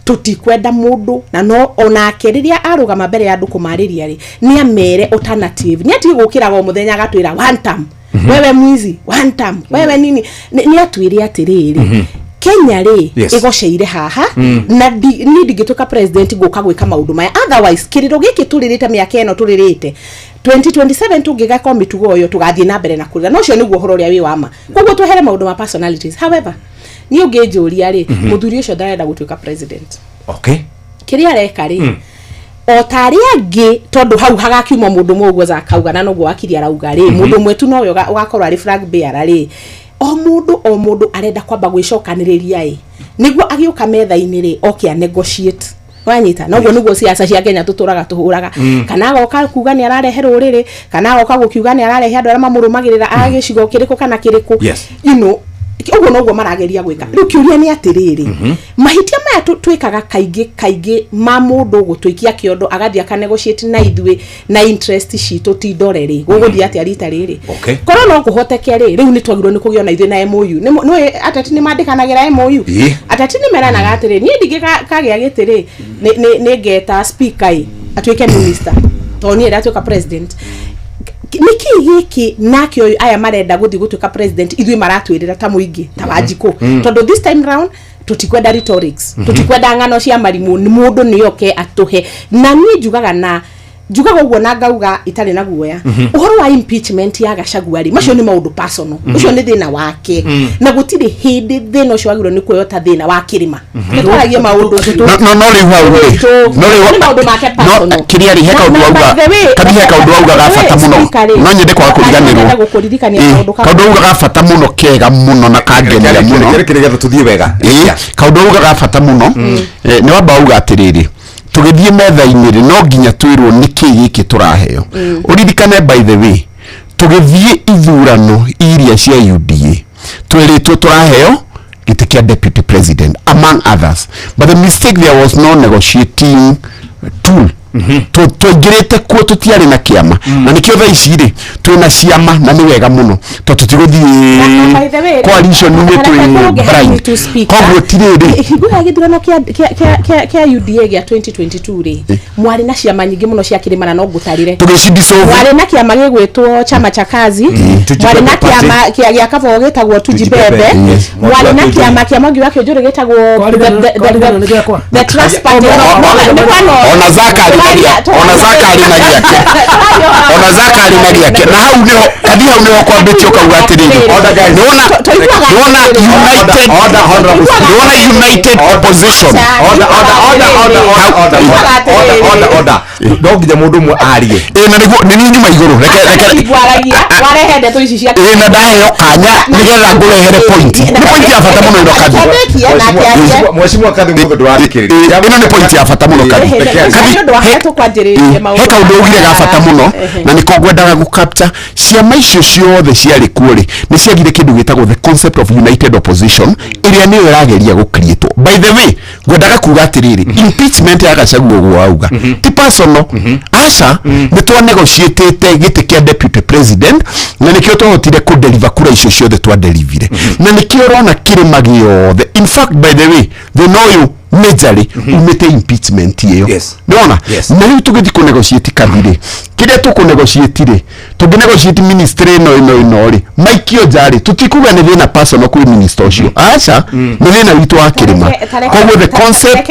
Tũtikwenda mũndũ na no onake rĩrĩa arũgama mbere ya andũ kũmarĩria rĩ, nĩ amere alternative, nĩ atige gũkĩraga o mũthenya agatwĩra one term, wewe mwizi, one term, wewe nini. Nĩ atwĩre atĩrĩrĩ, Kenya rĩ, ĩgoceire haha, na niĩ ndingĩtuĩka president ngũka gwĩka maũndũ maya, otherwise kĩrĩro gĩkĩ tũrĩrĩte mĩaka ĩno tũrĩrĩte, 2027 tũngĩgeka o mĩtugo ũyũ, tũgathiĩ na mbere na kũrĩra. Na ũcio nĩguo ũhoro ũrĩa wĩ wa ma. Koguo twehere maũndũ ma personalities. However, niĩ ũngĩnjũria rĩ, mũthuri ũcio ndarenda gũtuĩka president. Kĩrĩa areka rĩ, o ta arĩa angĩ, tondũ hau hagakiuma mũndũ ũmwe ũguo akauga, na noguo wakiri arauga rĩ, mũndũ ũmwe tu nowe ũgakorwo arĩ flag bearer rĩ. O mũndũ o mũndũ arenda kwamba gwĩcokanĩrĩria ĩ, nĩguo agĩũka metha-inĩ rĩ, oke a negotiate, wanyita? Noguo nĩguo siasa cia Kenya tũtũraga tũhũraga, kana agoka kuga nĩ ararehe rũrĩrĩ, kana agoka gũkiuga nĩ ararehe andũ arĩa mamũrũmagĩrĩra a gĩcigo kĩrĩkũ kana kĩrĩkũ. Ũguo noguo marageria gwĩka. Rĩu kĩũria nĩ atĩrĩrĩ, mahĩtia maya twĩkaga kaingĩ kaingĩ ma mũndũ gũtũikia kĩondo, agathiĩ akanegotiate na ithuĩ na interest citũ ti ndore rĩ, gũgũthiĩ atĩa rita rĩrĩ? Korwo no kũhoteke rĩ, rĩu nĩ twagĩrĩirwo nĩ kũgĩa na ithuĩ na MOU. Nĩ ateti nĩ mandĩkanagĩra MOU. Ateti nĩ meranaga atĩrĩ, niĩ ndingĩkagĩa gĩtĩ rĩ, nĩ ngeta speaker ĩ atuĩke minister, tondũ niĩ ndatuĩka president. Nĩkĩ gĩkĩ nake ũyũ aya marenda gũthiĩ gũtuĩka president, ithuĩ maratwĩrĩra ta mũingĩ ta Wanjikũ? Tondũ this time round tũtikwenda rhetorics, tũtikwenda ng'ano cia marimũ, nĩ mũndũ nĩ oke atũhe. Na niĩ njugaga na njugaga ũguo na ngauga itarĩ na guoya, ũhoro wa impeachment ya Gachagua rĩ, macio nĩ maũndũ personal, ũcio nĩ thĩna wake, na gũtirĩ hĩndĩ thĩna ũcio wagĩrĩirwo nĩ kuoywo ta thĩna wa kĩrĩma. Nĩ twaragie maũndũ. No rĩu hau rĩ, no rĩu Nĩ maũndũ make personal. No kĩrĩa rĩ, he kaũndũ Na wauga, by the way, kabi he kaũndũ wauga ga bata by the way, mũno. speaker rĩ, No nyende kwaga kũriganĩrwo. nyende gũkũririkania kaũndũ kamwe. Kaũndũ wauga ga bata mũno, kega mũno na kangenia mũno. Kĩrĩ getha tũthiĩ wega. Kaũndũ wauga ga bata mũno, nĩ wamba wauga atĩrĩrĩ, tũgĩthiĩ metha-inĩ rĩ, no nginya twĩrwo nĩkĩ gĩkĩ tũraheo. Ũririkane, by the way, tũgĩthiĩ ithurano iria cia UDA, twĩrĩtwo tũraheo gĩtĩ kĩa deputy president among others, but the mistake, there was no negotiating. Tool twaingĩrĩte kuo tũtiarĩ na kĩama, na nĩkĩo thaa ici rĩ twĩna ciama, na nĩ wega mũno tondũ tũtigũthiĩ By the way, coalition-inĩ twĩ blind. Koguo ti rĩrĩ Hingo ya gĩthurano kĩa UDA gĩa 2022 rĩ, mwarĩ na ciama nyingĩ mũno cia kĩrĩma, na no ngũtarĩre. Tũgĩcidissolve. Mwarĩ na kĩama gĩgwĩtwo Chama cha Kazi, mwarĩ na Party. kĩama kĩa Kabogo gĩtagwo Tujibebe, Yes. mwarĩ na kĩama kĩa Mwangi wa Kĩũnjũrĩ gĩtagwo Kwarigana nĩ gĩakwa. the Trust Party. Nĩ kwa no- Ona Zaka arĩ na ona Zaka arĩ na gĩake, ona Zaka arĩ na gĩake, na hau nĩho kathi, hau nĩho kwambĩtie ũkauga atĩrĩrĩ, nĩwona nĩwona united nĩwona united opposition. Order, order, order, order, order, order, order, order, order. No nginya mũndũ ũmwe arie. Ĩ, na nĩguo nĩ niĩ nyuma igũrũ, reke reke. Ngwaragia warehe ndeto ici cia Ĩ, na ndaheo kanya nĩgetha ngũrehere point, nĩ point ya bata mũno ĩno, Kathi. Kĩambĩkie na akĩarie. Mheshimiwa Kathi, mũthĩ ndũrathikĩrĩria. Ĩno nĩ point ya bata mũno, Kathi. Nĩ ũndũ wa harĩa tũkwanjĩrĩrie maũndũ. He kaũndũ ugire ga bata mũno, na nĩko ngwendaga gũ capture. Ciama icio ciothe ciarĩ kuo rĩ, nĩ ciagire kĩndũ gĩtagwo the concept of united opposition, ĩrĩa nĩyo ĩrageria gũ create. By the way, ngwendaga kuga atĩrĩrĩ, impeachment ya Gachagua ũguo wauga ti personal, aca. Nĩ twanegotiatĩte gĩtĩ kĩa deputy president, na nĩkĩo twahotire kũ deliver kura icio ciothe twadelivire, na nĩkĩo ũrona kĩrĩma gĩothe. In fact, by the way, thĩna ũyũ majorly umĩte impeachment ĩyo. Nĩwona? Na rĩu tũgĩthiĩ kũ negotiate, Kathi rĩ, kĩrĩa tũkũ negotiate rĩ, tũngĩ negotiate ministry ĩno ĩno ĩno rĩ, maikio nja rĩ, tũtikuga nĩ thĩna personal kwĩ minister ũcio, aca, nĩ thĩna witũ wa kĩrĩma. Koguo the concept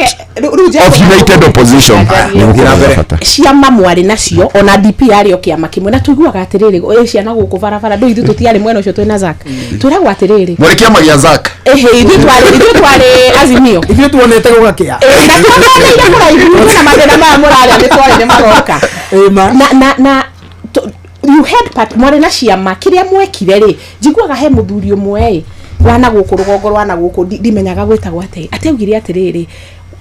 of united opposition nĩ gũkorwo ya bata. Ciama mwarĩ nacio, ona DP yarĩ o kĩama kĩmwe, na tũiguaga atĩrĩrĩ, ĩ ciana gũkũ barabara ndũ, ithuĩ tũtiarĩ mwena ũcio twĩna Zack, twĩragwo atĩrĩrĩ, Mwarĩ kĩama gĩa Zack? Ĩhĩ, ithuĩ twarĩ Azimio. Ithuĩ tuonete gũgakĩa. Ĩ, na tuoneire kũraihu na mathĩna maya mũrarĩa nĩ twarĩ nĩ maroka na you had part, mwarĩ na ciama. Kĩrĩa mwekire rĩ, njiguaga he mũthuri ũmwe ĩ wana gũkũ rũgongo rwana gũkũ, ndimenyaga gwĩtagwo atĩ augire atĩrĩrĩ,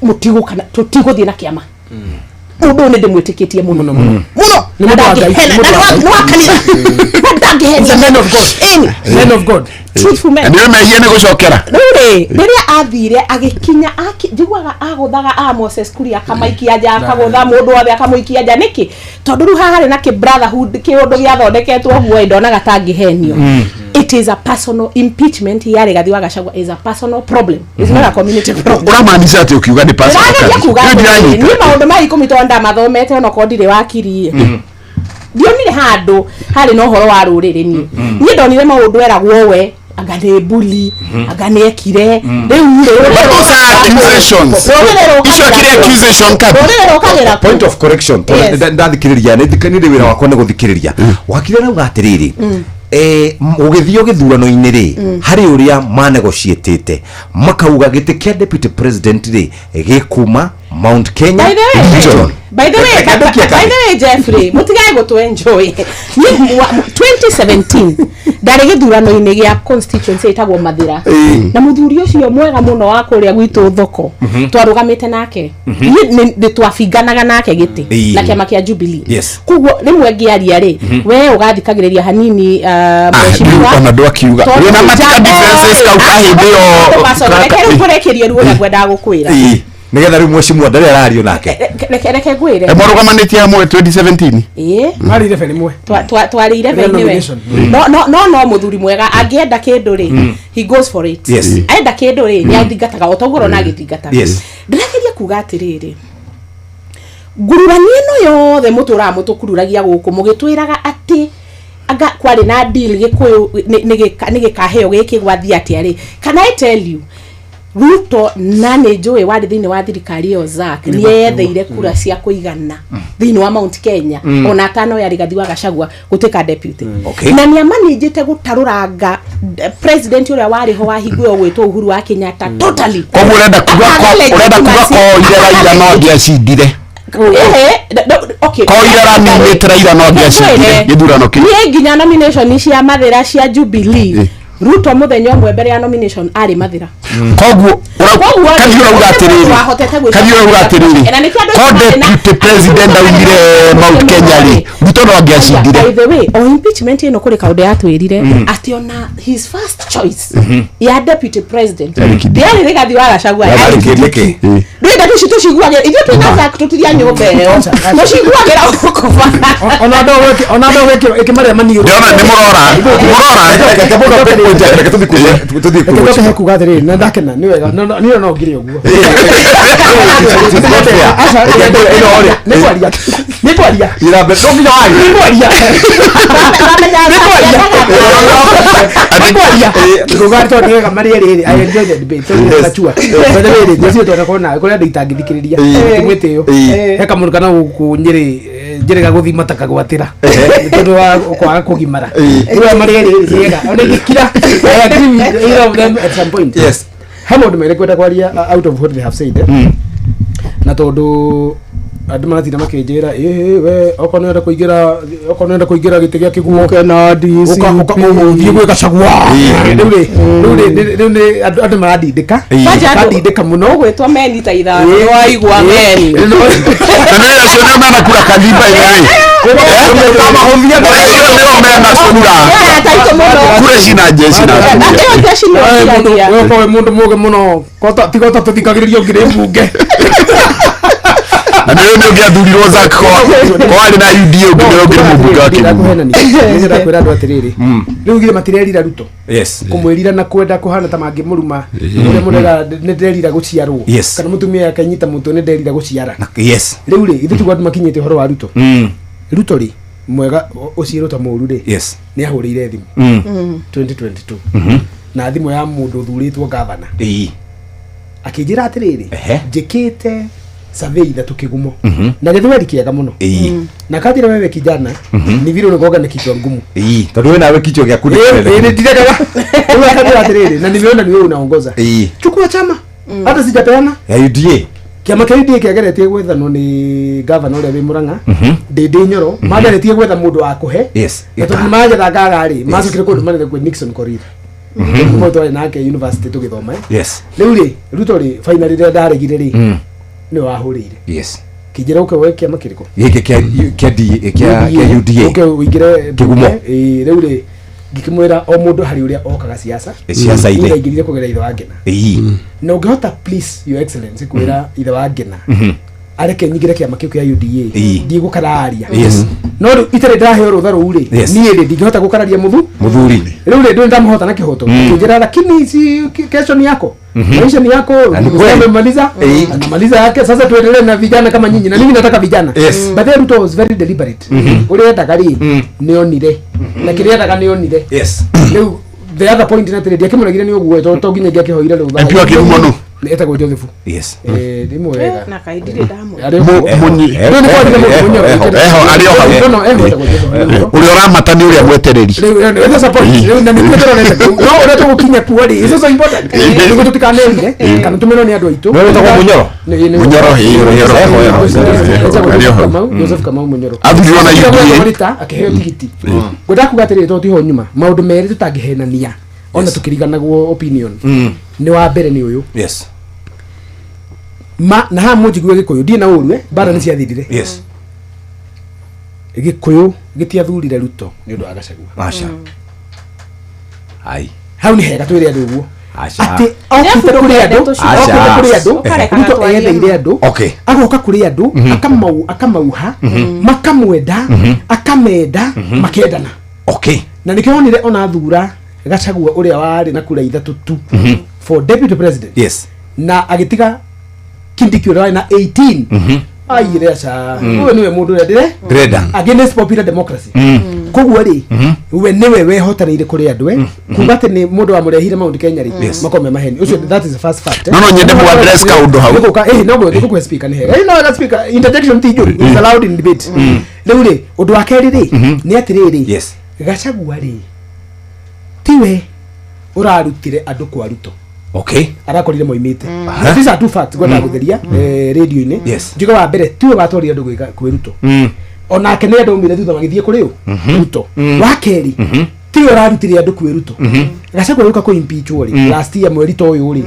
mũtigũka tũtigũthiĩ na kĩama. Mũndũ ũyũ nĩ ndĩmwĩtĩkĩtie mũno mũno mũno. Nĩ mũndũ wa Ngai, Na nĩ mũndũ wa nĩ wa kanitha, na ndangĩhenia. He's a man of God. Ĩni. Man of God. Truthful man. Nĩ mehia nĩ gũcokera. Rĩu rĩ, rĩrĩa athire agĩkinya njiguaga agũthaga a Moses Kuria akamaikia nja, akagũtha mũndũ wothe akamũikia nja. Nĩkĩ? Tondũ rĩu haha harĩ na kĩ brotherhood, kĩũndũ gĩathondeketwo ũguo ĩ, ndonaga ta angĩhenio. It is a personal impeachment ya Rigathi wa Gachagua is a personal problem, it's not a community problem. Ũramaanisha atĩ ũkiuga nĩ personal? Ndĩrageria Kathi? kuga Rĩu atĩrĩrĩ, ndiranyita. niĩ maũndũ ma 10 tondũ ndamathomete onokorwo ndirĩ wakiri, ndionire handũ harĩ na ũhoro wa rũrĩrĩ. Niĩ ndonire maũndũ eragwo we anga nĩ mbuli, anga nĩ ekire rĩu rĩ. But those are accusations. Rũrĩrĩ Icio akĩrĩ accusation, Kathi. Rũrĩrĩ rũkagĩra kũ? Point of correction, tondũ ndathikĩrĩria nĩ ndĩ wĩra wakwa nĩ gũthikĩrĩria. Wakiri arauga atĩrĩrĩ, ũgĩthio gĩthurano-inĩ rĩ, harĩ ũrĩa manegotiatĩte makauga gĩtĩ kĩa deputy president rĩ gĩkuma Mount Kenya By the way, region. By the way, Reke ndũkie by Kathi. the way, Jeffrey, mũtigae gũtũ enjoy. Niĩ 2017 ndarĩ gĩthurano-inĩ gĩa constituency ĩtagwo Mathĩra, na mũthuri ũcio mwega mũno wa kũrĩa gwitũ thoko twarũgamĩte nake. Niĩ nĩ twabinganaga nake gĩtĩ na kĩama kĩa Jubilee. Koguo rĩmwe ngĩaria rĩ, we ũgathikagĩrĩria hanini, mheshimiwa. Rĩu ona ndwakiuga Tondũ wĩna matika differences kau ka hĩndĩ ĩyo. Reke rĩu ngũrekerie ruo ũrĩa ngwendaga gũkwĩra. Ĩĩ. Nĩgetha rĩu mheshimiwa ndarĩ arario nake. Reke ngwĩre. Mwarũgamanĩtie hamwe 2017? Ĩĩ. Marĩ irebe rĩmwe. Twarĩ irebe Rĩa nĩwe. nomination. No mũthuri mwega angĩenda kĩndũ rĩ, he goes for it. Enda kĩndũ rĩ, nĩ athingataga o toguo ũrona agĩthingataga. Ndĩrageria kuga atĩrĩrĩ, ngururani ĩno yothe mũtũraga mũtũkururagia gũkũ mũgĩtwĩraga atĩ anga kwarĩ na deal, gĩkũyũ nĩ gĩkaheo gĩkĩ, gwathiĩ atĩa rĩ? Can I tell you, Ruto na nĩ njũĩ warĩ thĩinĩ wa thirikari ĩyo, Zack nĩ etheire kura cia kũigana thĩinĩ wa Mount Kenya ona atanoya Rigathi wa Gachagua gũtuĩka deputy. Na nĩ amanĩnjĩte gũtarũranga president ũrĩa warĩ ho wa hingo ĩyo gwĩtwo Uhuru wa Kenyatta totally. Koguo ũrenda kuga Akaga ũrenda kuga legitimacy. koire Raila no angĩacindire? Ehe, okay. Koire araninĩte Raila no angĩacindire gĩthurano kĩu? Niĩ nginya nomination cia Mathĩra cia Jubilee. Ruto muthenya ũmwe mbere ya nomination arĩ mathira. Koguo Koguo rĩ, kathi ũrauga atĩrĩrĩ, wahotete gwĩka kathi ũrauga atĩrĩrĩ, Na nĩkĩo andũ ko acio marĩ na- deputy president aumire Mount Kenya rĩ, Ruto no angĩacindire. By the way, o impeachment ĩno kũrĩ kaũndũ yatwĩrire atĩ ona his first choice ya deputy president Yarĩ Kindiki. ndĩarĩ Rigathi wa Gachagua, Yarĩ yarĩ Kindiki. Ndũrenda tũci tũciguagĩra ithuĩ twĩna Zack tũtiria nyũmba ĩyo tũciguagĩra gũkũ bara. Ona ndo weke, ona ndo weke ĩkĩmarĩa maniũrũ. Ndĩrona nĩ mũrora mũrora. Reke mũndũ ambe kwenja, reke tũthiĩ tũthiĩ Reke kwĩ njoke he kuga atĩrĩrĩ, na ndakena nĩ wega, niĩ no ngire ũguo. It's not fair. Aca, Reke ĩno rĩ. nĩ kwaria, nĩ kwaria, Ira mbere, no nginya warie. nĩ kwaria, Wamenya nĩ kwaria, nĩ kwaria. Nguga tondũ nĩ wega marĩ erĩ rĩ, I enjoy the debate, tondũ nĩ ngachua. Tondũ rĩrĩ, nĩcio twenda kuona kũrĩ andũ itangĩthikĩrĩria, mwĩtĩo. He kamũndũ kana gũkũ Nyĩrĩ, Nyĩrĩ gagũthima ta kagwatĩra nĩ tondũ wa kwaga kũgimara. Rĩu aya marĩ erĩ rĩ, nĩ ega. Ona ingĩkira, I agree with either of them at some point. Yes. He maũndũ merĩ ngwenda kwaria out of what they have said, eh. Na tondũ andũ maratinda makĩnjĩra, "Ĩhĩ, we okorwo nĩũrenda kũingĩra, okorwo nĩũrenda kũingĩra gĩtĩ gĩa kĩguo ũthiĩ gwĩ Gachagua." Rĩu rĩ, rĩu rĩ, rĩu nĩ andũ andũ marandindĩka, Kwanja andũ- marandindĩka mũno. Ũgwĩtwo meni ta ithano waigua meni. Na nĩ acio nĩo mena kura kathimba ĩrĩ, acio nĩo mena kura. Yeah, taitũ mũno. Kura cina jeshi na Na kĩo jeshi nĩ Wewe mũndũ, ũkiragia. wewe ũkorwo wĩ mũndũ mũgĩ mũno, tiga ũta tũthikagĩrĩria ũngĩrĩ mbunge. Na nĩ nĩ ũngĩathurirwo Zack ko warĩ na UDA ũngĩ nĩ ũngĩrĩ mũmbunge wa Kĩgumo. Ndakũhenania, ndakwĩra andũ atĩrĩrĩ, rĩu githĩ matirerira Ruto Yes. kũmwĩrira na kwenda kũhana ta mangĩmũruma ũrĩa mũrera nĩ nderira gũciarwo, Yes. kana mũtumia akanyita mũtwe nĩ nderira gũciara. Yes. Rĩu rĩ, ithuĩ tiguo andũ makinyĩte ũhoro wa Ruto. Ruto rĩ, mwega ũciĩrwo ta mũru rĩ, Yes. nĩ ahũrĩire thimũ 2022, na thimũ ya mũndũ ũthurĩtwo gavana, Ĩĩ. akĩnjĩra atĩrĩrĩ, Ehe. njĩkĩte survey ithatũ kĩgumo na gĩthweri kĩega mũno, Ĩĩ. na kanjĩra, "Wewe kijana, ni vile unakuwaga na kichwa ngumu." Ĩĩ. Tondũ we nawe kichwa gĩaku nĩ Ĩĩ, kĩnene. ĩĩ, ndiregaga. Rĩu akanjĩra atĩrĩrĩ, "Na nimeona ni wewe unaongoza, Ĩĩ. chukua chama, hata sijapeana." Ya UDA. Kĩama kĩa UDA kĩageretie gwethanwo nĩ gavana ũrĩa wĩ Mũrang'a, Ndĩndĩ Nyoro, mageretie gwetha mũndũ wa kũhe, na tondũ nĩmagetha ngaga rĩ, macokire kũndũ manene kwĩ Nixon Korir, mũndũ twarĩ nake university tũgĩthoma, eh. Rĩu rĩ, Ruto rĩ, finally rĩrĩa ndaregire rĩ, nĩwe wahũrĩire kĩnjĩra, "Ũke woe kĩama kĩrĩkũ?" Gĩkĩ kĩa D kĩa UDA. Ũke ũingĩre Kĩgumo. mbunge. Ĩĩ, rĩu rĩ, ngĩkĩmwĩra o mũndũ harĩ ũrĩa okaga siasa. Siasa-inĩ. Niĩ ndaingĩrire kũgerera ithe wa Ngena, na ũngĩhota, please, your excellency, kwĩra ithe wa Ngena areke nyingĩre kĩama kĩu kĩa UDA, ndigũkararia. No rĩu itarĩ ndaheo rũtha rũu rĩ, niĩ rĩ, ndingĩhota gũkararia mũthu Mũthuri. Rĩu rĩ, ndũrĩ ndamũhota na kĩhoto. Akĩnjĩra, "Lakini si kesho ni yako, maisha ni yako." Na ni kweli. Amemaliza, anamaliza yake, sasa tuendelee na vijana kama nyinyi, na mimi nataka vijana. But then Ruto was very deliberate. Ũrĩa endaga rĩ, nĩonire, na kĩrĩa endaga nĩonire. Rĩu the other point nĩ atĩrĩ, ndiakĩmũregire nĩ ũguo, to nginya ingĩakĩhoire rũtha. MP wa Kĩgumo nũ? Etagwo Joseph. Nĩ mwega. Na kaĩ ndirĩ ndamũra. Arĩ o kuo. Rĩu nĩ kwarire mũndũ mũnyoro. Eho, arĩ o hau. No, no, eho, etagwo Joseph Mũnyoro. Ũrĩa ũramata nĩ ũrĩa mwetereri. Rĩu, rĩu, that's a point. Rĩu, na nĩkuo ndĩrorete kũu. No ũrĩa tũgũkinya kuo rĩ, is also important. Nĩguo tũtikanerire kana tũmenwo nĩ andũ aitũ. Nĩwe wĩtagwo Mũnyoro? Mũnyoro, ĩĩ, Mũnyoro. Eho, eho. Etagwo Arĩ o Joseph hau. Kamau, Joseph Kamau Mũnyoro. Athurirwo na Akĩheo UDA. Morita, akĩheo tigiti. Ngwendaga kuga atĩrĩrĩ, tondũ tiho nyuma, maũndũ merĩ tũtangĩhenania ona tũkĩriganagwo opinion, nĩ wa mbere nĩ ũyũ, ma na haha mũnjigue Gĩkũyũ, ndirĩ na ũru, eh, mbara nĩ ciathirire. Gĩkũyũ gĩtiathurire Ruto nĩ ũndũ wa Gachagua. Aca. Ai. Hau nĩ hega twĩre andũ ũguo, Aca. atĩ okĩte kũrĩ andũ, Aca. okĩte kũrĩ andũ, Ũkarekaga Ruto twarie eyetheire ma. andũ, agoka kũrĩ andũ, akamauha, makamwenda, akamenda, makendana. Na nĩkĩo wonire ona thura Gachagua ũrĩa warĩ na kura ithatũ tu for deputy president, na agĩtiga Kindiki ũrĩa warĩ na 18. Aigire, aca, ũyũ nĩwe mũndũ ũrĩa ndĩre Ndĩrenda. against popular democracy. Koguo rĩ, we nĩwe wehotanĩire kũrĩ andũ, eh, kuga atĩ nĩ mũndũ wamũrehire Mount Kenya rĩ, makorwo me maheni ũcio. That is the first fact, eh. No, no, nyende mu address kaũndũ hau. Nĩgũka, eh, no ngũkũhe speaker, nĩ hega. Eh, no wega speaker, interjection ti njũru, is allowed in debate. Rĩu rĩ, ũndũ wa kerĩ rĩ, nĩ atĩrĩrĩ, Gachagua rĩ, tiwe ũrarutire andũ kwa Ruto, arakorire moimĩte. Na these are two facts ngwendaga gũtheria, eh, radio-inĩ. Njuge wa mbere, tiwe watwarire andũ kwĩ Ruto, onake nĩ andũ aumire thutha magĩthiĩ kũrĩ ũ Ruto. Wa kerĩ, tiwe ũrarutire andũ kwĩ Ruto. Gachagua gũka kũ impeachwo rĩ last year mweri ta ũyũ rĩ,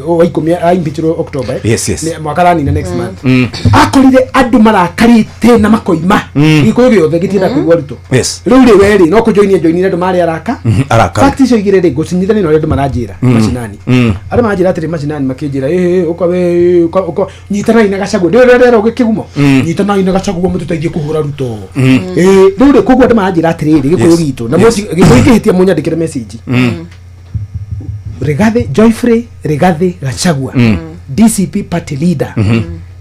wa 10 a impeachwo October, eh? Yes, yes. Mwaka ranina next month akorire andũ marakarĩte na makoima Gĩkũyũ gĩothe gĩtienda kũigua Ruto. Rĩu rĩ, we rĩ, no kũjoinia joinire andũ marĩ araka. Araka. Fact icio igĩrĩ rĩ, ngũcinyitithania na ũrĩa andũ maranjĩra macinani. Andũ maranjĩra atĩrĩ macinani, makĩnjĩra, "Ĩ, ũka we, ũka ũka nyitanai na Gachagua." Ndĩrĩ ũrĩa kĩgumo, "Nyitanai na Gachagua mũtũteithie kũhũra Ruto." Ĩ, rĩu rĩ, koguo andũ maranjĩra atĩrĩrĩ, Gĩkũyũ gitũ na Gĩkũyũ kĩhĩtia, mũnyandĩkĩre message. Rigathi, Joyfrey Rigathi Gachagua, DCP party leader,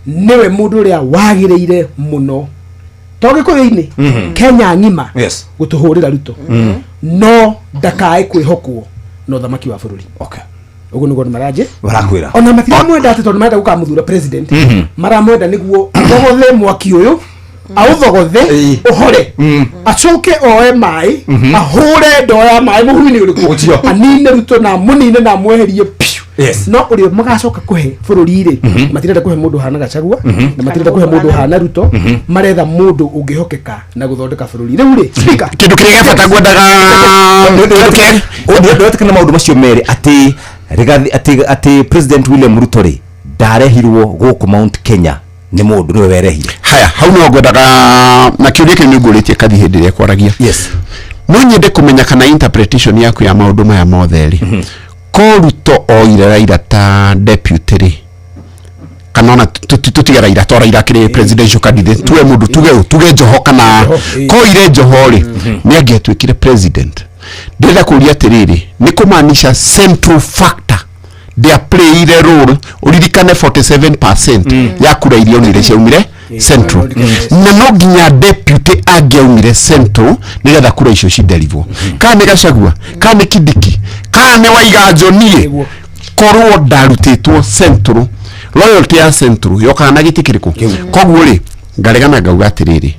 nĩwe mũndũ ũrĩa wagĩrĩire mũno to Gĩkũyũ-inĩ, Kenya ng'ima, gũtũhũrĩra Ruto, no ndakae kwĩhokwo na ũthamaki wa bũrũri. Ũguo nĩguo andũ maranjĩ Marakwĩra. Ona matiramwenda atĩ tondũ marenda gũkamuthura president, maramwenda nĩguo athogothe mwaki ũyũ, aũthogothe ũhore, acoke oe maĩ, ahũre ndoo ya maĩ mũhu-inĩ ũrĩkũ. Ũcio. Anine Ruto na mũnine na amweherie piũ. No ũrĩa magacoka kũhe bũrũri rĩ, matirenda kũhe mũndũ ũhana Gachagua na matirenda kũhe mũndũ ũhana Ruto. Maretha mũndũ ũngĩhokeka na gũthondeka bũrũri. Rĩu rĩ, speaker, Kĩndũ kĩrĩa gĩa bata ngwendaga kĩndũ kĩa Ndwetĩkana na maũndũ macio merĩ atĩ Rigathi, atĩ President William Ruto rĩ, ndarehirwo gũkũ Mount Kenya nĩ mũndũ, nĩwe werehire? Haya, hau no ngwendaga na kĩũria kĩu nĩ ngũrĩtie kathi hĩndĩ ĩrĩa kwaragia. No nyende kũmenya kana interpretation yaku ya maũndũ maya mothe rĩ, ko Ruto oire Raila ta deputy rĩ, kana ona tũtige Raila, to Raila akĩrĩ presidential candidate, tuge mũndũ, tuge ũ, tuge Joho, kana koire Joho rĩ, nĩ angĩatuĩkire president? Ndĩrenda kũria atĩrĩrĩ, nĩ kũmaanisha central factor ndĩaplayire role? Ũririkane 47% ya kura iria onire ciaumire central, na no nginya deputy angĩaumire central nĩgetha kura icio ciderivwo. Kana nĩ Gachagua, kana nĩ Kindiki, kana nĩ Waiganjo, niĩ korwo ndarutĩtwo central, loyalty ya central yokaga na gĩtĩ kĩrĩkũ? Koguo rĩ, ngaregana ngauga atĩrĩrĩ,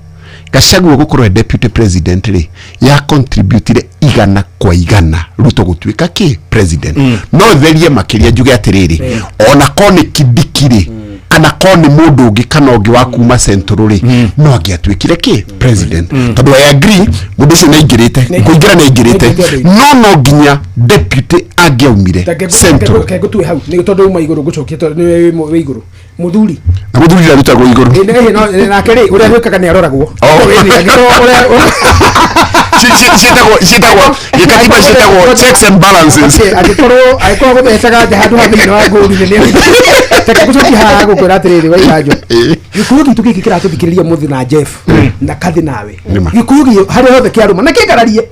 Gachagua gũkorwo e deputy president rĩ, ya contributire 100% Ruto gũtuĩka kĩ president. No therie makĩria njuge atĩrĩrĩ, ona ko nĩ Kindiki rĩ, kana ko nĩ mũndũ ũngĩ kana ũngĩ wa kuma central rĩ, no angĩatuĩkire kĩ president, tondũ I agree mũndũ ũcio nĩ aingĩrĩte, kũingĩra nĩ aingĩrĩte, no nginya deputy angĩaumire central. Ngũtue hau nĩ tondũ uma igũrũ, ngũcokia tondũ nĩ wĩ igũrũ mũthuri. Na mũthuri ndarutagwo igũrũ. Ĩ, ĩ, nake rĩ, ũrĩa gwĩkaga nĩ aroragwo. Angĩkorwo Ciĩtagwo gĩkatiba, ciĩtagwo checks and balances. Angĩkorwo gũthecaga nja handũ ha thĩinĩ wa ngũri nĩ reke ngũcokia haha gũkwĩra atĩrĩrĩ, Waiganjo, Gĩkũyũ gitũ gĩkĩ kĩratũthikĩrĩria mũthĩ na Jeff na Kathi nawe. Nĩma. Gĩkũyũ gĩ harĩa hothe kĩarũma na kĩngararie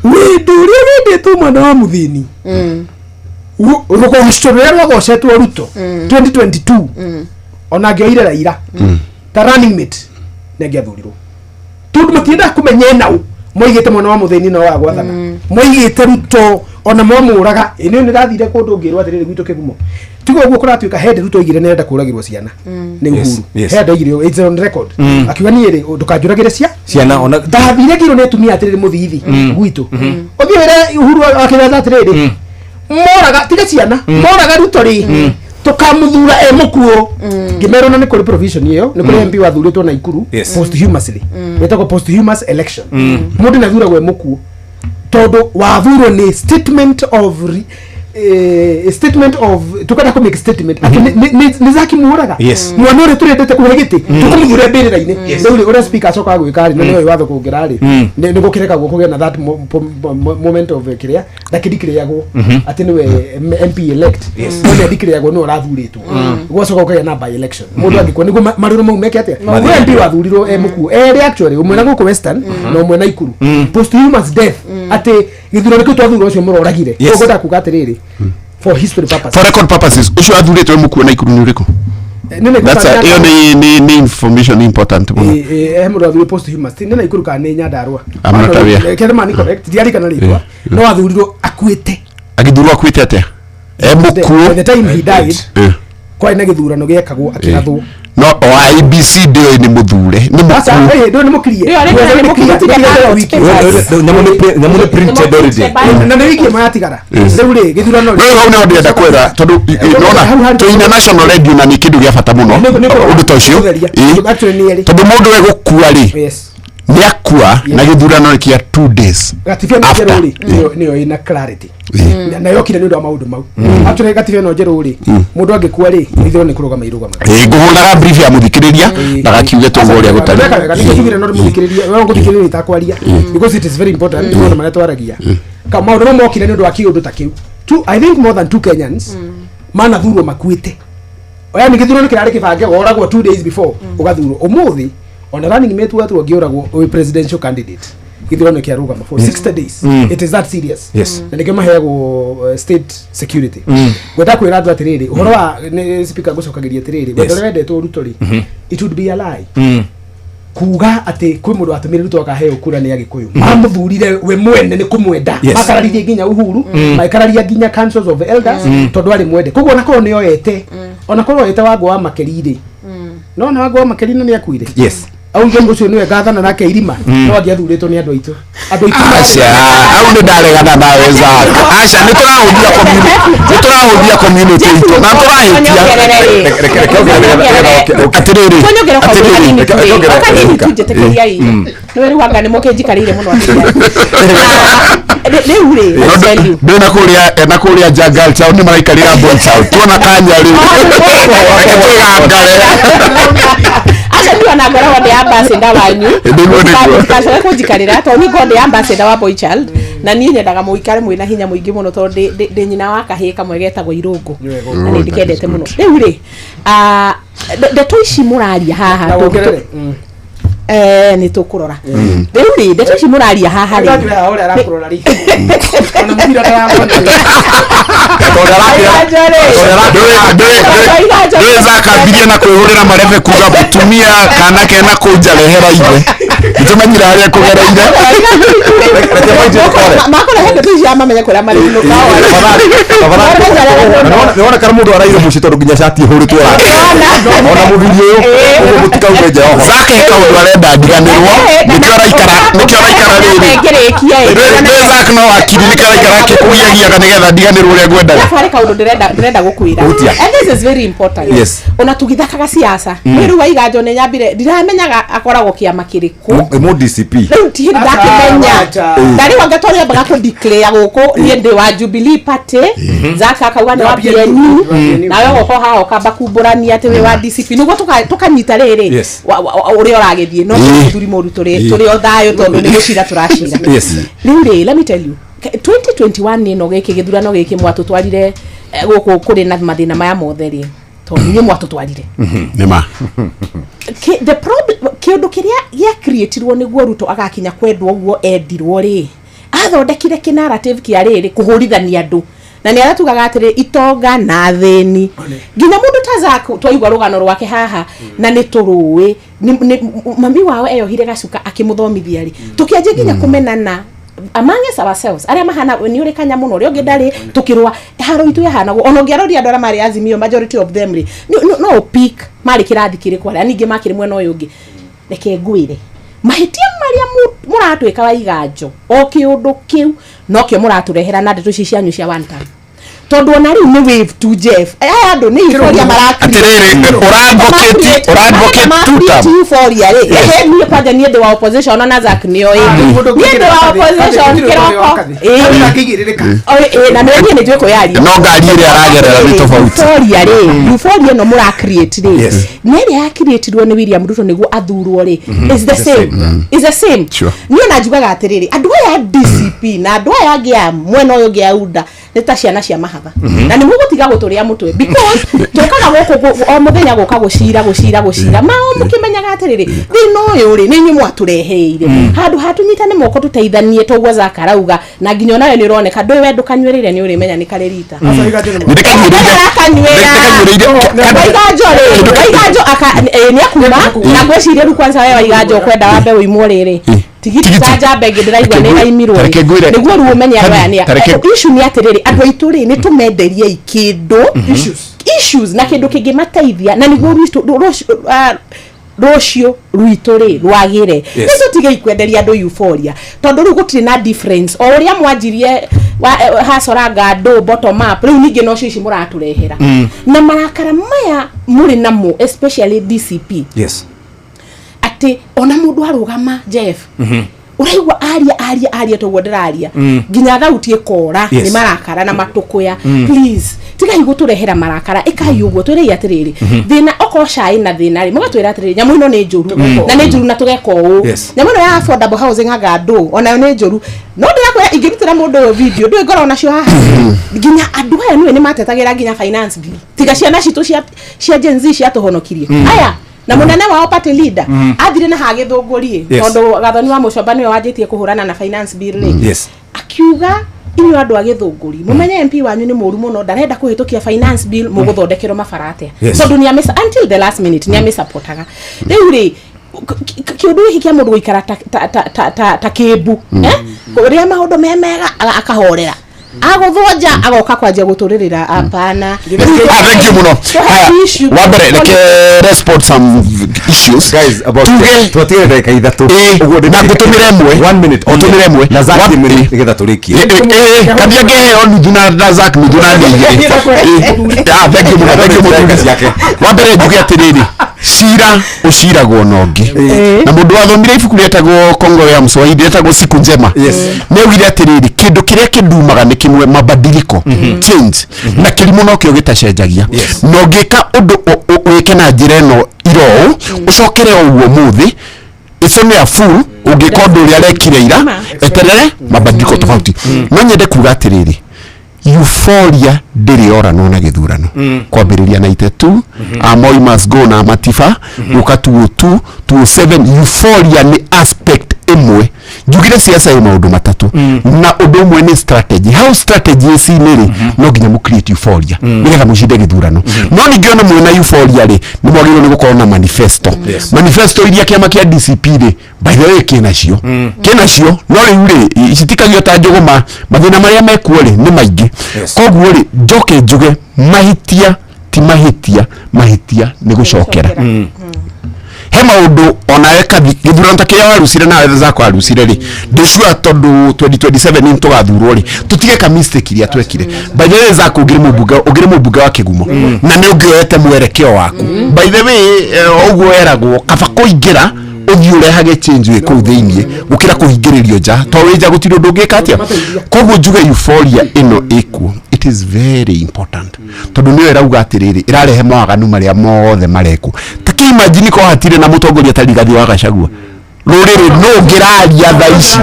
wendo ũrĩa wendetwo mwana wa mũthĩni, rũgoco rũrĩa rwagocetwo Ruto 2022, ona angĩoire Raila ta running mate nĩ angĩathurirwo, tondũ matiendaga kũmenya enau moigĩte mwana wa mũthĩni no wa gwathana, moigĩte Ruto ona mwamũraga. Ĩ, nĩ ndathire kũndũ ngĩrwo atĩrĩrĩ, gwitũ kĩgumo tiga ũguo kũratuĩka hende Ruto oigire nĩarenda kũragĩrwo ciana nĩ Uhuru. Hende oigire, it's on record, akiuga niĩ rĩ, ndũkanjũragĩre cia ciana ona Ndathire ngirwo nĩ atumia atĩrĩrĩ, mũthithi gwitũ ũthiĩ wĩre Uhuru akĩretha atĩrĩrĩ, moraga tiga ciana, moraga Ruto rĩ, tũkamuthura e mũkuũ. Ngĩmerwo na nĩ kũrĩ provision ĩyo, nĩ kũrĩ MP wathurĩtwo Naikuru posthumously, ĩtagwo posthumous election. Mũndũ nĩ athuragwo e mũkuũ tondũ wathurwo nĩ statement of statement of tukenda kũ make statement atĩ nĩ Zaki mũraga mwana ũrĩa tũrendete kũhe gĩtĩ, tũkũmũthure mbĩrĩra-inĩ. Rĩu rĩ, ũrĩa speaker acokaga gwĩka rĩ, na nĩoĩ watho kũngĩra rĩ, nĩ gũkĩrekagwo kũgĩe na that moment of kĩrĩa ndakĩndikĩrĩagwo atĩ nĩwe MP elect, no nĩ andikĩrĩagwo nĩwe ũrathurĩtwo. Gwacoka gũkagĩa na by election mũndũ angĩkua nĩguo marũrũ mau meke atĩa. Kwĩ MP wathurirwo e mũkuũ erĩ actually, ũmwe na gũkũ Western na ũmwe Naikuru, posthumous death, atĩ gĩthurano kĩu twathura ũcio mũroragire. Koguo ndakuga atĩrĩrĩ, for history purposes, For record purposes, ũcio athurĩtwo mũkuo Naikuru nĩ ũrĩkũ? Nĩ Naikuru. That's a, ĩyo nĩ information important mũno. He mũndũ wathurire posthumous, nĩ Naikuru kana nĩ Nyandarua. I'm not aware. Kethema ni correct, ndiarikana rĩtwa, no athurirwo akuĩte. Agĩthurwo akuĩte atĩa e mũkuũ? By the time he died, kwarĩ na gĩthurano gĩekagwo akĩrathwo. No o IBC ndĩoĩ nĩ mũthure nĩ Aca, mũkuũ. ndũĩ nĩ mũkirie. Ĩyo arĩ Ndũĩ nĩ mũkirie, nĩ ballot wiki. papers. Nyamũ nĩ printed already. Na nĩ wiki ĩmwe yatigara rĩu rĩ, gĩthurano No hau nĩho ndĩrenda kwĩra tondũ nona twĩ ina national radio na nĩ kĩndũ gĩa bata mũno ũndũ ta ũcio. Actually nĩ erĩ. Tondũ mũndũ egũkua rĩ, Nĩ akua na gĩthurano nĩ kĩa 2 days Gatiba ĩno after. njerũ rĩ, nĩyo ĩna clarity. Na yokire nĩ ũndũ wa maũndũ mau. Actually gatiba ĩno njerũ rĩ, mũndũ angĩkua rĩ, ithurano nĩ kũrũgama irũgamaga. Ĩ, ngũhũraga brief ya mũthikĩrĩria ndagakiuge tũguo ũrĩa Weka wega, nĩkĩo gũtarĩ. njugire no ndĩmũthikĩrĩrie, we ngũthikĩrĩria itakwaria, because it is very important maũndũ marĩa twaragia. Ka maũndũ mau mokire nĩ ũndũ wa kĩũndũ ta kĩu. I think more than two Kenyans manathurwo makuĩte. Yani gĩthurano kĩrarĩ kĩbange, woragwo 2 days before ũgathurwo. Ũmũthĩ ona running mate watu angĩũragwo wĩ presidential candidate, gĩthurano kĩarũgama for 60 days. It is that serious. Na nĩkĩo maheagwo state security. Ngwenda kwĩra andũ atĩrĩrĩ, ũhoro wa nĩ speaker ngũcokagĩria atĩrĩrĩ, wendo ũrĩa wendetwo Ruto rĩ, it would be a lie kuga atĩ kwĩ mũndũ watũmire Ruto akaheo kura nĩ Agĩkũyũ. Mamũthurire we mwene nĩ kũmwenda. Makararirie nginya Uhuru, magĩkararia nginya councils of elders, tondũ arĩ mwende. Koguo onakorwo nĩ oete, onakorwo oete Wangũ wa Makeri rĩ, no na Wangũ wa Makeri na nĩ akuire. Auge ũcio nĩwe ngathana nake irima, no angĩathurĩtwo nĩ andũ aitũ, andũ aitũ. Aca, au nĩ ndaregana nawe Zak. Aca, nĩ tũrahũthia community, nĩ tũrahũthia community itũ na tũrahĩtia. Atĩrĩrĩ, Tuonyongere kaũndũ atĩrĩrĩ, kanini tu ĩ. O kanini tu njĩtĩkĩria ĩ. Nĩwe rĩu anga nĩ mũkĩnjikarĩire mũno atumia. Rĩu rĩ, No I tell you. ndĩ na kũrĩa na kũrĩa nja girl child nĩ maraikarĩra boy child, tuona kanya rĩu reke twĩgangare. Aca, niĩ ona ngoragwo ndĩ ambassador wanyu. Nĩguo, nĩguo. Mũtigacoke kũnjikarĩra tondũ niĩ ngoragwo ndĩ ambassador wa boy child, na niĩ nyendaga mũikare mwĩna hinya mũingĩ mũno tondũ ndĩ nyina wa kahĩĩ kamwe getagwo Irũngũ na nĩ ndĩkendete mũno. Rĩu rĩ, ndeto ici mũraria haha Na wongerere. Nĩ tũkũrora. Rĩu rĩ, ndeto ici mũraria haha rĩ, Ndagĩra haha ũrĩa arakũrora rĩ, ona mũbira ndaramona. Ndũĩ Zak ambirie na kwĩhũrĩra marebe kuga mũtumia kana kena kũnja rehera ithe, nĩtũmenyire harĩa kũgereire. Makũrehe ndeto ici amamenye kũrĩa marĩ nũka. Nĩwona kana mũndũ araire mũciĩ tondũ nginya cati ĩhũrĩtwo ona mũthuri ũyũ ũguo mũtikaume nja oho. Zak he kaũndũ arenda ndiganĩrwo, nĩkĩo araikara rĩrĩ. Ngĩrĩkia ĩ. Ndũĩ Zak no akiri, nĩkĩo araikara akĩkũgiagiaga nĩgetha ndiganĩrwo ũrĩa ngwendaga. Harĩ kaũndũ ndĩrenda gũkwĩra. Hutia. And this is very important. Ona tũgĩthakaga siasa, mm. Rĩu Waiganjo nĩ nyambire ndiramenyaga akoragwo kĩama kĩrĩkũ. Mũ DCP. Rĩu ti hĩndĩ ndakĩmenya. Acha. Ndarĩ anga twarĩambaga kũ declare gũkũ niĩ ndĩ wa Jubilee Party, Zaka akauga nĩ wa PNU, nawe ũgoka haha ũkamba kumbũrania atĩ wĩ wa DCP nĩguo tũkanyita rĩrĩ ũrĩa ũragĩthiĩ no mũthuri mũru tũrĩ o thayũ tondũ nĩ gũcira tũracira. Rĩu rĩ, let me tell you, 2021 nĩ ĩno gĩkĩ gĩthurano gĩkĩ mwatũtwarire gũkũ kũrĩ na mathĩna maya mothe rĩ, tondũ inyuĩ mwatũtwarire. Nĩma. The problem, kĩũndũ kĩrĩa gĩa creatirwo nĩguo Ruto agakinya kwendwo ũguo endirwo rĩ, athondekire kĩ narrative kĩa rĩrĩ kũhũrithania andũ na nĩ aratugaga atĩrĩ itonga na athĩni, nginya mũndũ ta Zack twaigua rũgano rwake haha na nĩ tũrũĩ mami wao eyohire gacuka akĩmũthomithia rĩ, tũkĩanjia nginya kũmenana among us ourselves arĩa mahana nĩ ũrĩ kanya mũno ũrĩa ũngĩ ndarĩ, tũkĩrũa haro itũ yahanagwo. Ona ũngĩaroria andũ arĩa marĩ Azimio, majority of them rĩ, no ũpick marĩ kĩrathi kĩrĩkũ, arĩa ningĩ makĩrĩ mwena ũyũ ũngĩ. Reke ngwĩre, mahĩtia marĩa mũratwĩka wa Iganjo o kĩũndũ kĩu nokĩo mũratũrehera na ndeto ici cianyu cia one term, tondũ ona rĩu nĩ wave to Jeff, aya andũ nĩ euphoria. Atĩrĩrĩ, ũra-advocate two term. Euphoria rĩ, ehe, niĩ kwanja niĩ ndĩ wa opposition, ona Zack nĩoĩ niĩ ndĩ wa opposition kĩroko. Ĩĩ, na nĩ niĩ nĩ njũĩ kwĩyaria. No ngari ĩrĩa aragerera nĩ tofauti. Euphoria rĩ, euphoria ĩno mũra create rĩ, na ĩrĩa ya creatirwo nĩ William Ruto nĩguo athurwo rĩ, is the same, is the same. Niĩ ona njugaga atĩrĩrĩ, andũ aya a DCP na andũ aya angĩ a mwena ũyũ ũngĩ a UDA nĩ ta ciana cia mahatha, na nĩ mũgũtiga gũtũrĩa mũtwe because tũkaga gũkũ o mũthenya gũka gũcira gũcira gũcira mao mũkĩmenyaga atĩrĩrĩ thĩna ũyũ rĩ nĩ inyuĩ mwatũreheire handũ ha tũnyitane moko tũteithanie toguo Zaka arauga, na nginya onawe nĩ ũroneka ndũĩ we ndũkanyuĩrĩire nĩ ũrĩmenya nĩ karĩ rita. Nĩndĩkanyuĩrĩire. Waiganjo rĩ, Waiganjo nĩ akuma na ngwĩciria rĩu kwanza we Waiganjo ũkwenda wambe ũimwo rĩrĩ tigiti ta njamba ĩngĩ ndĩraigua nĩ ĩraimirwo. Tareke ngwĩre. Nĩguo rĩu ũmenye andũ aya nĩ Tareke- issue nĩ atĩrĩrĩ, andũ aitũ rĩ, nĩ tũmenderiei kĩndũ issues na kĩndũ kĩngĩmateithia na nĩguo rũciũ rwitũ rĩ rwagĩre. Nĩ tũtigei kwenderia andũ euphoria tondũ rĩu gũtirĩ na difference o ũrĩa mwanjirie hacoranga andũ bottom up, rĩu ningĩ nocio ici mũratũrehera na marakara maya mũrĩ namo, especially DCP. Atĩ ona mũndũ arũgama Jeff, ũraigua aria aria aria toguo ndĩraria, nginya thauti ĩkora. Nĩ marakara na matũkũya. Please, tigai gũtũrehera marakara, ĩkai ũguo twĩrei atĩrĩrĩ, thĩna okorwo cai na thĩna rĩ, mũgatwĩra atĩrĩrĩ, nyamũ ĩno nĩ njũru na nĩ njũru na tũgeka ũũ. Nyamũ ĩno ya affordable housing anga ndũ onayo nĩ njũru, no ndĩrakwĩra ingĩrutĩra mũndũ ũyũ video ndũĩ ngorwo nacio haha. Nginya andũ aya nĩwe nĩ matetagĩra nginya finance bill, tiga ciana citũ cia Gen Z ciatũhonokirie. Aya na mũnene wao party leader athire na hagĩthũngũrie, tondũ Gathoni wa Mũcomba nĩwe wanjĩtie kũhũrana na finance bill rĩ, akiuga inyuĩ andũ a Gĩthũngũri mũmenye MP wanyu nĩ mũru mũno, ndarenda kũhĩtũkia finance bill, mũgũthondekerwo mabara atĩa? Tondũ nĩ amĩ until the last minute nĩ amĩsupportaga. Rĩu rĩ, kĩũndũ gĩkĩ kĩa mũndũ gũikara ta kĩmbu, eh? Rĩrĩa maũndũ me mega akahorera, agũthwo nja agoka kwanjia gũtũrĩrĩra, apana. Ah, thank you muno. Haya, wa mbere reke respond some issues. Guys, about Tuge twatigire ndagĩka 3. Ũguo na ngũtũmĩre ĩmwe. One minute only. Ngũtũmĩre ĩmwe. Na Zack minute nĩgetha tũrĩkie. Kathia ngĩheo nuthu na Zack nuthu na niĩ igĩrĩ. Ah, thank you mũno, thank you mũno. Ndagĩka ciake. Wa mbere njuge atĩrĩrĩ, cira ũciragwo na ũngĩ, na mũndũ wathomire ibuku rĩetagwo Kongo ya Mswahili rĩetagwo Siku Njema nĩ augire atĩrĩrĩ, kĩndũ kĩrĩa kĩndumaga nĩ kĩmwe, mabadiliko, change, na kĩrimũ nokĩo gĩtacenjagia. Na ũngĩka ũndũ wĩke na njĩra ĩno iro ũũ, ũcokere o ũguo mũthĩ, it's only a fool ũngĩka ũndũ ũrĩa arekire ira eterere mabadiliko tofauti. No nyende kuga atĩrĩrĩ, euphoria ndĩrĩ yoranwo na gĩthurano. Kwambĩrĩria 92, Moi must go na Matiba, gũka 202, 207, euphoria nĩ aspect ĩmwe. Njugire siasa ĩ maũndũ matatũ, na ũndũ ũmwe nĩ strategy. How strategy ĩci-inĩ rĩ, no nginya mũ create euphoria nĩgetha mũcinde gĩthurano. No ningĩ ona mwĩna euphoria rĩ, nĩ mwagĩrĩirwo nĩ gũkorwo na manifesto. Manifesto iria kĩama kĩa DCP rĩ, by the way, kĩnacio, kĩnacio, no rĩu rĩ, citikagio ta njũgũma. Mathĩna marĩa mekuo rĩ nĩ maingĩ. Koguo rĩ, njoke njuge mahĩtia ti mahĩtia, mahĩtia nĩ gũcokera. He maũndũ onawe kathi gĩthurano ta kĩrĩa warucire nawe zako warucire rĩ, ndĩ sure tondũ 2027 nĩ tũgathurwo rĩ, tũtige ka mistake iria twekire. By the way, Zako, ũngĩrĩ mũmbunge, ũngĩrĩ mũmbunge wa Kĩgumo na nĩ ũngĩoete mwerekeo waku, by the way, ũguo eragwo kaba kũingĩra ũthiĩ ũrehage change wĩ kũu thĩiniĩ gũkĩra kũhingĩrĩrio nja, tondũ wĩ nja gũtirĩ ũndũ ũngĩka atĩa. Koguo njuge euphoria ĩno ĩkuo, it is very important, tondũ nĩyo ĩrauga atĩrĩrĩ, ĩrarehe mawaganu marĩa mothe marekwo. Ta kĩ imagine ko hatirĩ na mũtongoria ta Rigathĩ wa Gachagua, rũrĩrĩ no ngĩraria thaa ici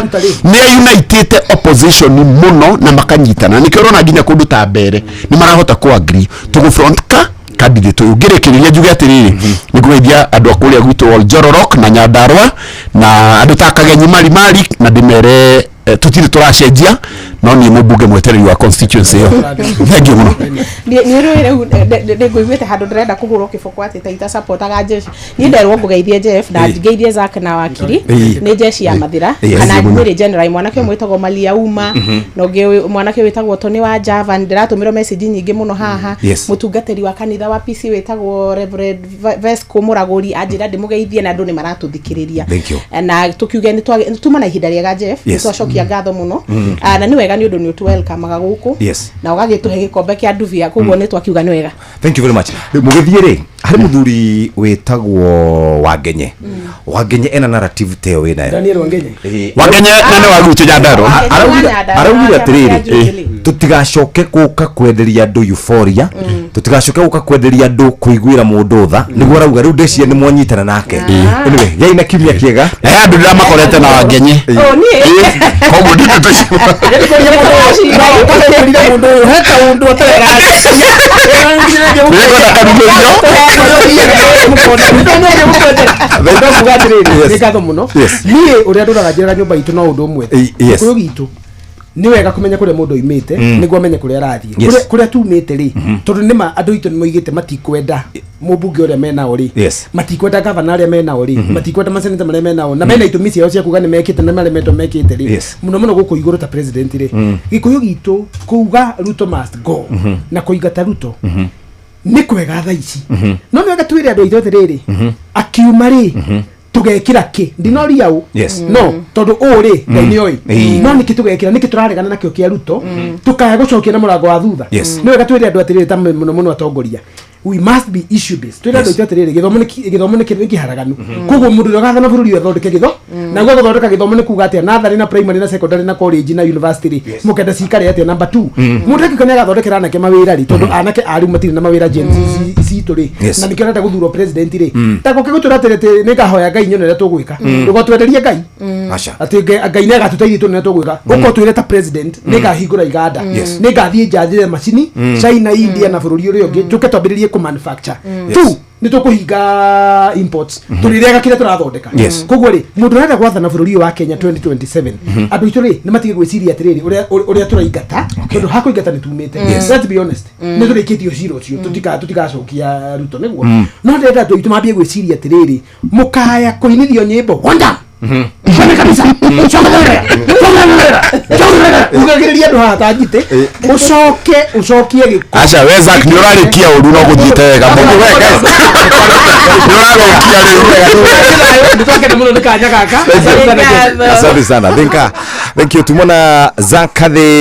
nĩ unitĩte opposition mũno na makanyitana. Nĩkĩo ũrona nginya kũndũ ta mbere nĩ marahota ku agree tũgũ front ka candidate ũyũ. Ngĩrĩkĩrĩria njuge atĩrĩrĩ, nĩ ngũgeithia andũ a kũrĩa gwitũ Oljororok na Nyandarua na andũ ta Kagenyi Mari Mari, na ndĩmere tũtirĩ tũracenjia, no niĩ mũmbunge mwetereri wa constituency ĩyo. Thank you mũno. Nĩ rũĩ rĩu nĩ ngũiguĩte handũ ndĩrenda kũhũrwo kĩboko atĩ Taita supportaga jeshi. Niĩ nderwo ngũgeithie Jeff na ngeithie Zack na wakiri. Nĩ jeshi ya Mathira kana mwĩrĩ general mwanake ũmwe wĩtagwo Malia Uma na ũngĩ mwanake wĩtagwo Tony wa Java. Ndĩratũmĩrwo message nyingĩ mũno haha. Mũtungatĩri wa kanitha wa PC wĩtagwo Reverend Vesco Mũragũri anjĩra ndĩmũgeithie, na andũ nĩ maratũthikĩrĩria. Thank you. Na tukiuge nĩ tuma na ihinda rĩega, Jeff. Nĩ twacokia ngatho mũno. Ah, na nĩ wega nĩ ũndũ nĩ ũtũ-welcome-aga gũkũ na ũgagĩtũhe gĩkombe kĩa ndubia, koguo nĩ twakiuga nĩ wega. Thank you very much. Rĩu mũgĩthiĩ rĩ, harĩ mũthuri wĩtagwo Wangenye. Wangenye ena narrative ta ĩyo wĩnayo. Daniel Wangenye. Wangenye na nĩ wa gwitũ Nyandarua. Araugire atĩrĩrĩ, Jubilee. Tũtigacoke gũka kwenderia andũ euphoria, tũtigacoke gũka kwenderia andũ kũiguĩra mũndũ tha, nĩguo arauga. Rĩu ndĩciria nĩ mwanyitana nake. Anyway, gĩai na kiumia kĩega. He andũ ndĩramakorete na Wangenye. Oh, niĩ. Koguo nditũ Kwĩrire mũndũ ũyũ he kaũndũ Nĩngwenda atarega atĩrĩrĩ, nĩ ngatho mũno. Niĩ ũrĩa ndũraga njĩraga nyũmba itũ no ũndũ ũmwe. Gĩkũyũ gitũ nĩ wega kũmenya kũrĩa mũndũ oimĩte nĩguo amenye kũrĩa arathiĩ. Kũrĩa tumĩte rĩ, tondũ nĩma andũ aitũ nĩ moigĩte matikwenda mũmbunge ũrĩa menao rĩ, matikwenda gavana arĩa menao rĩ, matikwenda maseneta marĩa menao, na mena itũmi ciao cia kuga nĩ mekĩte na maremetwo mekĩte rĩ, mũno mũno gũkũ igũrũ ta president rĩ. Gĩkũyũ gitũ kuga Ruto must go na kũingata Ruto nĩ kwega thaa ici, no nĩ wega twĩre andũ aitũ atĩrĩrĩ, akiuma rĩ, tũgekĩra kĩ? Ndinoria ũ. No tondũ ũũ rĩ, Ngai nĩ oĩ. No nĩkĩ tũgekĩra, nĩkĩ tũraregana nakĩo kĩa Ruto, tũkaya gũcokia na mũrango wa thutha? Nĩ wega twĩre andũ atĩrĩrĩ, ta mũno mũno atongoria. We must be issue based. Twĩra andũ aitũ atĩrĩrĩ, gĩthomo nĩ gĩthomo nĩ kĩrĩ kĩharaganu, koguo mũndũ ũrĩa ũgathana bũrũri ũyũ athondeke gĩtho naguo gũthondeka gĩthomo nĩ kuga atĩa? Natharĩ na primary na secondary na college na university rĩ, mũkenda cikare atĩa? Number 2, mũndũ angĩũka nĩ agathondekera anake mawĩra rĩ, tondũ anake a rĩu matirĩ na mawĩra, Gen Z citũ rĩ, na nĩkĩo arenda gũthurwo president rĩ, tagoke gũtwĩra atĩrĩ atĩ nĩngahoya Ngai nyone ũrĩa tũgwĩka. Ndũgatwenderie Ngai Aca. atĩ Ngai nĩ agatũteithia tuone ũrĩa tũgwĩka. Ũka ũtwĩre ta president, nĩngahingũra iganda, nĩngathiĩ njathire macini China, India na bũrũri ũrĩa ũngĩ, tũke twambĩrĩrie kũ manufacture. Two, nĩ tũkũhinga imports, tũrĩrĩaga kĩrĩa tũrathondeka. Koguo rĩ, mũndũ ũrenda gwathana bũrũri ũyũ wa Kenya 2027, andũ aitũ rĩ, nĩ matige gwĩciria atĩrĩrĩ ũrĩa tũraingata, tondũ hakũingata nĩ tumĩte. Let's be honest, nĩ tũrĩkĩtie ũcira ũcio, tũtigacokia Ruto nĩguo. No ndĩrenda andũ aitũ mambie gwĩciria atĩrĩrĩ, mũkaya kũinithio nyĩmbo wanda Twende kabisa. Ugagĩrĩria andũ haha ta njitĩ, ũcoke ũcokie gĩko. Aca we Zack, nĩ ũrarĩkia ũru no gũthiĩte wega mũno, we guys nĩ ũrarũkia rĩu. Nĩ twakena mũno nĩ kanya gaka. Asante sana. Thank you. Tumona Zakathi.